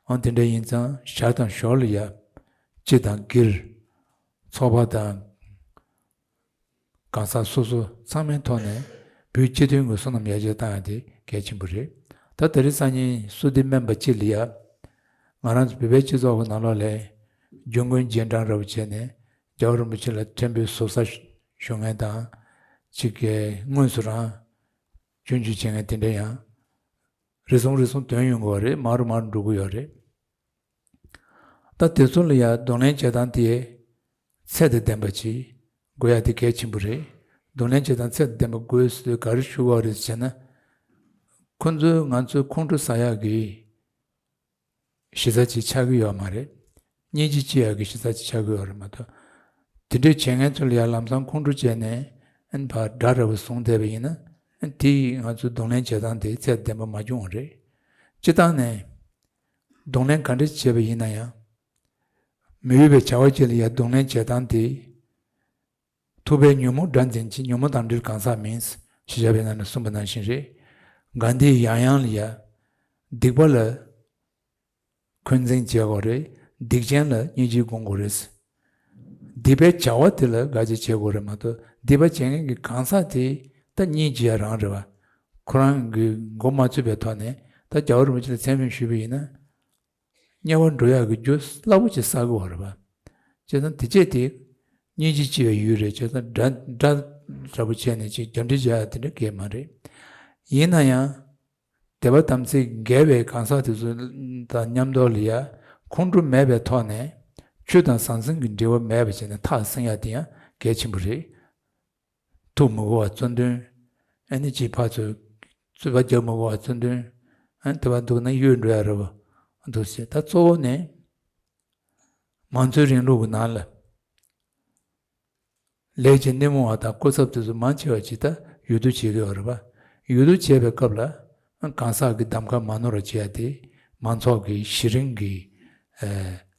འོ་དེ་འདྲ་ཡིན་ཙང་ཞར་དང་ཞོར་ལ་ཡ་སྤྱི་དང་སྒེར་ཚོགས་པ་དང་གང་ཟག་སོ་སོ་ཚང་མའི་ཐོག་ནས་བོད་སྤྱི་མཐུན་གྱི་བསོད་ནམས་ཡར་རྒྱས་བཏང་ཡ་དེ་གལ་ཆེན་པོ་རེད། ད་དེ་རིང་སང་ཉིན་བསོད་བདེ་སྨན་པ་སྤྱི་ལ་ཡ་ང་རང་ཚོ་བོད་པའི་སྤྱི་ཚོགས་ཀྱི་ནང་ལོགས་ལ་རྒྱུན་དགོན་རྗེས་འབྲང་འདྲ་བོ་བྱས་ནས་རྒྱལ་བ་རིན་པོ་ཆེ་ལ་མཆོད་འབུལ་ཟུར་ཟ་ཞུ་མཁན་དང་ཅིག་གི་དངོས་སུ་རང་སྐྱོན་བརྗོད་བྱེད་མཁན་དེ་འདྲ་ཡང་རེ་ཟུང་རེ་ཟུང་ཐོན་ཡོང་གི་ཡོད་རེད། མང་རུ་མང་རུ་འགྲོ་གི་ཡོད་རེད། ད་དེ་ཚོ་ལ་ཡང་གདོང་ལེན་བྱེད་སྟངས་དེ་ཚད་དང་ལྡན་པ་ཅིག་དགོས་ཡ་དེ་གལ་ཆེན་པོ་རེད། གདོང་ལེན་བྱེད་སྟངས་ཚད་དང་ལྡན་པ་དགོས་ཟེར་དུས་ག་རེ་ཞུ་དགོས་རེད་ཟེར་ན། ཁོ་ཚོས་ང་ཚོའི་ཁོང་ཁྲོ་ཟ་ཡག་གི་གཞི་རྩ་ཅིག་ཆགས་ཀྱི་ཡོད་མ་རེད། སྙིང་རྗེ་སྐྱེ་ཡག་གི་གཞི་རྩ་ཅིག་ཆགས་ཀྱི་ཡོད་རེད་མ་གཏོགས། དེ་འདྲའི་བྱེད་མཁན་ཚོ་ལ་ཡང་ལམ་སང་ཁོང་ཁྲོ་བྱས་ནས་ཨན་ཕར་དགྲ་འདྲ་བོ་བཟུང་བསྡད་པ་ཡིན་ན་ཨན་དེ་ཡིས་ང་ཚོའི་གདོང་ལེན་བྱེད་སྟངས་དེ་ཚད་ལྡན་པ་མ་བྱུང་བ་རེད། སྤྱིར་བཏང་ནས་གདོང་ལེན་ག་འདྲ་བྱས་པ་ཡིན་ན་ཡང་། མི་འོས་པའི་བྱ་བ་ཅིག་ལ་ཡང་གདོང་ལེན་བྱེད་སྟངས་དེ། ཐུབ་པས་ཉོན་མོངས་དགྲར་འཛིན་ཅིང་། ཉོན་མོངས་དང་འབྲེལ་གང་ཟག་མིན། ཞེས་བྱ་བའི་ནང་ན་གསུངས་པ་ནང་བཞིན་རེད། གྷན་དྷིས་ཡང་ཡང་ལ་ཡ། སྡིག་པ་ལ་འཁོན་འཛིན་བྱེད་དགོས་རེད། སྡིག་ཅན་ལ་སྙིང་རྗེ་སྒོམ་དགོས་རེད། སྡིག་པའི་བྱ་བ་དེ་ལ་དགའ་བྱེད་བྱེད་དགོས་རེད་མ་གཏོགས་སྡིག་པ་བྱེད་མཁན་གྱི་གང་ཟག་དེ་ད་སྙིང་རྗེ་ཡ་རང་རེད་བ། ཁོ་རང་གི་མགོ་མ་ཚོས་པའི་ཐོག་ནས་ད་རྒྱལ་བ་རིན་པོ་ཆེ་ལ་མཚན་སྨད་ཞུས་པ་ཡིན་ན། དམྱལ་བར་འགྲོ་ཡག་གི་རྒྱུ་སླ་པོ་ཅིག་བསགས་ཀྱི་ཡོད་རེད་པ། བྱས་ཙང་དེ་བྱས་དེ་སྙིང་རྗེ་སྐྱེ་བའི་ཡུལ་རེད། བྱས་ཙང་དགྲ་དགྲ་འདྲ་པོ་བྱས་ནས་ཅིག་རྒྱ་འདྲེ་རྒྱག་ཡ་དེ་འདྲ་གས་མ་རེད། ཡིན་ན་ཡང་དད་པ་དམ་ཚིག་འགལ་བའི་གང་ཟག་དེ་ཚོ་དང་མཉམ་དུ་ལ་ཡ་ཁོང་ཁྲོ་མེད་པའི་ཐོག་ནས་ཆོས་དང་ཟང་ཟིང་གི་འབྲེལ་བ་མེད་པ་བྱས་ནས་ཐག་བསྲིང་ཡ་དེ་ཡང་གལ་ཆེན་པོ་རེད། ཐུག་མི་དགོས་པ་གཙོ་འདོན། ཨ་ནི་ཅིག་ཕར་ཚུར་རྩོད་པ་རྒྱག་མི་དགོས་པ་གཙོ་འདོན། ཨ་ནི་དེ་བར་འདུག་ན་གཡོལ་འགྲོ་ཡ་རེད་པ། འདུག་ཟེར། ད་གཙོ་བོ་ནི་མང་གཙོའི་རིང་ལུགས་ཀྱི་ནང་ལ་ལས་ཀྱི་སྣེ་མོ་བ་དང་སྐུ་ཚབ་དེ་ཚོ་མང་ཆེ་བ་ཅིག་ད་ཡུལ་སྡུད་བྱེད་ཀྱི་ཡོད་རེད་པ། ཡུལ་སྡུད་བྱེད་པའི་སྐབས་ལ་གང་ཟག་གི་གདམ་ཁ་མ་ནོར་བ་བྱེད་ཡ་དེ་མང་ཚོགས་ཀྱི་གཞི་རིམ་གྱི་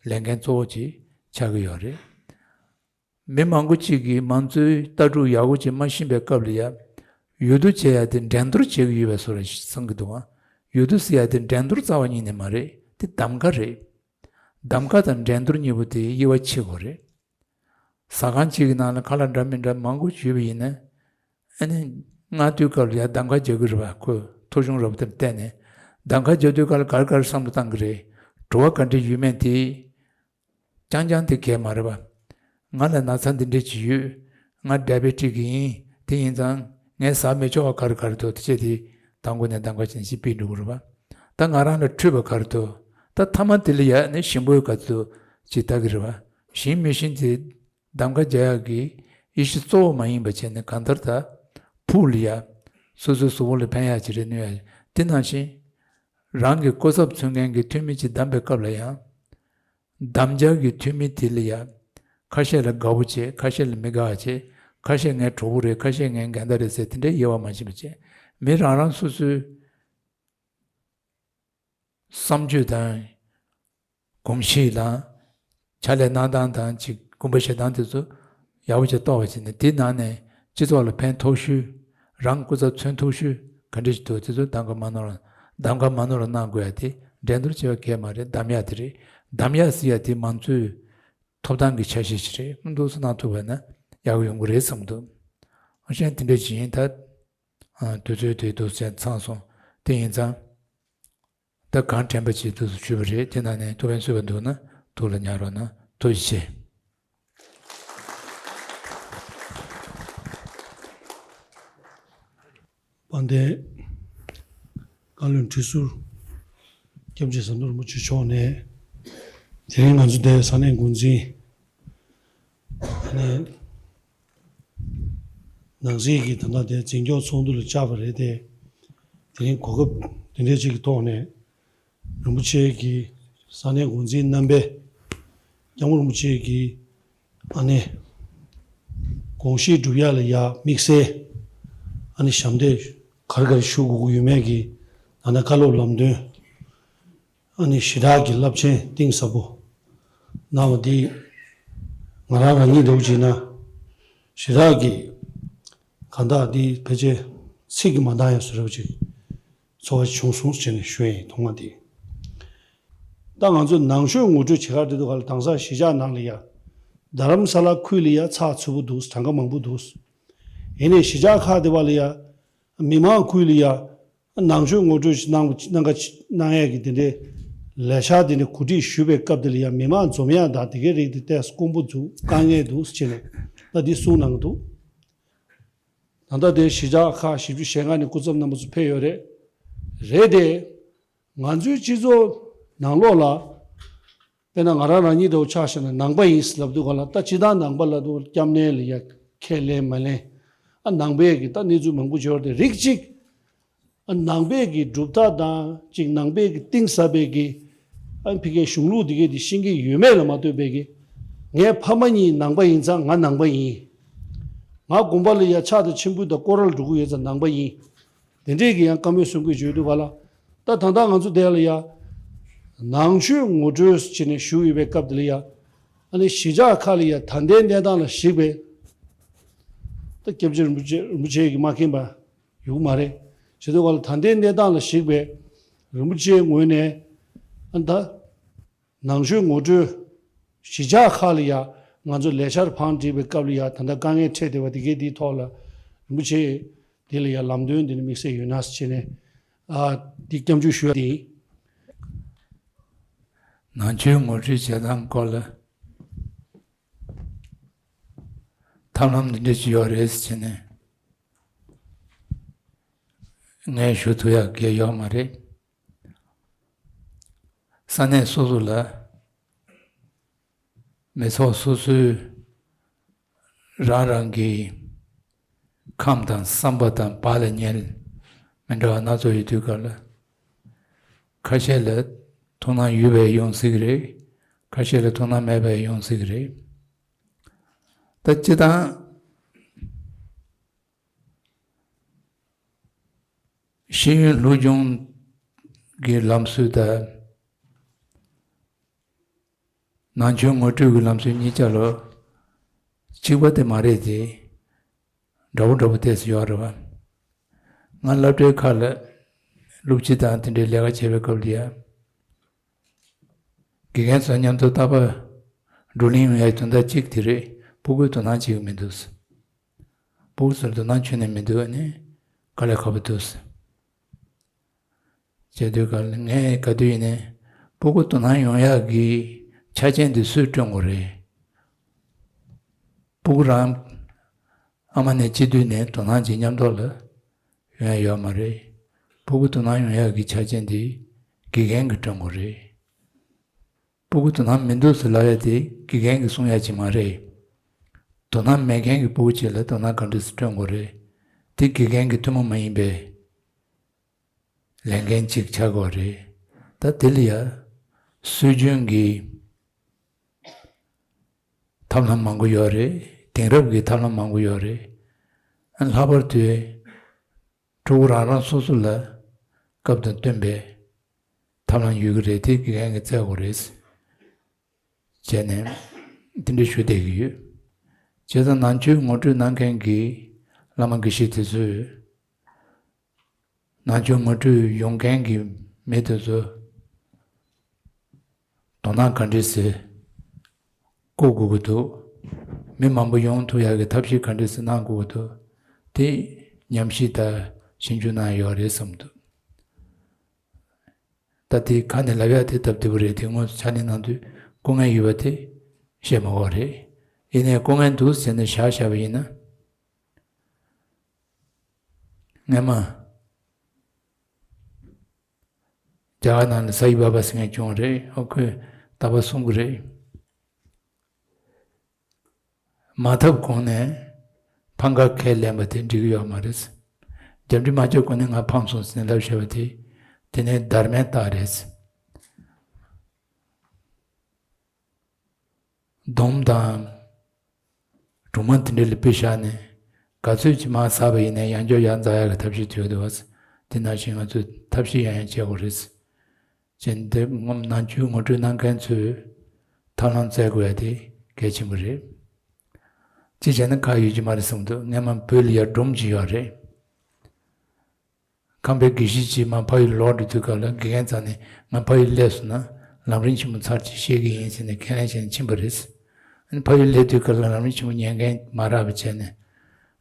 ལས་འགན་གཙོ་བོ་ཅིག་ཆགས་ཀྱི་ཡོད་རེད། མི་མང་པོ་གཅིག་གིས་མང་གཙོའི་ལྟ་གྲུབ་ཡག་པོ་ཅིག་མ་ཤེས་པའི་སྐབས་ལ་ཡ། ཡུལ་སྡུད་བྱེད་ཡ་དེ་འགྲན་བསྡུར་བྱེད་ཀྱི་ཡོད་པའི་བཟོ་འདྲ་ཞིག་བསམ་གྱི་འདུག་ཨང་། ཡུལ་སྡུད་ཟེར་ཡ་དེ་འགྲན་བསྡུར་རྩ་བ་ཉིད་ནས་མ་རེད། དེ་གདམ་ག་རེད། གདམ་ག་དང་འགྲན་བསྡུར་གཉིས་པོ་དེ་དབྱེ་བ་ཕྱེ་དགོས་རེད། ཟ་ཁང་གཅིག་གི་ནང་ལ་ཁ་ལག་འདྲ་མི་འདྲ་མང་པོ་ཡོད་པ་ཡིན་ན། ཨ་ནི་སྔ་དུས་སྐབས་ལ་ཡ་གདམ་ག་རྒྱག་གི་རེད་པ། ཁོས་ཐོ་གཞུང་རབ་དེར་བལྟས་ནས་གདམ་ག་རྒྱག་དུས་སྐབས་ལ་ག་རེ་ག་རེ་བསམ་བློ་བཏང་གི་རེད། བྲོ་བ་ག་འདྲ་ཡོད་མེད་དེ། རྐྱང་རྐྱང་དེ་གས་མ་རེད་པ། ང་ལ་ན་ཚ་འདི་འདྲས་ཅིག་ཡོད། ང་ཌའི་བེ་ཊིག་ཡིན། དེ་ཡིན་ཙང་ངས་ཟ་མི་ཆོག་པ་ག་རེ་ག་རེ་འདུག་དེ་བྱས་དེ་དང་པོ་ནས་གདམ་ག་བྱས་ནས་ཅིག་སྤེལ་འགྲོ་གི་རེད་པ། ད་ང་རང་ལ་འཕྲོད་པ་ག་རེ་འདུག་ད་ཐ་མ་དེ་ལ་ཡ་ནི་ཞིམ་པོ་ག་ཚོད་ཅིག་ལྟ་གི་རེད་པ། ཞིམ་མི་ཞིམ་དེ་གདམ་ག་རྒྱག་ཡག་གི་དབྱེ་གཞི་གཙོ་བོ་མ་ཡིན་པ་བྱས་ནས་གང་ལྟར་ད་ཕུགས་ལ་ཡ་སོ་སོའི་གཟུགས་པོ་ལ་ཕན་ཡག་ཅིག་རེད་ནུས་ཡག་དེ་ནང་བཞིན་རང་གི་སྐུ་ཚབ་མཚོན་མཁན་གྱི་འཐུས་མི་ཅིག་བདམས་པའི་སྐབས་ལ་ཡང་། གདམ་རྒྱག་གི་འཐུས་མི་དེ་ལ་ཡ། ཁ་ཤས་ལ་དགའ་པོ་བྱེད། ཁ་ཤས་ལ་མི་དགའ་བ་བྱེད། ཁ་ཤས་ངའི་གྲོགས་པོ་རེད། ཁ་ཤས་ངའི་འགལ་ཟླ་རེད་ཟེར་དེ་འདྲའི་དབྱེ་བ་མ་ཕྱེ་བ་བྱེད། མི་རང་རང་སོ་སོའི་བསམ་སྤྱོད་དང་། གོམས་གཤིས་དང་། ཕྱག་ལས་གནང་སྟངས་དང་ཅིག་དགོངས་པ་བཞེས་སྟངས་དེ་ཚོ་ཡག་པོ་བྱས་རྟོགས་པ་བྱས་ནས་དེའི་ནང་ནས་སྤྱི་ཚོགས་ལ་ཕན་ཐོགས་ཤོས། རང་སྐུ་ཚབ་མཚོན་ཐུབ་ཤོས་ག་འདྲ་ཞིག་འདུག་དེ་ཚོ་གདམ་ག་མ་ནོར་གདམ་ག་མ་ནོར་གནང་དགོས་ཡ་དེ་འགྲན་བསྡུར་བྱེད་པ་གལ་མ་རེད། གདམ་ཡ་དེ་རེད། གདམ་ཡ་ཟེར་ཡ་དེ་མང་གཙོའི་ཐོབ་ཐང་གི་ཆ་ཤས་ཤིག་རེད། འདུག་སེ་གནང་ཐུབ་པ་ན་ཡག་པོ་ཡོང་གི་རེད་བསམ་འདུག་ཨ་ཅག་དེ་འདྲ་ཞིག་ཡིན། ད་དུས་ཚོད་དེ་འདུག་སེ་ཚང་སོང་། དེ་ཡིན་ཙང་ད་གང་དྲན་པ་ཅིག་འདུག་སེ་ཞུས་པ་རེད། དེ་ནང་ནས་ཐུགས་ཕན་གསོས་པ་འདུག་ན་ཐུགས་ལ་ཉར་རོགས་གནང་། ཐུགས་རྗེ་ཆེ། དཔལ་ལྡན་བཀའ་བློན་ཁྲི་ཟུར་སྐྱབས་རྗེ་ཟམ་གདོང་རིན་པོ་ཆེ་མཆོག་ནས། དེ་རིང་ང་ཚོ་འདིར་ས་གནས་འགོ་འཛིན་ནས་ནང་སྲིད་ཀྱི་ད་ལྟ་དེ་འཛིན་སྐྱོང་ཚོགས་འདུ་ལ་བཅར་བ་རེད་དེ། དེ་རིང་གོ་སྐབས་འདི་འདྲ་ཅིག་གི་ཐོག་ནས་རིན་པོ་ཆེ་གི་ས་གནས་འགོ་འཛིན་རྣམ་པས་སྐྱབས་མགོན་རིན་པོ་ཆེ་གི་ཨ་ནི་དགོངས་གཞི་སྒྲུབ་ཡ་ལ་ཡ་དམིགས་བསལ་ཨ་ནི་ཞབས་འདེགས་ག་རེ་ག་རེ་ཞུ་དགོས་ཀྱི་ཡོད་མེད་ཀྱི་ད་ལྟ་བཀའ་སློབ་ལམ་སྟོན་ཨ་ནི་ཞེ་དྲག་གི་རླབས་ཆེན་གཏིང་ཟབ་པོ་གནང་བ་འདི་ང་རང་རང་ཉིད་འདྲ་བོ་བྱས་ན་ཞེ་དྲག་གི་གང་ལྟར་འདི་ཕལ་ཆེར་ཚིག་གིས་མ་འདང་ཡ་བཟོ་འདྲ་བོ་ཅིག་ཚོར་བ་བྱུང་སོང་ཟེར་ནས་ཞུ་ཡ་ཡིན། ཐོག་མ་དེ། ད་ང་ཚོས་ནང་ཆོས་ངོ་སྤྲོད་བྱེད་གར་དེ་དུས་ག་ལ་དེང་སང་གཞིས་ཆགས་ནང་ལ་ཡ། རྡ་རམ་ས་ལ་ཁུལ་ལ་ཡ་ཚགས་ཚུད་པོ་འདུག་གྲངས་ཀ་མང་པོ་འདུག་ཡིན་ནའི་གཞིས་ཆགས་ཁག་དེ་བ་ལ་ཡ། མི་མང་ཁུལ་ལ་ཡ། ནང་ཆོས་ངོ་སྤྲོད་ཞིག་གནང་གནང་ག་གནང་ཡས་ཀྱི་དེ་འདྲའི་ལས་འཆར་དེ་འདྲ་གོ་སྒྲིག་ཞུས་པའི་སྐབས་དེ་ལ་ཡ་མི་མང་འཛོམས་ཡ་དང་དེ་གའི་རིགས་དེ་ཏོག་ཙམ་དཀོན་པོ་འདུག་དཀའ་ངལ་འདུག་ཟེར་ནས་ད་འདི་གསུངས་གནང་གི་འདུག་ད་ལྟ་དེ་གཞིས་ཆགས་ཁག་བཞི་བཅུ་ཞེ་ལྔ་ནས་སྐུ་ཚབ་རྣམ་པ་ཚོ་ཕེབས་ཡོད་རེད། རེད་དེ། ང་ཚོའི་སྤྱི་ཚོགས་ནང་ལོགས་ལ། དཔེར་ན་ང་རང་རང་ཉིད་འདྲ་བོ་ཆ་བཞག་ན་ནང་པ་ཡིན་ལབ་དུས་ག་ལ་ད་སྤྱིར་བཏང་ནང་པ་ལབ་དུས་སྐྱབས་གནས་ལ་ཡ་ཁས་ལེན་མ་ལེན། ཨ་ནང་པའི་གི་ད་གནས་ཚུལ་མང་པོ་འབྱོར་ཏེ་རིགས་གཅིག་ཨ་ནང་པའི་གི་གྲུབ་མཐའ་དང་གཅིག་ནང་པའི་གི་གཏིང་ཟབ་པའི་གི་ཨ་ཕ་གིའི་གཞུང་ལུགས་འདི་གའི་དེ་ཤེས་ཀྱི་ཡོད་མེད་ལ་མ་ལྟོས་པའི་གི། ངའི་ཕ་མ་གཉིས་ནང་པ་ཡིན་ཙང་ང་ནང་པ་ཡིན། ང་དགོན་པ་ལ་ཡ་ཕྱག་དང་མཆོད་འབུལ་དང་སྐོར་ར་ལ་འགྲོ་གི་ཡོད་ཙང་ནང་པ་ཡིན། དེ་འདྲས་ཀྱི་ཡང་བཀའ་མོལ་གསུང་གི་བརྗོད་དུས་ག་ལ། ད་ད་ལྟ་ང་ཚོ་དེ་ལ་ཡ། ནང་ཆོས་ངོ་སྤྲོད་བྱས་ནས་བཞུགས་ཡོད་པའི་སྐབས་དེ་ལ་ཡ། ཨ་ནི་གཞིས་ཆགས་ཁག་ལ་ཡ་ད་ལྟའི་གནས་སྟངས་ལ་གཞིགས་པའི། ད་སྐྱབས་རྗེ་རིན་པོ་ཆེ་རིན་པོ་ཆེ་གིས་མ་མཁྱེན་པ་ཡོད་མ་རེད། བྱས་དུས་ག་ལ་ད་ལྟའི་གནས་སྟངས་ལ་གཞིགས་པའི་རིན་པོ་ཆེའི་ངོས་ནས་ཨ་ད། ནང་ཆོས་ངོ་སྤྲོད་གཞིས་ཆགས་ཁག་ལ་ཡ་ང་ཚོ་ལས་འཆར་བང་བསྒྲིགས་པའི་སྐབས་ལ་ཡ་ད་ལྟ་དཀའ་ངལ་འཕྲད་བསྡད་པ་དེ་གའི་དེའི་ཐོག་ལ་རིན་པོ་ཆེ་དེ་ལ་ཡ་ལམ་སྟོན་དེ་ནི་དམིགས་བསལ་ཡོད་ན་ཟེར་ནས་ཨ་འདི་སྐྱབས་འཇུག་ཞུ་ཡ་དེ་ཡིན། ནང་ཆོས་ངོ་སྤྲོད་བྱེད་སྟངས་སྐོར་ལ་ཐབས་ལམ་འདི་འདྲ་ཞིག་ཡོད་རེད་ཟེར་ནས་ངས་ཞུ་ཐུབ་ཡ་གལ་ཡོད་མ་རེད། ས་གནས་སོ་སོ་ལ་མི་ཚོགས་སོ་སོའི་རང་རང་གི་ཁམས་དང་བསམ་པ་དང་བག་ལ་ཉལ་མི་འདྲ་བ་སྣ་ཚོགས་ཡོད་དུས་སྐབས་ལ། ཁ་ཤས་ལ་ཐུགས་སྣང་ཡོད་པའི་ཡོང་སྲིད་ཀྱི་རེད། ཁ་ཤས་ལ་ཐུགས་སྣང་མེད་པའི་ཡོང་སྲིད་ཀྱི་རེད། ད་སྤྱིར་བཏང་ཤེས་ཡོན་སློབ་སྦྱོང་གི་ལམ་སྲོལ་དང་ནང་ཆོས་ངོ་སྤྲོད་ཀྱི་ལམ་སྲོལ་གཉིས་ཆ་ལ་གཅིག་པ་དེ་མ་རེད་དེ། འདྲ་བོ་འདྲ་བོ་ཏོག་ཙམ་ཡོད་རེད་བ། ང་སློབ་གྲྭའི་ཁག་ལ་སློབ་སྤྱི་དང་དེ་འདྲའི་ལས་ཀ་བྱེད་པའི་སྐབས་ལ་ཡ། དགེ་རྒན་ཚོ་མཉམ་དུ་རྟག་པར་བགྲོ་གླེང་ཡོང་ཡའི་དོན་དག་གཅིག་དེ་རེད། སྤུ་གུས་དོ་སྣང་བྱེད་ཀྱི་མི་འདུག་སྤུ་གུ་ཚོར་དོ་སྣང་བྱུང་ནས་མི་འདུག་ཨ་ནི་དཀའ་ལས་ཁག་པོ་འདུག་བྱས་དུས་ག་ལ་ངས་ག་དུས་ཡིན་ནའི་སྤུ་གུ་དོ་སྣང་ཡོང་ཡག་གི་ཆ་རྐྱེན་འདི་སུས་བསྐྲུན་དགོས་རེད། སྤུ་གུ་རང་ཨ་མ་ནས་སྐྱེས་དུས་ནས་དོ་སྣང་གཅིག་མཉམ་དུ་ལ་ཡོང་ཡ་ཡོད་མ་རེད། སྤུ་གུ་དོ་སྣང་ཡོང་ཡག་གི་ཆ་རྐྱེན་འདི་དགེ་རྒན་གྱིས་བསྐྲུན་དགོས་རེད། སྤུ་གུ་དོ་སྣང་མི་འདུག་ཟེར་ལབ་ཡ་དེ་དགེ་རྒན་གྱིས་གསུང་ཡ་ཅིག་མ་རེད། དོ་སྣང་མེད་མཁན་གྱི་སྤུ་གུ་ཅིག་ལ་དོ་སྣང་ག་འདྲ་སེ་བསྐྲུན་དགོས་རེད། དེ་དགེ་རྒན་གྱི་ཐུན་མོང་མ་ཡིན་པའི་ལས་འགན་ཅིག་ཆགས་དགོས་རེད། ད་དེ་ལ་ཡ་སྲོལ་རྒྱུན་གྱི་ཐབས་ལམ་མང་པོ་ཡོད་རེད། དེང་རབས་ཀྱི་ཐབས་ལམ་མང་པོ་ཡོད་རེད། ཨ་ལྷག་པར་དུ་ཕྲུ་གུ་རང་རང་སོ་སོ་ལ་སྐབས་དང་བསྟུན་པའི་ཐབས་ལམ་ཡོད་ཀྱི་རེད། དེ་དགེ་རྒན་གྱིས་བཙལ་དགོས་རེད། བྱས་ནས་དེ་འདྲ་ཞུ་བསྡད་ཀྱི་ཡོད། བྱས་ཙང་ནང་ཆོས་ངོ་སྤྲོད་གནང་མཁན་གྱི་བླ་མ་དགེ་བཤེས་དེ་ཚོས་ ནང་ཆོས་ངོ་སྤྲོད་ཡོང་མཁན་གྱི་མི་དེ་ཚོ་དོ་སྣང་ག་འདྲས་སེ་བསྐུལ་དགོས་ཀྱི་འདུག་མི་མང་པོ་ཡོང་ཐུབ་ཡག་གི་ཐབས་ཤེས་ག་འདྲས་སེ་གནང་དགོས་ཀྱི་འདུག་དེ་ཉམས་ཞིབ་དང་ཞིབ་འཇུག་གནང་ཡོད་རེད་བསམ་འདུག་ད་དེ་ཁ་ནས་ལབ་ཡག་དེ་སྟབས་བདེ་པོ་རེད། དེ་དངོས་སུ་ཕྱག་ལས་གནང་དུས་སྐུ་ངལ་ཡོད་པ་དེ་བཤད་མ་དགོས་རེད། ཡིན་ནའི་སྐུ་ངལ་འདུག་ཟེར་ནས་བཞག་བཞག་པ་ཡིན་ན། སྔན་མ་རྒྱ་གར་ནང་ལ་ས་ཡི་བྷ་བྷ་ཟེར་མཁན་བྱུང་རེད། ཨོ་ཁོས་རྟག་པར་གསུང་གི་རེད། མ་ཐབས་གོང་ནས་ཕམ་ཁ་ཁས་ལེན་པ་དེ་འགྲིག་གི་ཡོད་མ་རེད། རྒྱབ་འདྲི་མ་བྱས་གོང་ནས་ང་ཕམ་སོང་ཟེར་ནས་ལབ་བཞག་པ་དེ་དེ་ནས་སྡར་མའི་རྟགས་རེད། སྡོམ་དང་སྒྲོལ་མ་དེ་འདྲ་ལ་དཔེ་བཞག་ནས་ག་ཚོད་ཅིག་མར་ཟགས་པ་ཡིན་ནའི་ཡང་བསྐྱར་ཡར་འཛག་ཡག་གི་ཐབས་ཤེས་བྱེད་འདུག་བ། དེ་ནང་བཞིན་ང་ཚོས་ཐབས་ཤེས་ཡང་ཡང་བྱེད་དགོས་རེད། ཅེས་འདི་ངོམ་ནང་ཆོས་ངོ་སྤྲོད་གནང་མཁན་ཚོས་ཐབས་ལམ་བཙལ་དགོས་ཡ་དེ་གལ་ཆེན་པོ་རེད། ཅི་བྱས་ན་ཁག་ཡོད་ཀྱི་མ་རེད་བསམ་འདུག་སྔན་མ་བོད་ལ་ཡ་སྒྲོམ་གྱི་ཡོད་རེད། ཁམས་པའི་དགེ་བཤེས་ཀྱིས་མར་ཕ་ཡུལ་ལོག་འགྲོ་དུས་སྐབས་ལ་དགེ་རྒན་རྩ་ནས་ང་ཕ་ཡུལ་སླེབས་སོང་ན་ལམ་རིམ་ཆེན་མོ་ཚར་གཅིག་བཤད་ཀྱི་ཡིན་ཟེར་ནས་ཁས་ལེན་བྱས་ནས་ཕྱིན་པ་རེད། ཨ་ནི་ཕ་ཡུལ་སླེབས་དུས་སྐབས་ལ་ལམ་རིམ་ཆེན་མོ་ཉན་མཁན་མ་རག་པ་བྱས་ནས།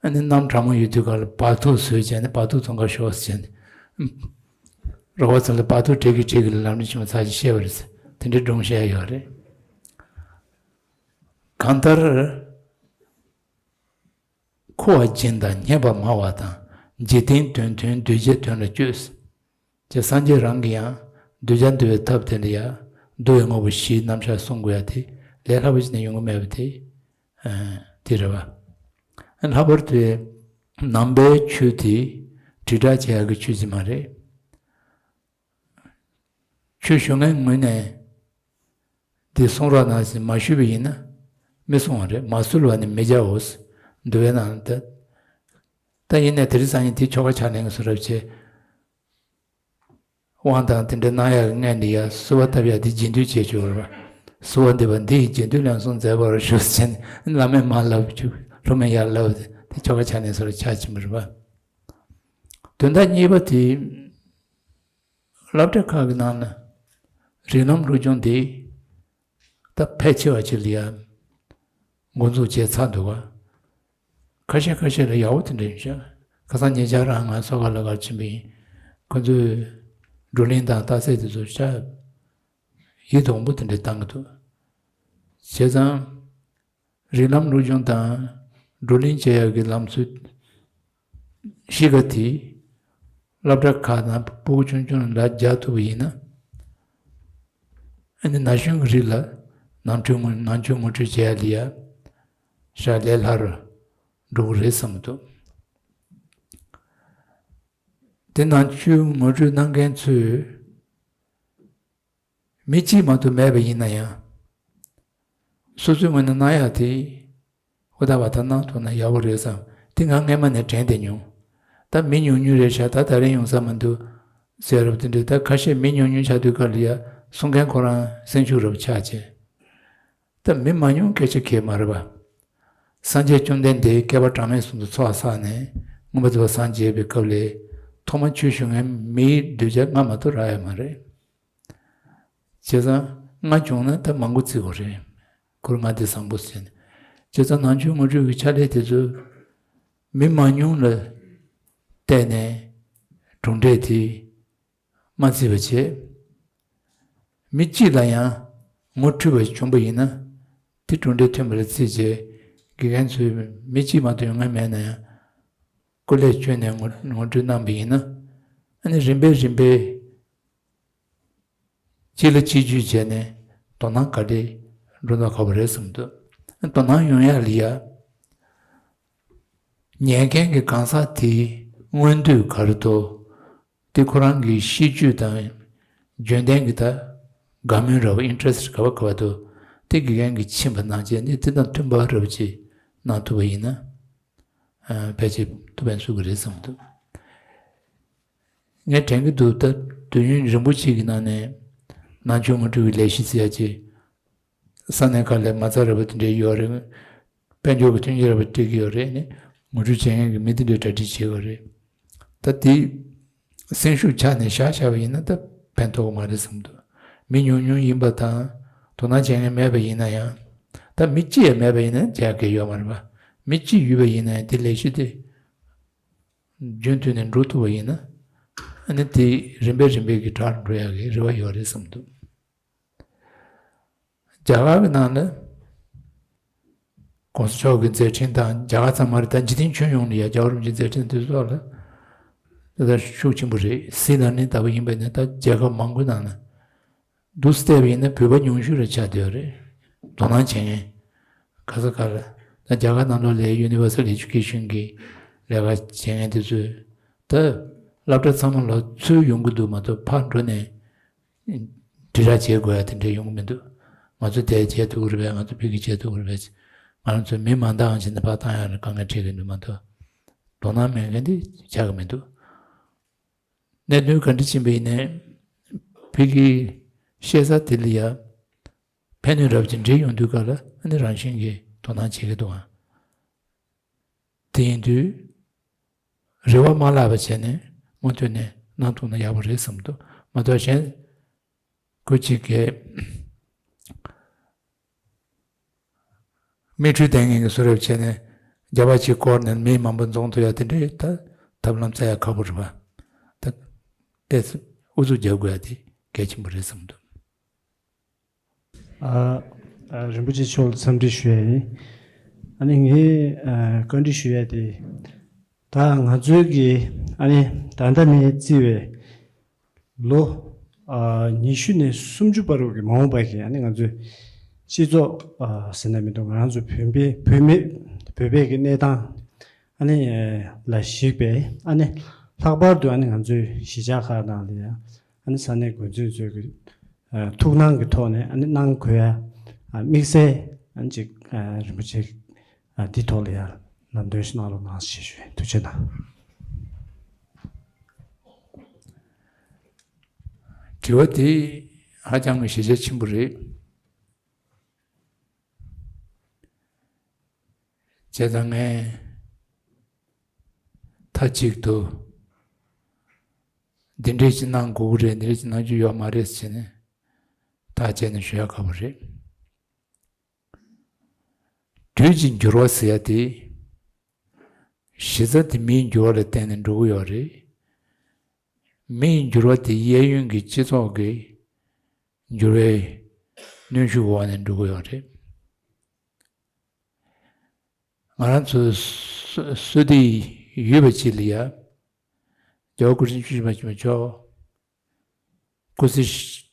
ཨ་ནི་གནམ་གྲང་མོ་ཡོད་དུས་སྐབས་ལ་བག་ཐུག་བཟོས་བྱས་ནས་བག་ཐུག་བཙོང་ག་ཤོག་ཟེར་ནས། རོགས་པ་ཚོ་ལ་བག་ཐུག་སྤྲད་ཀྱི་སྤྲད་ཀྱི་ལ་ལམ་རིམ་ཆེན་མོ་ཚར་གཅིག་བཤད་པ་རེད། དེ་འདྲའི་སྒྲུང་བཤད་ཡོད་རེད། གང་ལྟར། མཁོ་བ་སྦྱིན་དང་སྙན་པ་སྨྲ་བ་དང་། འཇིག་རྟེན་དོན་མཐུན་གདུལ་བྱའི་དོན་ལ་སྤྱོད། ཅེས་སངས་རྒྱས་རང་གིས་ཡང་གདུལ་བྱ་འདུལ་བའི་ཐབས་དེ་ལ་ཡང་འདུལ་བའི་དངོས་པོ་བཞིའི་རྣམ་གཞག་གསུང་དགོས་ཡ་དེ་ལས་སླ་པོ་ཞིག་ནས་ཡོང་གི་མེད་པ་དེ་དེ་རེད་བ། ལྷག་པར་དུ་ནང་པའི་ཆོས་དེ་དྲིལ་བསྒྲགས་བྱེད་ཡ་གི་ཆོས་ཅིག་མ་རེད། ཆོས་ཞུ་མཁན་ངོས་ནས་འདི་གསུང་རོགས་གནང་ཟེར་མ་ཞུས་པ་ཡིན་ན་མི་གསུང་བ་རེད། མ་གསོལ་བ་ནི་མི་བྱའོ། འདུལ་བའི་ནང་ད། ད་ཡིན་ནའི་དེ་རིང་སང་ཉིན་དེ་ཆོ་ག་ཕྱག་ལེན་གྱི་སུ་རབ་བྱེད། དབང་དང་དེ་འདྲ་གནང་ཡག་གི་སྔན་ནས་ཡ་གསོལ་བ་བཏབ་ཡག་དེ་རྗེས་མཐུན་བྱེད་ཆོག་རེད་བ། གསོལ་བ་འདེབས་པ་འདི་ཡི་རྗེས་མཐུན་ལན་གསུམ་མཛད་པར་ཞུ་ཟེར་ནས་བླ་མས་མར་ལབ་བཅུག་སློབ་མས་ཡར་ལབ་དེ་ཆོ་ག་ཕྱག་ལེན་སུ་རབ་ཆགས་ཀྱི་མ་རེད་བ། དོན་དག་གཉིས་པ་དེ། སློབ་གྲྭ་ཁག་གི་ནང་ན་རིགས་ལམ་སློབ་སྦྱོང་དེ་ད་ཕལ་ཆེ་བ་ཅིག་ལ་ཡང་འགོ་འཛུགས་བྱས་ཚར་འདུག་ག་ཁ་ཤས་ཁ་ཤས་ལ་ཡག་པོ་དེ་འདྲ་ཡིན་ཤག་ཁ་སང་ཉེ་ཆར་རང་ང་སོ་ག་ལ་གར་ཕྱིན་པ་ཡིན། ཁོ་ཚོས་བགྲོ་གླེང་དང་རྟགས་གསལ་དེ་ཚོ་ཤག་ཡིད་དུ་འོང་པོ་དེ་འདྲ་བཏང་གི་འདུག་བྱས་ཙང་། རིགས་ལམ་སློབ་སྦྱོང་དང་བགྲོ་གླེང་བྱེད་ཡག་གི་ལམ་སྲོལ་གཤིས་ཀ་དེ་སློབ་གྲྭ་ཁག་ནང་སྤུ་གུ་ཆུང་ཆུང་ལ་རྒྱག་ཐུབ་པ་ཡིན་ན། ཨ་ནི་ན་གཞོན་གྱི་རིགས་ལ་ནང་ཆོས་ངོ་ནང་ཆོས་ངོ་སྤྲོད་བྱེད་ཡག་ལ་ཡ་ཤག་ལས་སླ་རུ་འགྲོ་གི་རེད་བསམ་གྱི་འདུག་དེ་ནང་ཆོས་ངོ་སྤྲོད་གནང་མཁན་ཚོས། མི་གཅིག་མ་གཏོགས་མེད་པ་ཡིན་ན་ཡང་། སོ་སོའི་ངོས་ནས་གནང་ཡག་དེ་ཧུར་ཐག་བ་ཐག་གནང་ཐུབ་ན་ཡག་པོ་རེད་བསམ། དེ་ང་སྔན་མ་ནས་དྲན་བསྡད་མྱོང་། ད་མི་ཉུང་ཉུང་རེད་ཤག་ད་ད་རེས་ཡོང་ས་མི་འདུག་ཟེར་རབས་དེ་འདྲ། ད་ཁ་ཤས་མི་ཉུང་ཉུང་ཆགས་དུས་སྐབས་ལ་ཡ་གསུང་མཁན་ཁོ་རང་སེམས་ཤུགས་རབ་ཆག་བྱས། ད་མི་མང་ཉུང་སྐད་ཆ་གལ་མ་རེད་པ། སངས་རྒྱས་བཅོམ་ལྡན་འདས་བསྐལ་པ་གྲངས་མེད་གསུམ་དུ་ཚོགས་བསགས་ནས་མངོན་པར་མཛད་པ་སངས་རྒྱས་པའི་སྐབས་ལ་ཐོག་མར་ཆོས་ཞུ་མཁན་མིའི་གདུལ་བྱ་ལྔ་མ་གཏོགས་རག་ཡ་མ་རེད། བྱས་ཙང་ལྔ་བྱུང་ན་ད་མང་པོ་བརྩི་དགོས་རེད། ཁོར་ལྔ་སྡེ་བཟང་པོ་ཟེར་ནས། བྱས་ཙང་ནང་ཆོས་ངོ་སྤྲོད་ཀྱི་ཕྱག་ལས་དེ་ཚོ་མི་མང་ཉུང་ལ་བལྟས་ནས་གྲུབ་འབྲས་དེ་མ་བརྩི་བ་བྱས། མི་གཅིག་ལ་ཡང་ངོ་འཕྲོད་པ་བྱུང་པ་ཡིན་ན་དེ་གྲུབ་འབྲས་ཐོན་པ་ལ་བརྩིས་བྱས། དགེ་རྒན་ཚོས་མི་གཅིག་མ་གཏོགས་ཡོང་མཁན་མེད་ན་ཡང་སྐུ་ལས་བསྐྱོན་ནས་ངོ་ངོ་སྤྲོད་གནང་པ་ཡིན་ན། ཨ་ནི་རིམ་པས་རིམ་པས། གཅིག་ལ་གཅིག་བརྒྱུད་བྱས་ནས་དོ་སྣང་ག་འདྲས་འགྲོ་ན་དགའ་པོ་རེད་བསམ་འདུག་དོ་སྣང་ཡོང་ཡག་ལ་ཡ། ཉན་མཁན་གྱི་གང་ཟག་དེའི་མངོན་འདོད་ག་རེ་འདུག་དེ་ཁོ་རང་གི་གཤིས་རྒྱུད་དང་རྒྱུན་ལྡན་གྱི་ད་དགའ་མོས་འདྲ་བོ་ཨིན་ཊི་རེ་སི་ག་བ་ག་བ་འདུག་དེ་དགེ་རྒན་གྱིས་མཁྱེན་པ་གནང་བྱས་ནས་དེ་དང་མཐུན་པ་འདྲ་བོ་ཅིག་གནང་ཐུབ་པ་ཡིན་ན། ཕལ་ཆེར་ཐུགས་ཕན་གསོས་ཀྱི་རེད་བསམ་འདུག་ངས་དྲན་གྱི་འདུག་ད་དུས་ཡུན་རིང་པོ་ཅིག་གི་ནང་ནས་ནང་ཆོས་ངོ་སྤྲོད་ཀྱི་ལས་གཞི་ཟེར་ཡ་ཅིག་ས་གནས་ཁག་ལ་མ་རྩ་ར་བ་དེ་འདྲས་ཡོད་རེད། དཔལ་འབྱོར་གྱི་མཐུན་རྐྱེན་ར་བ་སྤྲད་ཀྱི་ཡོད་རེད། ནི་ངོ་སྤྲོད་བྱེད་མཁན་གྱི་མི་དེ་འདྲས་གྲ་སྒྲིག་བྱེད་དགོས་རེད། ད་དེ་ སེམས་ཤུགས་ཆག་ནས་བཞག་བཞག་པ་ཡིན་ན་ད་ཕན་ཐོགས་མ་རེད་བསམ་འདུག་མི་ཉུང་ཉུང་ཡིན་པ་དང་དོ་སྣང་བྱེད་མཁན་མེད་པ་ཡིན་ན་ཡང་། ད་མི་གཅིག་ཡང་མེད་པ་ཡིན་ན་བྱ་དགོས་ཡོད་མ་རེད་པ། མི་གཅིག་ཡོད་པ་ཡིན་ན་ཡང་དེ་ལས་གཞི་དེ་རྒྱུན་མཐུད་ནས་འགྲོ་ཐུབ་པ་ཡིན་ན། ཨ་ནི་དེ་རིམ་པས་རིམ་པས་ཀྱི་དྲག་འགྲོ་ཡག་གི་རེ་བ་ཡོད་རེད་བསམ་འདུག་རྒྱ་གར་གྱི་ནང་ལ་༸གོང་ས་མཆོག་གི་མཛད་འཕྲིན་དང་། རྒྱ་གར་ཙམ་མ་རེད། ད་འཇིག་རྟེན་ཁྱོན་ཡོངས་ལ་ཡ་རྒྱལ་བ་རིན་པོ་ཆེའི་མཛད་འཕྲིན་དེ་ཚོ་ལ་ད་ལྟ་ཤུགས་ཆེན་པོ་རེད། སྲིད་ལ་ནི་ལྟ་བུ་ཡིན་པ་ནི་ད་རྒྱལ་ཁབ་མང་པོའི་ནང་ལ་འདུག་སེ་བལྟས་པ་ཡིན་ན་བོད་པ་ཉུང་ཤོས་རེ་ཆགས་བསྡད་ཡོད་རེད། དོ་སྣང་བྱེད་མཁན་ག་ས་ག་ལ། ད་རྒྱ་གར་ནང་ལོགས་ལ་Universal Education གི་ལས་ཀ་བྱེད་མཁན་དེ་ཚོས་ད་སློབ་གྲྭ་ཚང་མ་ལ་ཚུར་ཡོང་གི་འདུག་མ་གཏོགས་ཕར་འགྲོ་ནས་དྲིལ་བསྒྲགས་བྱེད་དགོས་ཡ་དེ་འདྲ་ཡོང་གི་མི་འདུག་ང་ཚོ་དེ་བྱེད་ཐུབ་ཀྱི་རེད་པས། ང་ཚོ་ཕ་གི་བྱེད་ཐུབ་ཀྱི་རེད་པས། ང་རང་ཚོ་མི་མང་དག་ཅིག་ནས་ཕར་བཏང་ཡག་ལ་དཀའ་ངལ་འཕྲད་ཀྱི་འདུག་མ་གཏོགས། དོ་སྣང་མེད་མཁན་དེ་ཆགས་ཀྱི་མི་འདུག་གནད་དོན་ག་འདྲ་ཕྱིན་པ་ཡིན་ནའི་ཕ་གིའི་ཤེས་ཚད་དེ་ལ་ཡ་ཕན་ནུས་རབ་ཅིག་འདྲེས་ཡོང་དུས་སྐབས་ལ་ཨ་ནི་རང་བཞིན་གྱིས་དོ་སྣང་བྱེད་ཀྱི་འདུག་ཨང་། དེ་ཡིན་དུས་རེ་བ་མ་བརླག་པ་བྱས་ནས་མུ་མཐུད་ནས་གནང་ཐུབ་ན་ཡག་པོ་རེད་བསམ་འདུག་མ་གཏོགས་གཞན་ཁོ་གཅིག་གིས་མིག་འཕྲུལ་ལྡན་མཁན་གྱི་བཟོ་འདྲ་བྱས་ནས་རྒྱ་ཕར་གཅིག་བསྐོར་ནས་མི་མང་པོ་འཛོམས་ཐུབ་ཡ་དེ་འདྲའི་ད་ཐབས་ལམ་བཙལ་ཡ་ཁག་པོ་རེད་པ། ད་ཏོག་ཙམ་ཨུ་ཚུགས་རྒྱག་དགོས་ཡ་དེ་གལ་ཆེན་པོ་རེད་བསམ་འདུག་ཨ། ཨ། རིན་པོ་ཆེ་མཆོག་ལ་འཚམས་འདྲི་ཞུ་ཡ་ཡིན། ཨ་ནི་ངས་ཨ་བཀའ་འདྲི་ཞུ་ཡ་དེ། ད་ང་ཚོའི་གི་ཨ་ནི་ད་ལྟ་ནས་བརྩིས་པའི་ལོ་ཨ་ཉི་ཤུ་ནས་སུམ་ཅུ་བར་དུ་གི་མ་འོངས་པ་གི་ཨ་ནི་ང་ཚོའི་སྤྱི་ཚོགས་ཨ་ཟེར་ན་མི་འདུག་ང་རང་ཚོ་བོད་པའི་བོད་མི་བོད་པའི་གི་གནས་སྟངས་ཨ་ནི་ལ་གཞིགས་པའི་ཨ་ནི་ལྷག་པར་དུ་ཨ་ནི་ང་ཚོའི་གཞིས་ཆགས་ཁག་ནང་ལ་ཡང་ཨ་ནི་ས་གནས་འགོ་འཛིན་ཚོའི་གི་ཨ་ཐུགས་སྣང་གི་ཐོག་ནས་ཨ་ནི་གནང་དགོས་ཡ་ཨ་དམིགས་བསལ་ཨ་ནི་ཅིག་ཨ་རིན་པོ་ཆེ་ཨ་འདི་ཐོག་ལ་ཡ་ལམ་སྟོན་ཞིག་གནང་རོགས་གནང་ཞེས་ཞུ། ཐུགས་རྗེ་གནང་། དྲི་བ་དེ་ཧ་ཅང་གི་གཞི་རྒྱ་ཆེན་པོ་རེད། བྱས་ཙང་ངས་མཐའ་གཅིག་ཏུ་འདི་འདྲས་ཅིག་གནང་དགོས་ཀྱི་རེད། འདི་འདྲས་ཅིག་གནང་རྒྱུ་ཡོད་མ་རེད་ཟེར་ནས་ཐག་བཅད་ནས་ཞུ་ཡ་ཁག་པོ་རེད། དུས་ཀྱི་འགྱུར་བ་ཟེར་ཡ་དེ། གཞི་རྩ་དེ་མིའི་འགྱུར་བ་ལ་བརྟེན་ནས་འགྲོ་གི་ཡོད་རེད། མིའི་འགྱུར་བ་དེ་གཡས་གཡོན་གྱི་སྤྱི་ཚོགས་ཀྱི་འགྱུར་བའི་གནོན་ཤུགས་འོག་ནས་འགྲོ་གི་ཡོད་རེད། ང་རང་ཚོ་བསོད་བདེ་ཡོད་པ་ཅིག་ལ་ཡ། རྒྱལ་བ་སྐུ་ཕྲེང་བཅུ་བཞི་པ་ཆེན་པོ་མཆོག་སྐུ་ཚེ་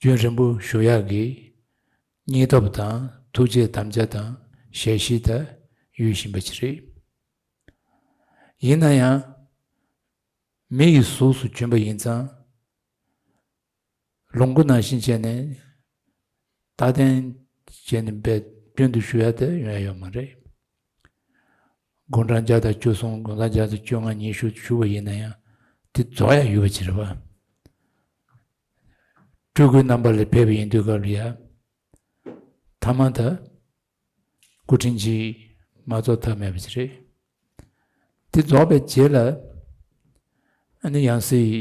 རྒྱུན་རིང་པོ་བཞུགས་ཡག་གི་སྙིང་སྟོབས་དང་ཐུགས་རྗེ་དམ་བཅའ་དང་ཞལ་བཞེས་དང་ཡོད་བཞིན་པ་ཅིག་རེད། ཡིན་ན་ཡང་། མི་ཡི་གཟུགས་སུ་བྱོན་པ་ཡིན་ཙང་། ལོངས་སྐུ་ནང་བཞིན་བྱས་ནས་རྟག་བརྟན་བྱས་ནས་འབད་རྒྱུན་དུ་བཞུགས་ཡ་དེ་ཡོང་ཡ་ཡོད་མ་རེད། དགུང་གྲངས་བརྒྱ་དང་བཅུ་གསུམ། དགུང་གྲངས་བརྒྱ་དང་བཅོ་ལྔ་ཉི་ཤུ་བཞུགས་པ་ཡིན་ན་ཡང་དེ་རྫོགས་ཡ་ཡོད་པ་ཅིག་རེད་པ། སྤྲུལ་སྐུའི་རྣམ་པ་ལ་ཕེབས་པ་ཡིན་དུས་སྐབས་ལ་ཡ། ཐ་མ་ད་སྐུ་ཕྲེང་གཅིག་མ་རྫོགས་ཐབས་མེད་པ་ཅིག་རེད། དེ་རྫོགས་པའི་རྗེས་ལ་ཨ་ནི་ཡང་སྲིད་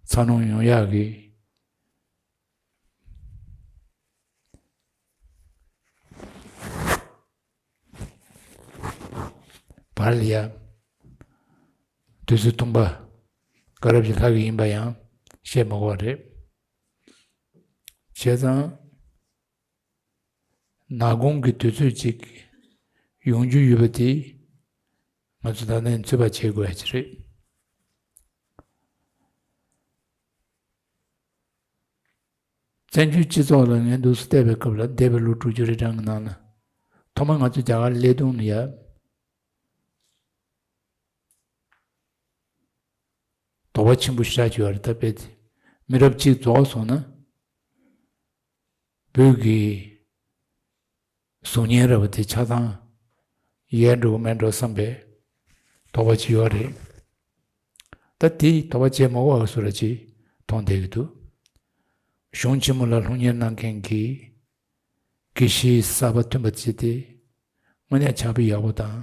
འཚར་ལོངས་ཡོང་ཡག་གི་བར་ལ་ཡ། དུས་ཚོད་ཐུང་པ་སྐབས་རབ་ཀྱི་ལྷག་གི་ཡིན་པ་ཡང་བཤད་མི་དགོས་པ་རེད། བྱས་ཙང་། ནག་ཁུང་གི་དུས་ཚོད་ཅིག་ཡོང་རྒྱུ་ཡོད་པ་དེ་ང་ཚོ་ད་ནས་ཚོད་དཔག་བྱེད་དགོས་ཡ་ཅིག་རེད། བཙན་བྱོལ་སྤྱི་ཚོགས་ལ་ངས་འདུག་སེ་བལྟས་པའི་སྐབས་ལ་འདས་པའི་ལོ་དྲུག་ཅུ་རེ་གྲངས་ཀྱི་ནང་ལ་ཐོག་མར་ང་ཚོ་རྒྱ་གར་སླེབས་དུས་ལ་ཡ། དོགས་པ་ཆེན་པོ་ཞེ་དྲག་ཅིག་ཡོད་རེད། ད་དཔེ་དེ་མི་རབས་གཅིག་རྫོགས་སོང་ན་བོད་ཀྱི་གཟུགས་བརྙན་ར་བ་དེ་ཆ་ཚང་ཡལ་འགྲོ་གི་མེད་འགྲོ་བསམ་པའི་དོགས་པ་ཅིག་ཡོད་རེད། ད་དེ་དོགས་པ་བྱེད་མ་དགོས་པ་བཟོ་འདྲ་ཅིག་མཐོང་བསྡད་ཀྱི་འདུག་གཞུང་ཆེན་མོ་ལ་སློབ་གཉེར་གནང་མཁན་གྱི་དགེ་བཤེས་གསར་པ་ཐོན་པ་བྱས་ཏེ། དངོས་གནས་ཕྱག་དཔེ་ཡག་པོ་དང་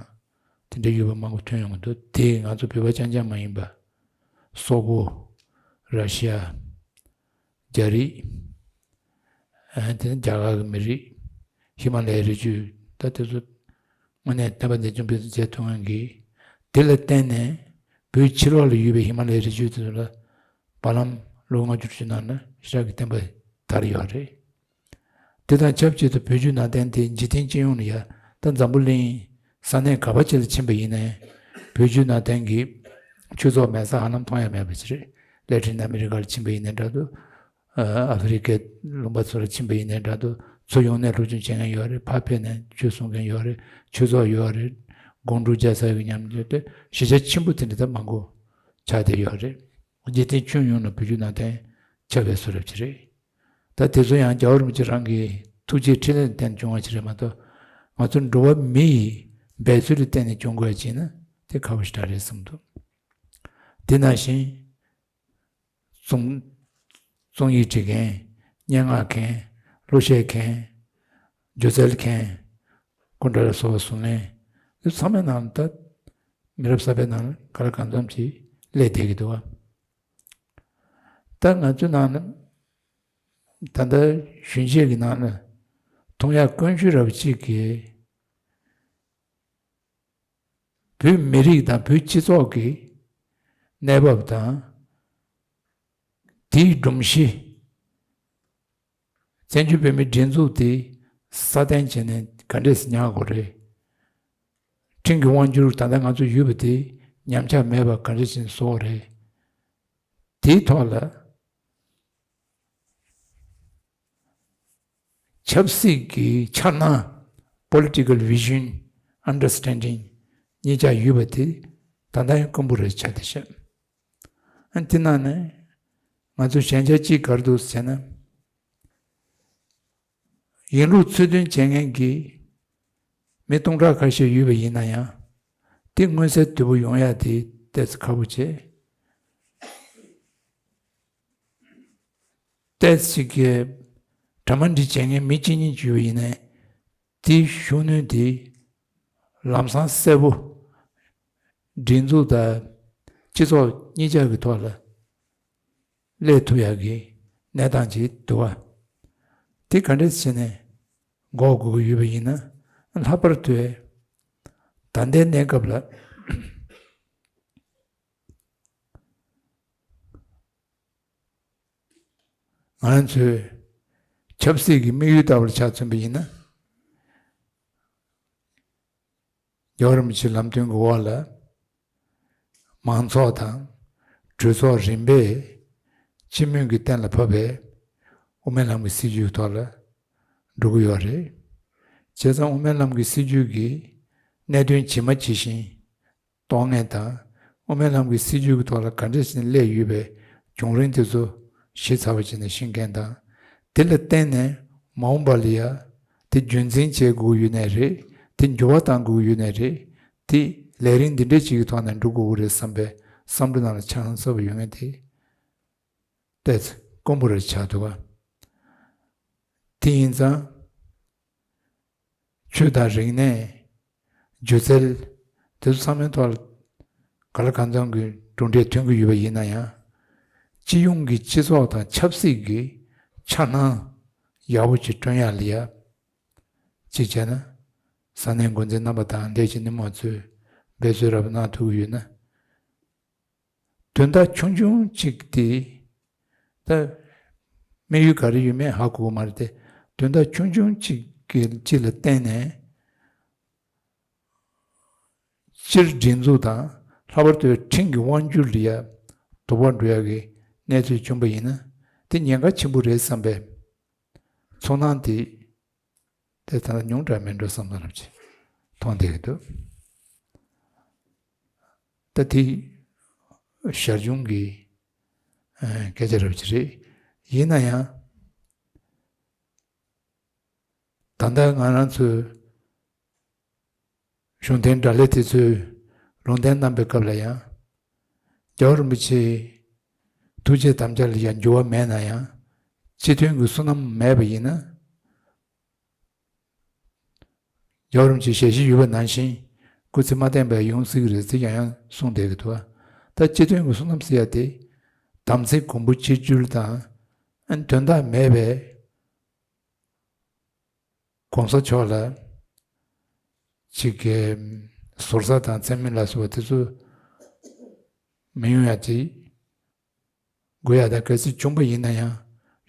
དེ་འདྲ་ཡོད་པ་མང་པོ་ཐོན་ཡོང་གི་འདུག་དེ་ང་ཚོ་བོད་པ་རྐྱང་རྐྱང་མ་ཡིན་པ། སོག་པོ། ར་ཤི་ཡ། རྒྱ་རིགས། ཨ་དེ་ནས་རྒྱ་གར་གྱི་མི་རིགས། ཧི་མ་ལ་ཡའི་རི་རྒྱུད། ད་དེ་ཚོ་དངོས་གནས་བསྟན་པ་འཛིན་སྐྱོང་སྤེལ་གསུམ་བྱེད་ཐུབ་མཁན་གྱི། དེ་ལ་བརྟེན་ནས་བོད་ཕྱི་ལོགས་ལ་ཡོད་པའི་ཧི་མ་ལ་ཡའི་རི་རྒྱུད་དེ་ཚོ་ལ། བར་ལམ་ལོ་ལྔ་བཅུ་བཅུ་ནང་ན་ཞེ་དྲག་གི་བསྟན་པ་དར་ཡོད་རེད། དེ་དང་ཆབས་ཅིག་ཏུ་བོད་བརྒྱུད་ནང་བསྟན་དེ་འཇིག་རྟེན་སྤྱི་ཡོངས་ལ་ཡ། ད་འཛམ་བུ་གླིང་ས་གནས་ག་པ་ཅིག་ལ་ཕྱིན་པ་ཡིན་ནའི། བོད་བརྒྱུད་ནང་བསྟན་གྱི་ཆོས་ཚོགས་མེད་ས་ཧ་ལམ་མཐོང་ཡ་མེད་པ་ཅིག་རེད། ལེ་ཊིན་ཨ་མེ་རི་ཀ་ལ་ཕྱིན་པ་ཡིན་ནའི་འདྲ་འདུག་ཨ་ཨ་ཧྥེ་རི་ཀའི་ལུང་པ་ཚོ་ལ་ཕྱིན་པ་ཡིན་ནའི་འདྲ་འདུག་མཚོ་ཡོངས་ནས་སློབ་སྦྱོང་བྱེད་མཁན་ཡོད་རེད། ཕར་ཕེབས་ནས་ཆོས་གསུང་མཁན་ཡོད་རེད། ཆོས་ཚོགས་ཡོད་རེད། སྒོམ་སྒྲུབ་རྒྱག་ས་ཡོད་ཀྱི་མཉམ་དུ་དེ་གཞིས་ཆགས་ཆེན་པོ་དེ་འདྲ་ད་མང་པོ་ཆགས་བསྡད་ཡོད་རེད། འཇིག་རྟེན་ཁྱོན་ཡོངས་ལ་བོད་བརྒྱུད་ནང་བསྟན་ཁྱབ་པའི་བཟོ་འདྲ་ཅིག་རེད། ད་དེ་ཚོ་ཡང་རྒྱལ་བ་རིན་པོ་ཆེ་རང་གི་ཐུགས་རྗེའི་འཕྲིན་ལས་ལ་བརྟེན་བྱུང་བ་ཞིག་རེད་མ་གཏོགས། ང་ཚོ་འགྲོ་བ་མི་ཡི་འབད་རྩོལ་ལ་བརྟེན་ནས་བྱུང་དགོས་ཡ་ཅིག་ན་དེ་ཁག་པོ་ཞེ་དྲག་རེད་བསམ་འདུག་དེ་ནང་བཞིན་རྩོམ་རྩོམ་ཡིག་འབྲི་མཁན། སྙན་ངག་མཁན། གླུ་གཞས་མཁན། སྒྱུ་རྩལ་མཁན། སྐུ་འདྲ་ལ་སོགས་པ་བཟོ་མཁན། དེ་ཚང་མའི་ནང་ད་མི་རབས་གསར་པའི་ནང་ག་ལ་གང་འཚམ་ཅིག་སླེབས་བསྡད་ཀྱི་འདུག་བ། ད་ང་ཚོའི་ནང་ན་ད་ལྟ་གཞོན་སྐྱེས་ཀྱི་ནང་ན་མཐོང་ཡག་དཀོན་ཤོས་ར་བ་གཅིག་གིས། བོད་མི་རིགས་དང་བོད་སྤྱི་ཚོགས་ཀྱི་གནས་བབ་དང་། དེའི་སྒྲོམ་གཞི། བཙན་བྱོལ་བོད་མིའི་སྒྲིག་འཛུགས་དེ་སྲ་བརྟན་བྱས་ནས་ག་འདྲས་སེ་ཉར་དགོས་རེད། ཁྲིམས་ཀྱི་དབང་སྒྱུར་ད་ལྟ་ང་ཚོ་ཡོད་པ་དེ་ཉམས་ཆག་མེད་པ་ག་འདྲས་བྱས་ནས་བཟོ་དགོས་རེད། དེའི་ཐོག་ལ་ཆབ་སྲིད་ཀྱི་འཆར་སྣང་། Political Vision Understanding གཉིས་ཆ་ཡོད་པ་དེ་ད་ལྟ་ཡང་དཀོན་པོ་རེད་ཆགས་བསྡད་ཤག་ཨ་དེ་ནང་ནས་ང་ཚོ་ཞན་ཆ་གཅིག་ག་རེ་འདུག་ཟེར་ན། ཡིན་ལུགས་ཚུལ་མཐུན་བྱེད་མཁན་གྱི་མི་སྟོང་ཕྲག་ཁ་ཤས་ཡོད་པ་ཡིན་ན་ཡང་། དེ་མངོན་གསལ་དོད་པོ་ཡོང་ཡ་དེ་ཏོག་ཙམ་ཁག་པོ་བྱས། ཏོག་ཙམ་གྱི་གྲ་མ་འགྲིག་བྱེད་མཁན་མི་གཅིག་གཉིས་ཡོད་པ་ཡིན་ན། དེའི་ཤུགས་སྣོན་དེ་ལམ་སང་གསལ་པོ་སྒྲིག་འཛུགས་དང་སྤྱི་ཚོགས་གཉིས་ཆ་གི་ཐོག་ལ་སླེབས་ཐུབ་ཡག་གི་གནས་སྟངས་ཅིག་འདུག་བ། དེ་ག་འདྲས་བྱས་ནས་འགོག་དགོས་ཀྱི་ཡོད་པ་ཡིན་ན། ལྷག་པར་དུ་ད་ལྟའི་གནས་སྐབས་ལ། ང་རང་ཚོའི་ཆབ་སྲིད་ཀྱི་དམིགས་ཡུལ་ལྟ་བུར་ཆ་མཚོན་པ་ཡིན་ན། རྒྱལ་བ་རིན་པོ་ཆེའི་ལམ་སྟོན་གྱི་འོག་ལ། མང་ཚོགས་དང་གྲོས་ཚོགས་རིམ་པས་སྤྱི་མོས་ཀྱིས་གཏན་ལ་ཕབ་པའི་དབུ་མའི་ལམ་གྱི་སྲིད་བྱུས་ཐོག་ལ་འགྲོ་གི་ཡོད་རེད། བྱས་ཙང་དབུ་མའི་ལམ་གྱི་སྲིད་བྱུས་ཀྱི་གནད་དོན་ཇི་མ་ཇི་བཞིན་རྟོགས་མཁན་དང་། དབུ་མའི་ལམ་གྱི་སྲིད་བྱུས་ཀྱི་ཐོག་ལ་ག་འདྲ་ཞིག་སླེབས་ཡོད་པའི་བྱུང་རིམ་དེ་ཚོ་ཞིབ་ཚགས་པོ་བྱས་ནས་ཤེས་མཁན་དང་། དེ་ལ་བརྟེན་ནས་མ་འོངས་པ་ལ་ཡ་དེ་རྒྱུན་འཛིན་བྱེད་དགོས་ཡོད་ནའི་རེད། དེ་འགྱུར་བ་གཏང་དགོས་ཡོད་ནའི་རེད། དེ་ལས་རིམ་འདི་འདྲ་ཅིག་གི་ཐོག་ནས་འགྲོ་དགོས་ཀྱི་རེད་བསམ་པའི་བསམ་བློ་ནང་ལ་ཆ་ཚང་གསལ་པོ་ཡོད་མཁན་དེ་ཏོག་ཙམ་དཀོན་པོ་རེད་ཆགས་འདུག་ག་དེ་ཡིན་ཙང་། ཆོས་དང་རིག་གནས། སྒྱུ་རྩལ། དེ་ཚོ་ཚང་མའི་ཐོག་ལ་ག་ལ་གང་འཚམ་གྱི་གྲུབ་འབྲས་ཐོན་གྱི་ཡོད་པ་ཡིན་ན་ཡང་། སྤྱི་ཡོངས་ཀྱི་སྤྱི་ཚོགས་དང་ཆབ་སྲིད་ཀྱི་འཆར་སྣང་ཡག་པོ་ཅིག་བསྐྲུན་ཡག་ལ་ཡ། གཅིག་བྱས་ན། ས་གནས་འགོ་འཛིན་རྣམ་པ་དང་ལས་བྱེད་སྣེ་མོ་ཚོས་འབད་རྩོལ་རབ་གནང་ཐུབ་ཀྱི་ཡོད་ན། དོན་དག་ཆུང་ཆུང་གཅིག་དེ། ད་དམིགས་ཡུལ་ག་རེ་ཡོད་མེད་ཧ་གོ་གི་མ་རེད་དེ། དོན་དག་ཆུང་ཆུང་གཅིག་གི་གཅིག་ལ་བརྟེན་ནས་སྤྱིར་སྒྲིག་འཛུགས་དང་ལྷག་པར་དུ་ཁྲིམས་ཀྱི་དབང་སྒྱུར་ལ་ཡ་དོགས་པ་འགྲོ་ཡག་གི་གནས་ཚུལ་བྱུང་པ་ཡིན་ན། དེ་ཉེན་ཁ་ཆེན་པོ་རེད་བསམ་པའི་ཚོར་སྣང་དེ། དེ་ད་ཉུང་དྲགས་མིན་འགྲོ་བསམ་བསམ་རབ་ཅིག་མཐོང་བསྡད་ཀྱི་འདུག་ད་དེ་ཞར་བྱུང་གི་ཨ་སྐད་ཆ་རབ་ཅིག་རེད། ཡིན་ན་ཡང་། ད་ལྟ་ང་རང་ཚོའི་གཞུང་བསྟེན་དགྲ་ལྷའི་དེ་ཚོས་ལུང་བསྟན་གནང་པའི་སྐབས་ལ་ཡང་། རྒྱལ་བ་རིན་པོ་ཆེའི་ཐུགས་བསྐྱེད་དམ་བཅའ་ལ་ཡང་འགྱུར་བ་མེད་ན་ཡང་། སྤྱི་མཐུན་གྱི་བསོད་ནམས་མེད་པ་ཡིན་ན། རྒྱལ་བ་རིན་པོ་ཆེའི་ཞལ་བཞེས་ཡོད་པ་ནང་བཞིན་སྐུ་ཚེ་མ་བརྟན་པ་ཡོང་སྲིད་ཀྱི་རེད་ཟེར་ཡང་ཡང་གསུངས་བསྡད་ཀྱི་འདུག་ད་སྤྱི་མཐུན་གྱི་བསོད་ནམས་ཟེར་ཡ་དེ་ དམ་ཚིག་གོང་བུ་གཅིག་གྱུར་དང་། དོན་དག་མེད་པའི་གོང་ས་མཆོག་ལ་ཅིག་གི་ཟུར་ཟ་དང་མཚན་སྨད་ལ་སོགས་པ་དེ་ཚོ་མི་ཡོང་ཡ་ཅིག་དགོས་ཡ། ད་གལ་སྲིད་བྱུང་པ་ཡིན་ན་ཡང་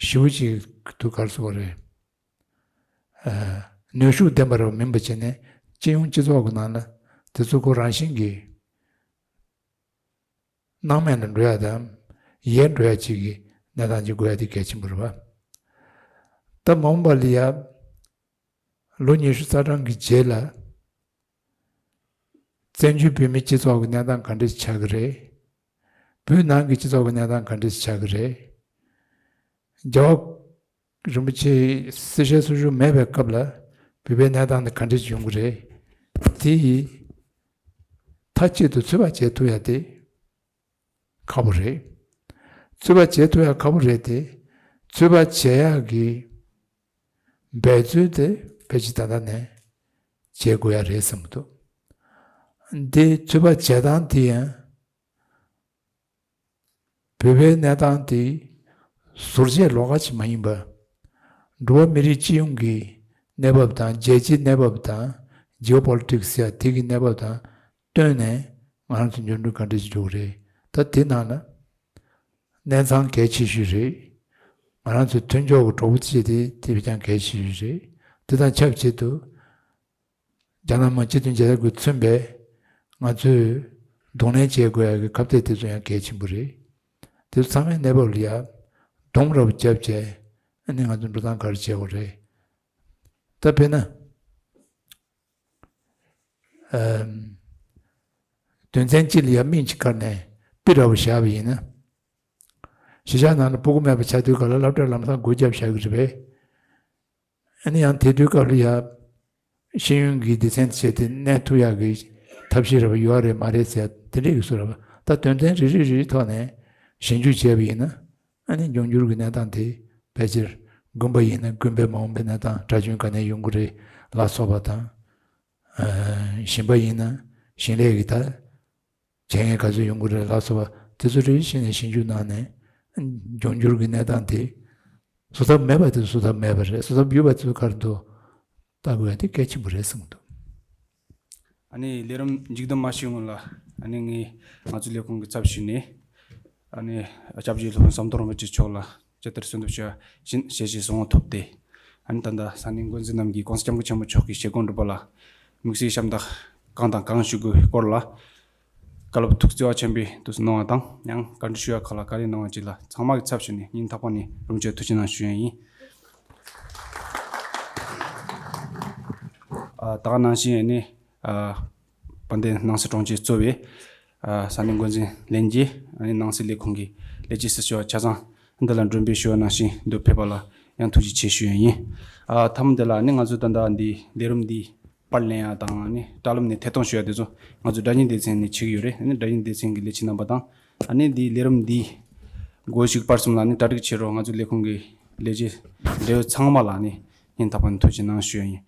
ཞེ་པོ་ཅིག་ཏུ་ག་རེ་ཟེར་དགོས་རེད། ཨ། ནུས་ཤུགས་ལྡན་པ་རུ་མིན་པ་བྱས་ནས་སྤྱི་ཡོངས་སྤྱི་ཚོགས་ཀྱི་ནང་ལ་དེ་ཚོ་ཁོ་རང་བཞིན་གྱིས་སྣང་མེད་ལ་འགྲོ་ཡ་དང་ཡལ་འགྲོ་ཡ་ཅིག་གི་གནས་སྟངས་ཅིག་དགོས་ཡ་དེ་གལ་ཆེན་པོ་རེད་པ། ད་མ་འོངས་པ་ལ་ཡ་ལོ་ཉི་ཤུ་རྩ་གྲངས་ཀྱི་རྗེས་ལ་བཙན་བྱོལ་བོད་མིའི་སྤྱི་ཚོགས་ཀྱི་གནས་སྟངས་ག་འདྲ་ཞིག་ཆགས་ཀྱི་རེད། བོད་ནང་གི་སྤྱི་ཚོགས་ཀྱི་གནས་སྟངས་ག་འདྲ་ཞིག་ཆགས་ཀྱི་རེད། རྒྱལ་བ་རིན་པོ་ཆེ་གསལ་བཤད་སོ་སོ་མེད་པའི་སྐབས་ལ་བོད་པའི་གནས་སྟངས་དེ་ག་འདྲ་ཞིག་ཡོང་གི་རེད། དེ་ཡིས་མཐའ་གཅིག་ཏུ་ཚོད་དཔག་བྱེད་ཐུབ་ཡ་དེ་ཁག་པོ་རེད། ཚོད་དཔག་བྱེད་ཐུབ་ཡ་ཁག་པོ་རེད་དེ། ཚོད་དཔག་བྱེད་ཡ་གི་འབད་རྩོལ་དེ་ཕལ་ཆེར་ད་ལྟ་ནས་བྱེད་དགོས་ཡ་རེད་བསམ་གྱི་འདུག། འདི་ཚོད་དཔག་བྱེད་སྟངས་དེ་ཡང་བོད་པའི་གནས་སྟངས་དེ་ཟུར་བཅད་ལོགས་ཀ་ཞིག་མ་ཡིན་པ། འགྲོ་བ་མི་རིགས་སྤྱི་ཡོངས་ཀྱི་གནས་བབ་དང་། རྒྱལ་སྤྱིའི་གནས་བབ་དང་། ཇི་ཨོ་པོ་ལི་ཊིག་སི་ཟེར་ཡ་དེ་གི་གནས་བབ་དང་བསྟུན་ནས་ང་རང་ཚོ་འགྱུར་འགྲོས་ག་འདྲ་ཞིག་འགྲོ་གི་རེད། ད་དེ་ནང་ལ་གནས་ཚང་གལ་ཆེ་ཤོས་རེད། ང་རང་ཚོའི་མཐུན་ཕྱོགས་ཀྱི་གྲོགས་པོ་བྱས་ཏེ་དེ་བས་ཀྱང་གལ་ཆེ་ཤོས་རེད། དེ་དང་ཆབས་ཅིག་ཏུ་རྒྱ་ནག་དམངས་སྤྱི་མཐུན་རྒྱལ་ཁབ་ཀྱིས་མཚོན་པའི་ང་ཚོས་གདོང་ལེན་བྱེད་དགོས་ཡ་གི་ཁ་གཏད་དེ་ཚོ་ཡང་གལ་ཆེན་པོ་རེད། དེ་ཚོ་ཚང་མའི་གནས་བབ་ལ་ཡ་སྡོམ་ར་བ་བརྒྱབ་བྱས། ཨ་ནི་ང་ཚོ་འགྲོ་སྟངས་ག་རེ་བྱེད་དགོས་རེད། ད་དཔེར་ན། ཨམ། དོན་ཚན་གཅིག་ལ་ཡ་མིང་གཅིག་བཀར་ནས་པི་ར་བ་བཞག་པ་ཡིན་ན། གཞིས་ཆགས་ནང་ལ་སྤུ་གུ་མེད་པ་ཆགས་དུས་སྐབས་ལ་སློབ་གྲྭ་ལམ་སང་སྒོ་བརྒྱབ་བཞག་གི་རེད་པས། ཨ་ནི་ཡང་དེ་དུས་སྐབས་ལ་ཡ་ཤེས་ཡོན་གྱི་སྡེ་ཚན་དེ་བྱས་ཏེ་གནས་ཐུབ་ཡག་གི་ཐབས་ཤེས་རེ་བ་ཡོད་རེད་མ་རེད་ཟེར་དེ་འདྲས་ཀྱི་བཟོ་རེད་པ། ད་དོན་ཚན་རེ་རེ་རེ་རེའི་ཐོག་ནས་ཞིབ་འཇུག་བྱས་པ་ཡིན་ན། ཨ་ནི་འབྱུང་འགྱུར་གྱི་གནས་སྟངས་དེ་ཕལ་ཆེར་དགོན་པ་ཡིན་ན་དགོན་པའི་མ་འོངས་པའི་གནས་སྟངས་གྲྭ་བཙུན་ག་ནས་ཡོང་གི་རེད་ལ་སོགས་པ་དང་། ཨ། ཞིང་པ་ཡིན་ན་ཞིང་ལས་ཀྱི་ད་བྱེད་མཁན་ག་ཚོད་ཡོང་གི་རེད་ལ་སོགས་པ་དེ་ཚོ་རེ་རེ་བཞིན་ནས་ཞིབ་འཇུག་གནང་ནས་འབྱུང་འགྱུར་གྱི་གནས་སྟངས་དེ། བཟོ་ཐབས་མེད་པ་དེ་བཟོ་ཐབས་མེད་པ་རེད། བཟོ་ཐབས་ཡོད་པ་དེ་ཚོ་ག་རེ་འདུག་ལྟ་དགོས་ཡ་དེ་གལ་ཆེན་པོ་རེད་བསམ་གྱི་འདུག། ཨ་ནི་ལས་རིམ་མཇུག་བསྡོམས་མ་ཞུས་སྔོན་ལ། ཨ་ནི་ངས་ང་ཚོའི་ལས་ཁུངས་ཀྱི་ཚབ་ཞུས་ནས། ཨ་ནི་སྐྱབས་རྗེ་སློབ་དཔོན་ཟམ་གདོང་རིན་པོ་ཆེ་མཆོག་ལ་ཇི་ལྟར་གསོལ་འདེབས་ཞུ་བ་བཞིན་ཞལ་བཞེས་གསུང་བ་ཐོབ་སྟེ། ཨ་ནི་ད་ལྟ་ས་གནས་འགོ་འཛིན་རྣམས་ཀྱིས་༸གོང་ས་༸སྐྱབས་མགོན་ཆེན་པོ་མཆོག་གི་བཞེད་དགོངས་སྒྲུབ་པ་ལ་དམིགས་བསལ་ཞབས་འདེགས་གང་དང་གང་ཞུ་དགོས་སྐོར་ལ་བཀའ་སློབ་ཐུགས་བརྩེ་བ་ཆེན་པོས་དུ་གནང་བ་དང་། ཡང་བཀའ་འདྲི་ཞུ་ཡ་ཁག་ལ་བཀའ་ལན་གནང་བ་བཅས་ལ་ཚང་མ་གི་ཚབ་ཞུས་ནས་སྙིང་ཐག་པ་ནས་རིན་པོ་ཆེ་ཐུགས་རྗེ་གནང་ཞུ་ཡ་ཡིན། ཨ། ད་ག་ནང་བཞིན་ཨ་ནི། ཨ། དཔལ་ལྡན་ནང་སྲིད་དྲུང་ཆེ་གཙོས་པའི། ཨ། ས་གནས་འགོ་འཛིན་ལྷན་རྒྱས། ཨ་ནི་ནང་སྲིད་ལས་ཁུངས་ཀྱི་ལས་བྱེད་སུ་ཞུ་བ་ཆ་ཚང་འདི་ལ་མགྲོན་འབོད་ཞུ་བ་ནང་བཞིན་འདིར་ཕེབས་པ་ལ་ཡང་ཐུགས་རྗེ་ཆེ་ཞུ་ཡ་ཡིན། ཨ། མཐའ་མ་འདི་ལ་ཨ་ནི་ང་ཚོ་ད་ལྟ་འདི་ལས་རིམ་འདི་པར་ལེན་ཡ་དང་། ཨ་ནི་དྲ་ལམ་ནས་ཐད་གཏོང་ཞུ་ཡ་དེ་ཚོ་ང་ཚོ་སྒྲ་སྙན་སྡེ་ཚན་ནས་བྱེད་ཀྱི་ཡོད་རེད། ཨ་ནི་སྒྲ་སྙན་སྡེ་ཚན་གྱི་ལས་བྱེད་རྣམ་པ་དང་། ཨ་ནི་འདི་ལས་རིམ་འདི་འགོ་ཞུགས་བར་གསུམ་ལ་ཨ་ནི་གྲ་སྒྲིག་བྱེད་རོགས་ང་ཚོ་ལས་ཁུངས་ཀྱི་ལས་བྱེད་འབྲེལ་ཡོད་ཚང་མ་ལ་ཨ་ནི་སྙིང་ཐག་པ་ནས་ཐུགས་རྗེ་གནང་ཞུ་ཡ་ཡིན།